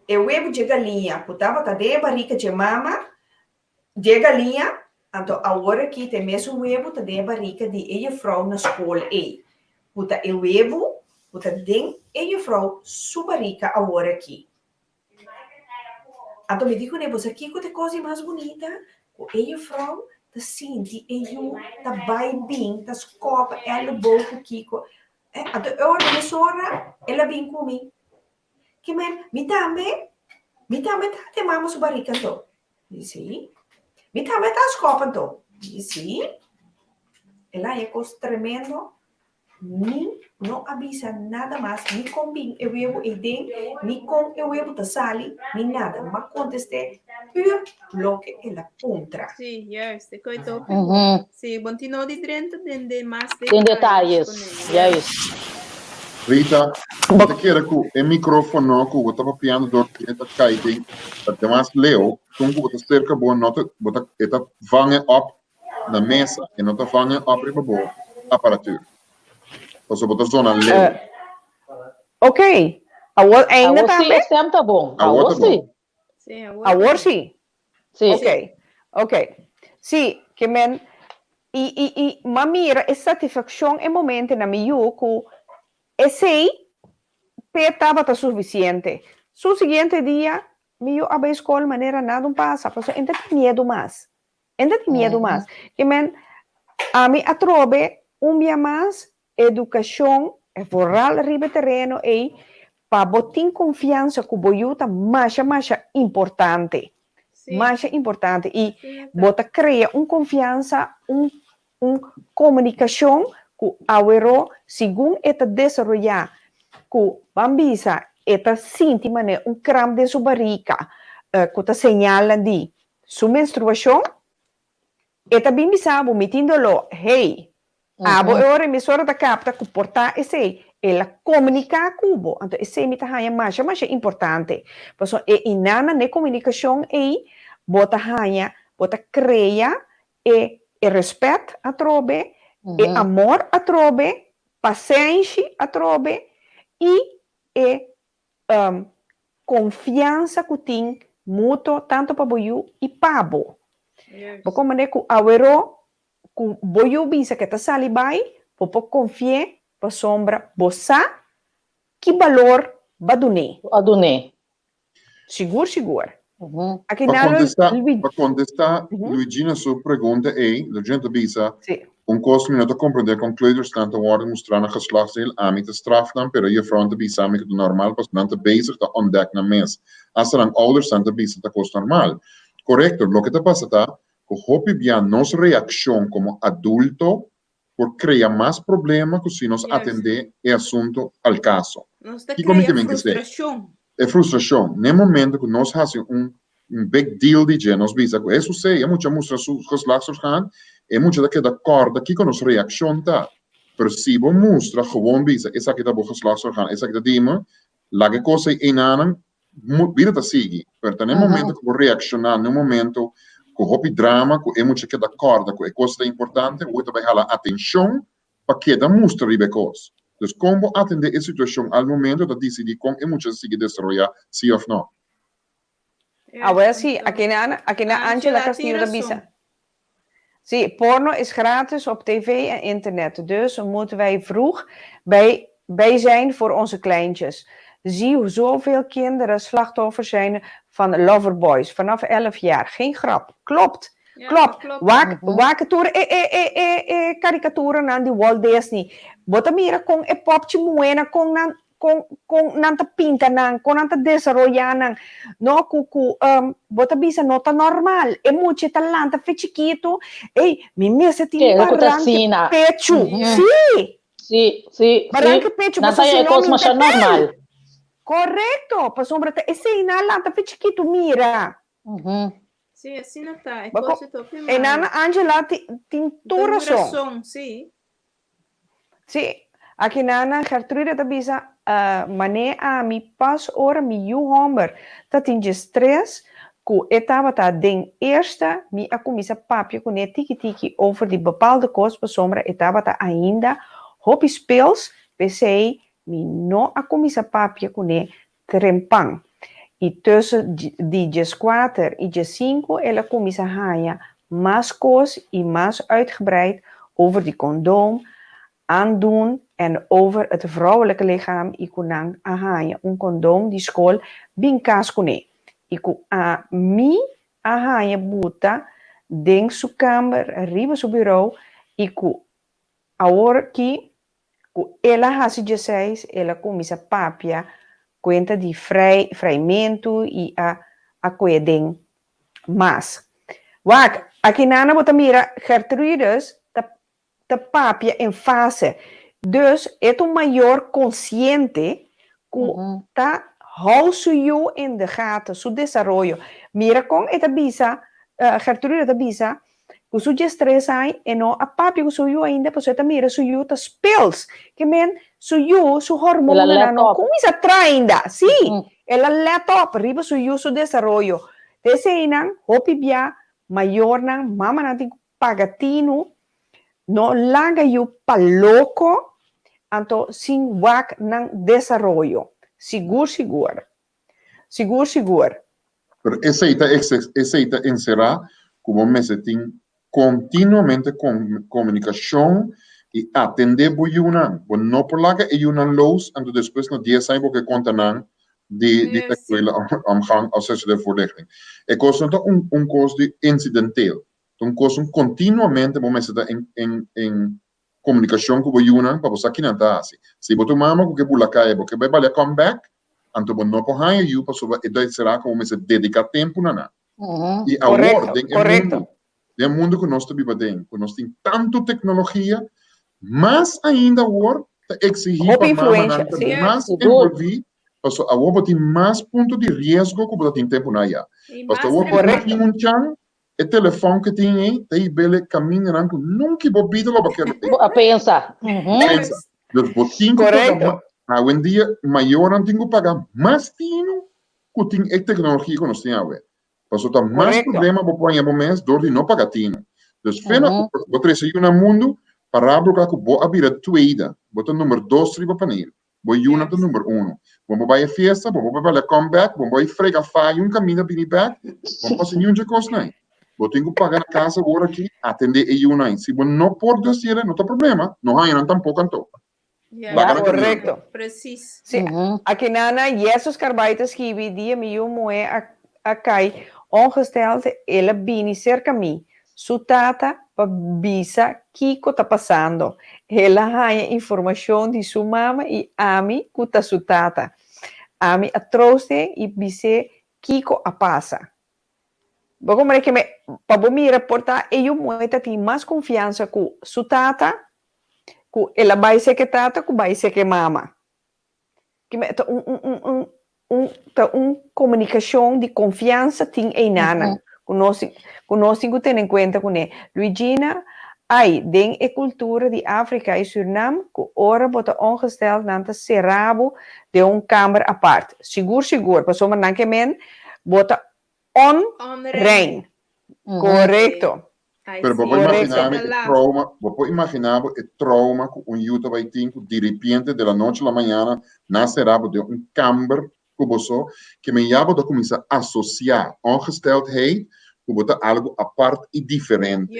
e webu dje galiña ku tabata den e barika dje mama dje galiña, anto awor aki ta e mesun webu ta den e barika di e jufrou na skol ei, ku ta e webu ku ta den e jufrou su barika awor aki. Anto mi di kuné, Bo sa kiko ta e kos di mas bunita? Ku e jufrou ta sinti e yu ta bai bin, ta skòp èlbou ku kiko. Anto e ora mesora el a bin ku mi. Ke men, mi tambe, mi tambe ta den mama su barika anto. Mi di, Sí. Mi tambe ta skòp anto. Mi di, Sí. El a haña kos tremendo. Mi no a bisa nada mas, ni kon bin e webu ei den, ni kon e webu ta sali, ni nada. M'a kontest'é pur loke el a puntra. Sí, juist. E koe topi. Mhm. Sí, bon tin no di drenta den den mas Den detalles detalles, kuné. juist. Rita, mi ta kere ku e mikrofono ku bo ta papiando dor di e ta kai den ta demas leu, kon ku bo ta serka bo no ta bo ta e ta vang e op na mesa e no ta vang e op riba bo aparatuur. Pasobra bo ta zona leu. Eh, ok. Awor ainda Awor sí tambe? e stem ta bon. Awor Awor ta bon. sí. Sí, awor Awor ta bon. sí. Sí. Ok, ok. Sí, ke men i i i m'a mira e satisfakshon e momente na mi yu ku esei p'e tabata sufisiente. Su siguiente dia mi yu a bai skol manera nada un pasa, pasobra e no ta tin miedu mas. E no ta tin miedu mas. Ke men ami atrobe un bia mas Edukashon, vooral riba e tereno ei, pa bo tin konfiansa ku bo yu ta masha masha importante. Masha importante. I bo ta krea un konfiansa, un un komunikashon ku aweró segun e ta desaroyá ku ban bisa e ta sinti manera un kramp den su barika ku ta señalnan di su menstruashon, E ta bin bisa bo, mi tin doló. Hey! Abo e ora emisora ta kapta ku por ta esei. El a komuniká ku bo. Anto esei mi ta haña masha masha importante. Pasobra e inana n'e komunikashon ei bo ta haña, bo ta krea e e rèspèt atrobe, e amor atrobe, pasenshi atrobe i e Konfiansa ku tin mutuo tantu pa bo yu i pa bo. Bo komprendé ku aweró ku bo yu bisa ke ta sali bai, bo por konfi'é pasobra bo sa ki balor b'a dun'é. Bo a dun'é. Sigur sigur. Aki Pa nan lo kontestá, Luigi. pa kontestá Luigina su pregunta ei, Luigina ta bisa, Un kos mi no ta komprendé kon kleutersnan ta wòrdu mustrá na geslachtsdeel, ami ta straf nan, pero juffrouwen ta bisa mi ku ta normal pasobra nan ta bezig ta ontdek nan mes. Asta nan oudersnan ta bisa ta kos normal. Korekto, loke ta pasa ta ku hopi bia nos reakshon komo adulto por krea mas problema ku si nos atendé e asuntu al kaso. Nos ta Kiko mi krea ke men ke sey? frustrashon. E frustrashon. N'e momento ku nos hasi un un big deal di dje, nos bisa ku e susei, e mucha mustra su geslachtsorgaan, e mucha ta keda kòrda kiko nos reakshon ta. Pero si bo mustra gewoon bisa esaki ta bo geslachtsorgaan, esaki ta di mi, laga e kos ei einanan, Bida ta sigui, pero ta na e momento ku bo reakshoná na un momento ku hopi drama, ku e mucha keda kòrda ku e kos ta importante, bo ta bai hala atenshon pa keda mustra riba e kos. Dus kon bo atendé e situashon al momento ta disidí kon e mucha ta sigui desaroyá, sí òf nò. Awel sí, aki na aki na Angela Castillo ta bisa. Sí, porno is gratis op tv en internet, dus moeten wij vroeg bij bij zijn voor onze kleintjes. Zie hoe zoveel kinderen slachtoffer zijn van loverboys vanaf 11 jaar. Geen grap. Klopt. Ja, Klopt. klopt. Wak, wak tur e, e, e, e, e karikaturanan di Walt Disney. Bo ta mira kon e popchi muhénan kon nan. kon kon nan ta pinta nan, kon nan ta desaroyá nan, no ku ku bo ta bisa no ta normal, e mucha ta lanta fe chikitu, ey mi mester tin Kere ku ta baranke asina. pechu, sí! Sí, sí, sí. Baranke pechu Nan pasobra ta si e no kos mi masha ta tei. normal. Korekto, pasobra ta esei nan a lanta fe chikitu mira. Sí, asina ta, e Bo kos ta hopi E nana malo. Angela tin tur Tin rason. rason, sí. Sí, aki nana Gertrude ta bisa, Mané ami pas ora mi yu hòmber ta tin djestres ku e tabata den eerste mi a kuminsá papia kuné tiki tiki over di bepaalde kos pasobra e tabata ainda hopi speels, p'esei mi no a kuminsá papia kuné trempan. I tussen di djeskuater i djesinku el a kuminsá haña mas kos i mas uitgebreid over di kondoom, aandoen en over het vrouwelijke lichaam i ku nan a haña un kondoom di skol bin kas kuné i ku a mi a haña buta den su kamber riba su burou i ku awor ki Ku el a hasi djeseis, el a kuminsá papia kuenta di frei, freimentu i a a kue den mas. Wak, akinana bo ta mira Gertrudis ta ta papia en fase. Dus e ta un mayor konsiente ku ta hou su yu in de gaten, su desaroyo. Mira kon e ta bisa, Gertrude ta bisa ku su diestres aña e no a papia ku su yu ainda pasobra e ta mira su yu ta speels. Ke men su yu, su hormonanan no kuminsá traha ainda. Sí, el a let op riba su yu su desaroyo. Ta eseinan hopi bia mayornan, mamanan tin ku paga tinu, no laga yu pa loko anto sin wak nan desaroyo. Sigur sigur. Sigur sigur. Pero esei ta esei ta enserá ku bo mester tin kontinuamente komunikashon i atendé bo yunan. Bo no por laga e yunan los anto despues na dies aña bo ke konta nan di di seksuele omgang òf seksuele voorlichting. E kos no ta un un kos di insidenteel. Ta un kos kontinuamente bo mester ta en en en komunikashon ku bo yunan pa bo sa kinan ta hasi. Si bo ta un mama ku ke bula kaya bo ke bai balia come back, anto bo no por haña yu pasobra e ta será ku bo mester dediká tempu na nan. I awor den e mundu, den e mundu ku nos ta biba den, ku nos tin tantu teknologia, mas ainda awor ta eksigí pa mamanan ta mas envolví, pasobra awor bo tin mas punto di riesgo ku bo ta tin tempu na aya. Pasobra awor bo no tin un chan, E telefòn ke tin ei ta hib'el e kamindanan ku nunka bo bida lo bo kere Bo a pensa. Pensa. Dus bo tin ku paga awendia mayornan tin ku paga mas tinu ku tin e teknologia ku nos tin awe. Pasobra ta mas problema bo por haña bo mes dor di no paga tinu. Dus fena ku bo trese yu na mundu, pará broka ku bo a bira tweede, bo ta number dos riba panel. Bo yunan ta number uno. Bo por bai e fiesta, bo por bai bala come back, bo por bai frega faya un caminda bini back, bo no por haci niun dje cosnan. Bo tin cu paga na casa awor aki, atende e yunan. Si bo no por haciele, no ta problema, no haña nan tampoco anto. Ja, Laga nan caminda. Correcto. Precies. Sí, aki nana Jesus Carbay ta skibi, dia mi yu muhé a a kai ongesteld, el a bini cerca mi. Su tata pa bisa kiko ta pasando. El a haña informashon di su mama i ami ku ta su tata. Ami a troost'é i bis'é kiko a pasa. Bo komprende ke me pa bo mira por ta e yu muhé ta tin mas konfiansa ku su tata ku el a bai seke tata ku bai seke mama. Ta un un un un un ta un komunikashon di konfiansa tin einanan ku nos ku nos tin ku tene en kuenta kuné. Luigina, Ai, den e kultura di Afrika i Sürnam ku ora bo ta ongesteld nan ta sera bo den un kamber apart. Sigur sigur, pasobra nan ke men bo ta onrein. Korekto. Pero bo por imaginá mi e trauma, bo por imaginá bo e trauma ku un yu ta bai tin ku diripiente de la noche a la mañana nan será bo den un kamber ku bo so, ke men ya bo ta kuminsá asosiá ongesteldheid ku bo ta algu apart i diferente.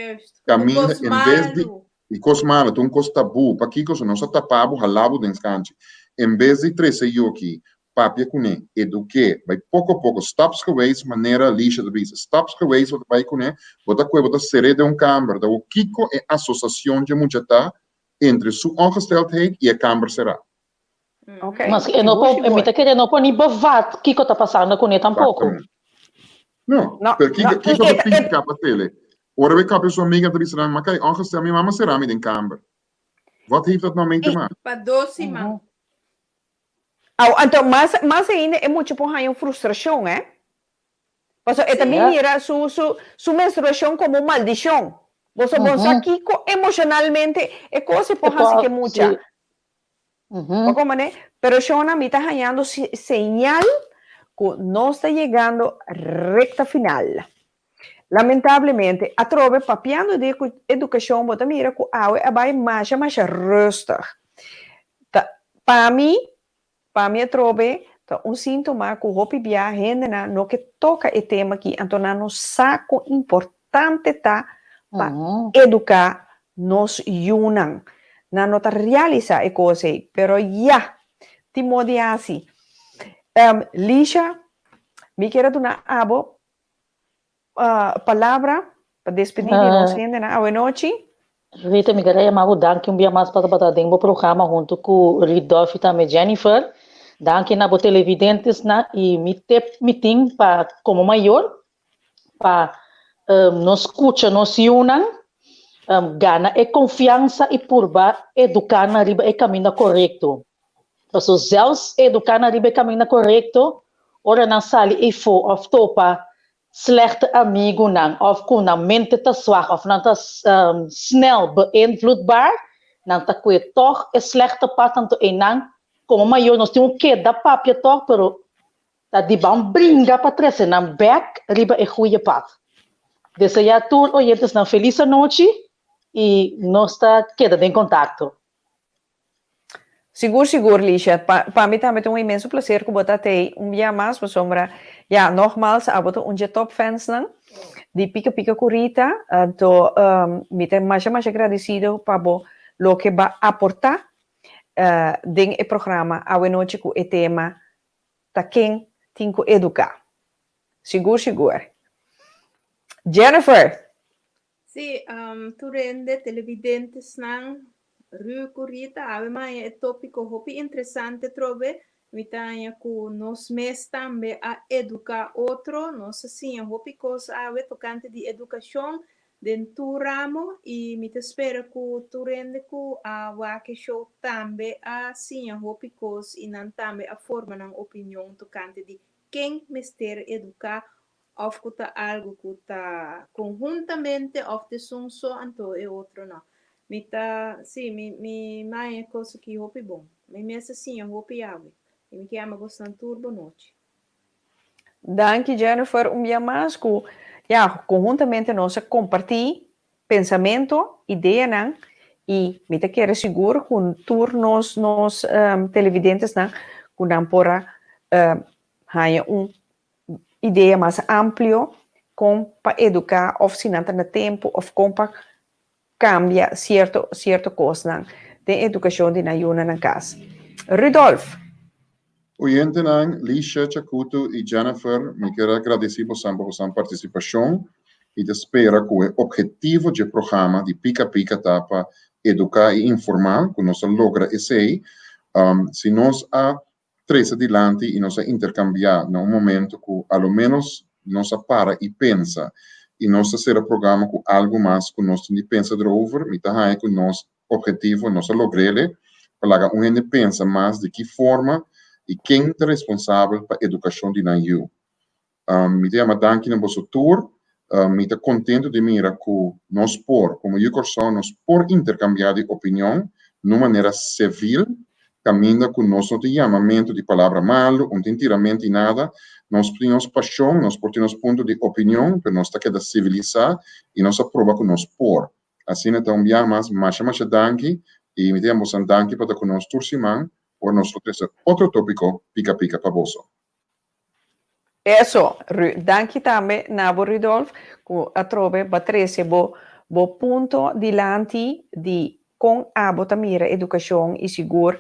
Kaminda en bes di i kos malu, ta un kos tabú, pakiko so nos a tapá bo, halá bo den skanchi. En bes di trese yu aki, papia kuné, eduk'é, bai poko poko, stapsgewijs, manera Alicia ta bisa, stapsgewijs bo ta bai kuné, bo ta kue, bo ta ser'é den un kamber, ta wou kiko e asosiacion dje mucha ta entre su ongesteldheid i e kamber será. Ok. Mas e no por, mi ta kere no por ni bevat kiko ta pasando kuné tampoko. No, No, pero kiko, no, kiko i ta e, e, pica pa tele? Ora we kapia su amiga ta bisa nan, ma kijk, ongestel mi mama sera mi den kamber. Wat heeft dat nou mee te i, maken? Pa dos siman. Au, anto mas, mas ainda e mucha por haña un frustrashon, eh? Paso e ta Sí. bin Ja. mira su, su, su menstruashon komo un maldishon. Boso bon sa kiko emoshonalmente e kos e E por hasi por, ku e mucha. sí. Bo komprende? Pero shona mi ta hañando señal ku nos ta yegando rekta final. Lamentablemente, atrobe papiando di edukashon bo ta mira ku awe a bai masha masha rustig. Ta pa mi, pa mi atrobe ta un síntoma ku hopi bia hendenan no ke toka e tema aki anto nan no sa kon importante ta pa eduká nos yunan. Nan no ta realisá e kos ei, pero ya, tin modo di hasi. Lisha, mi kier a duna abo palabra pa despedí di nos hendenan awenochi. Rita, mi kere yama bo danki un bia mas pa tabata den bo programa hunto ku Ridolf i tambe Jennifer. Danki na bo televidentesnan i mi tip mi tin pa komo mayor pa nos skucha nos yunan, gana e konfiansa i purba eduká nan riba e kaminda korekto. Pasobra zelfs eduká nan riba e kaminda korekto, ora nan sali eifó òf topa slechte amigunan òf ku nan mente ta swak òf nan ta snel beïnvloedbaar, nan ta kue tòg e slechte pad, anto einan komo mayor nos tin ku keda papia tòg, pero ta di ban bringa pa trese nan bèk riba e goeie pad. Deseá tur oyentesnan felis anochi i nos ta keda den kontakto. Sigur sigur Lisha, pa pa mi tambe ta un inmenso placer ku bo ta tei un bia mas pasobra ya nogmals abo ta un dje top fansnan di Pika Pika ku Rita anto mi ta masha masha gradisido pa bo loke ba aporta den e programa awe nochi ku e tema ta ken tin ku eduka. Sigur sigur. Jennifer! Sí, tur hende, televidentesnan, Ru ku Rita, awe maña e tópiko hopi interesante trobe. Mi ta haña ku nos mes tambe a eduká otro, nos a siña hopi kos awe tokante di edukashon den tur ramo i mi ta spera ku tur hende ku a wak e show tambe a siña hopi kos i nan tambe a forma nan opinion tokante di ken mester eduká Of ku ta algu ku ta konhuntamente of t'esun so anto e otro no. Mi ta, sí, mi mi maña e kos aki hopi bon. Mi mes a siña hopi awe. I mi ke yama bosnan tur bonochi. Danki Jennifer un bia mas ku ya konhuntamente nos a kompartí pensamento, ideanan i mi ta kere sigur ku tur nos nos televidentesnan ku nan por a haña un idea mas amplio kon pa eduká òf si nan ta na tempu òf kon pa kambia sierto sierto kosnan den edukashon di nan yunan na kas. Rudolf. Oyentenan, Lisha, Chakuto i Jennifer, mi kier a gradisí bosan pa bosan partisipashon i ta spera ku e ophetivo dje programa di Pika Pika ta pa eduká i informá, ku nos a logra esei. Si nos a trese dilanti i nos a interkambiá na un momento ku a lo ménos nos a para i pensa i nos ta sera programa ku algu mas ku nos tin di pensa erover, mi ta haña ku nos ophetivo nos a logr'ele pa laga un hende pensa mas di ki forma i ken ta responsabel pa edukashon di nan yu. Mi ta yama danki na boso tur. Mi ta kontentu di mira ku nos por, komo yu Kòrsou, nos por interkambiá di opinion na un manera sevil, kaminda ku nos no tin yamamentu di palabra malu, un tin tiramentu i nada. Nos por tin nos pashon, nos por tin nos punto di opinion, pero nos ta keda sivilisá i nos a proba ku nos por. Asina ta un biaha mas, masha masha danki i mi ta yama boso danki pa ta ku nos tur siman ora nos lo trese otro tópiko pika pika pa boso. Eso, Ru. Danki tambe na bo Rudolf ku atrobe bo a trese bo bo punto dilanti di kon abo ta mira edukashon i sigur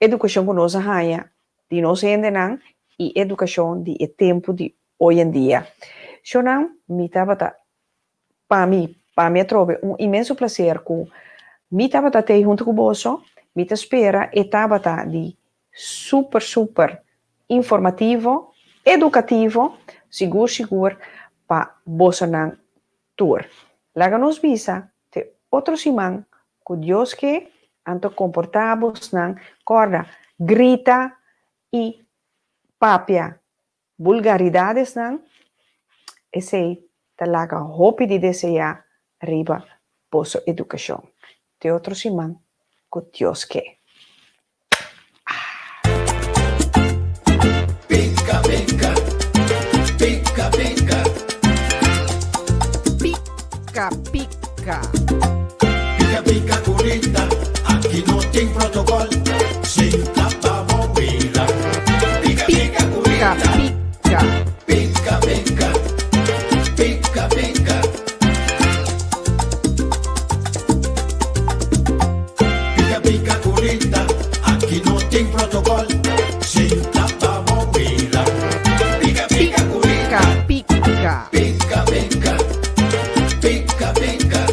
edukashon ku nos a haña di nos hendenan i edukashon di e tempu di oy en dia. Shonnan, mi tabata pa mi, pa mi atrobe un inmenso plaser ku mi tabata tei huntu ku boso, mi ta spera e tabata di. Super super informativo, edukativo, sigur sigur pa bosonan tur. Laga nos bisa te otro siman ku Dios ke, anto komportá bosnan, kòrda grita i papia Bulgaridadesnan, esei ta laga hopi di deseá riba boso edukashon. Te otro siman ku Dios ke. Pika pika, pika pika. Pika pika. Pika pika kurita, aki no tin protokòl. Sinta pa bo wila. Pika pika Pika pika. Pika pika, pika pika. Pika pika kurita, aki no tin protokòl. Sinta pa bo wila. Pika pika kurita. Pika pika. Pika pika, pika pika.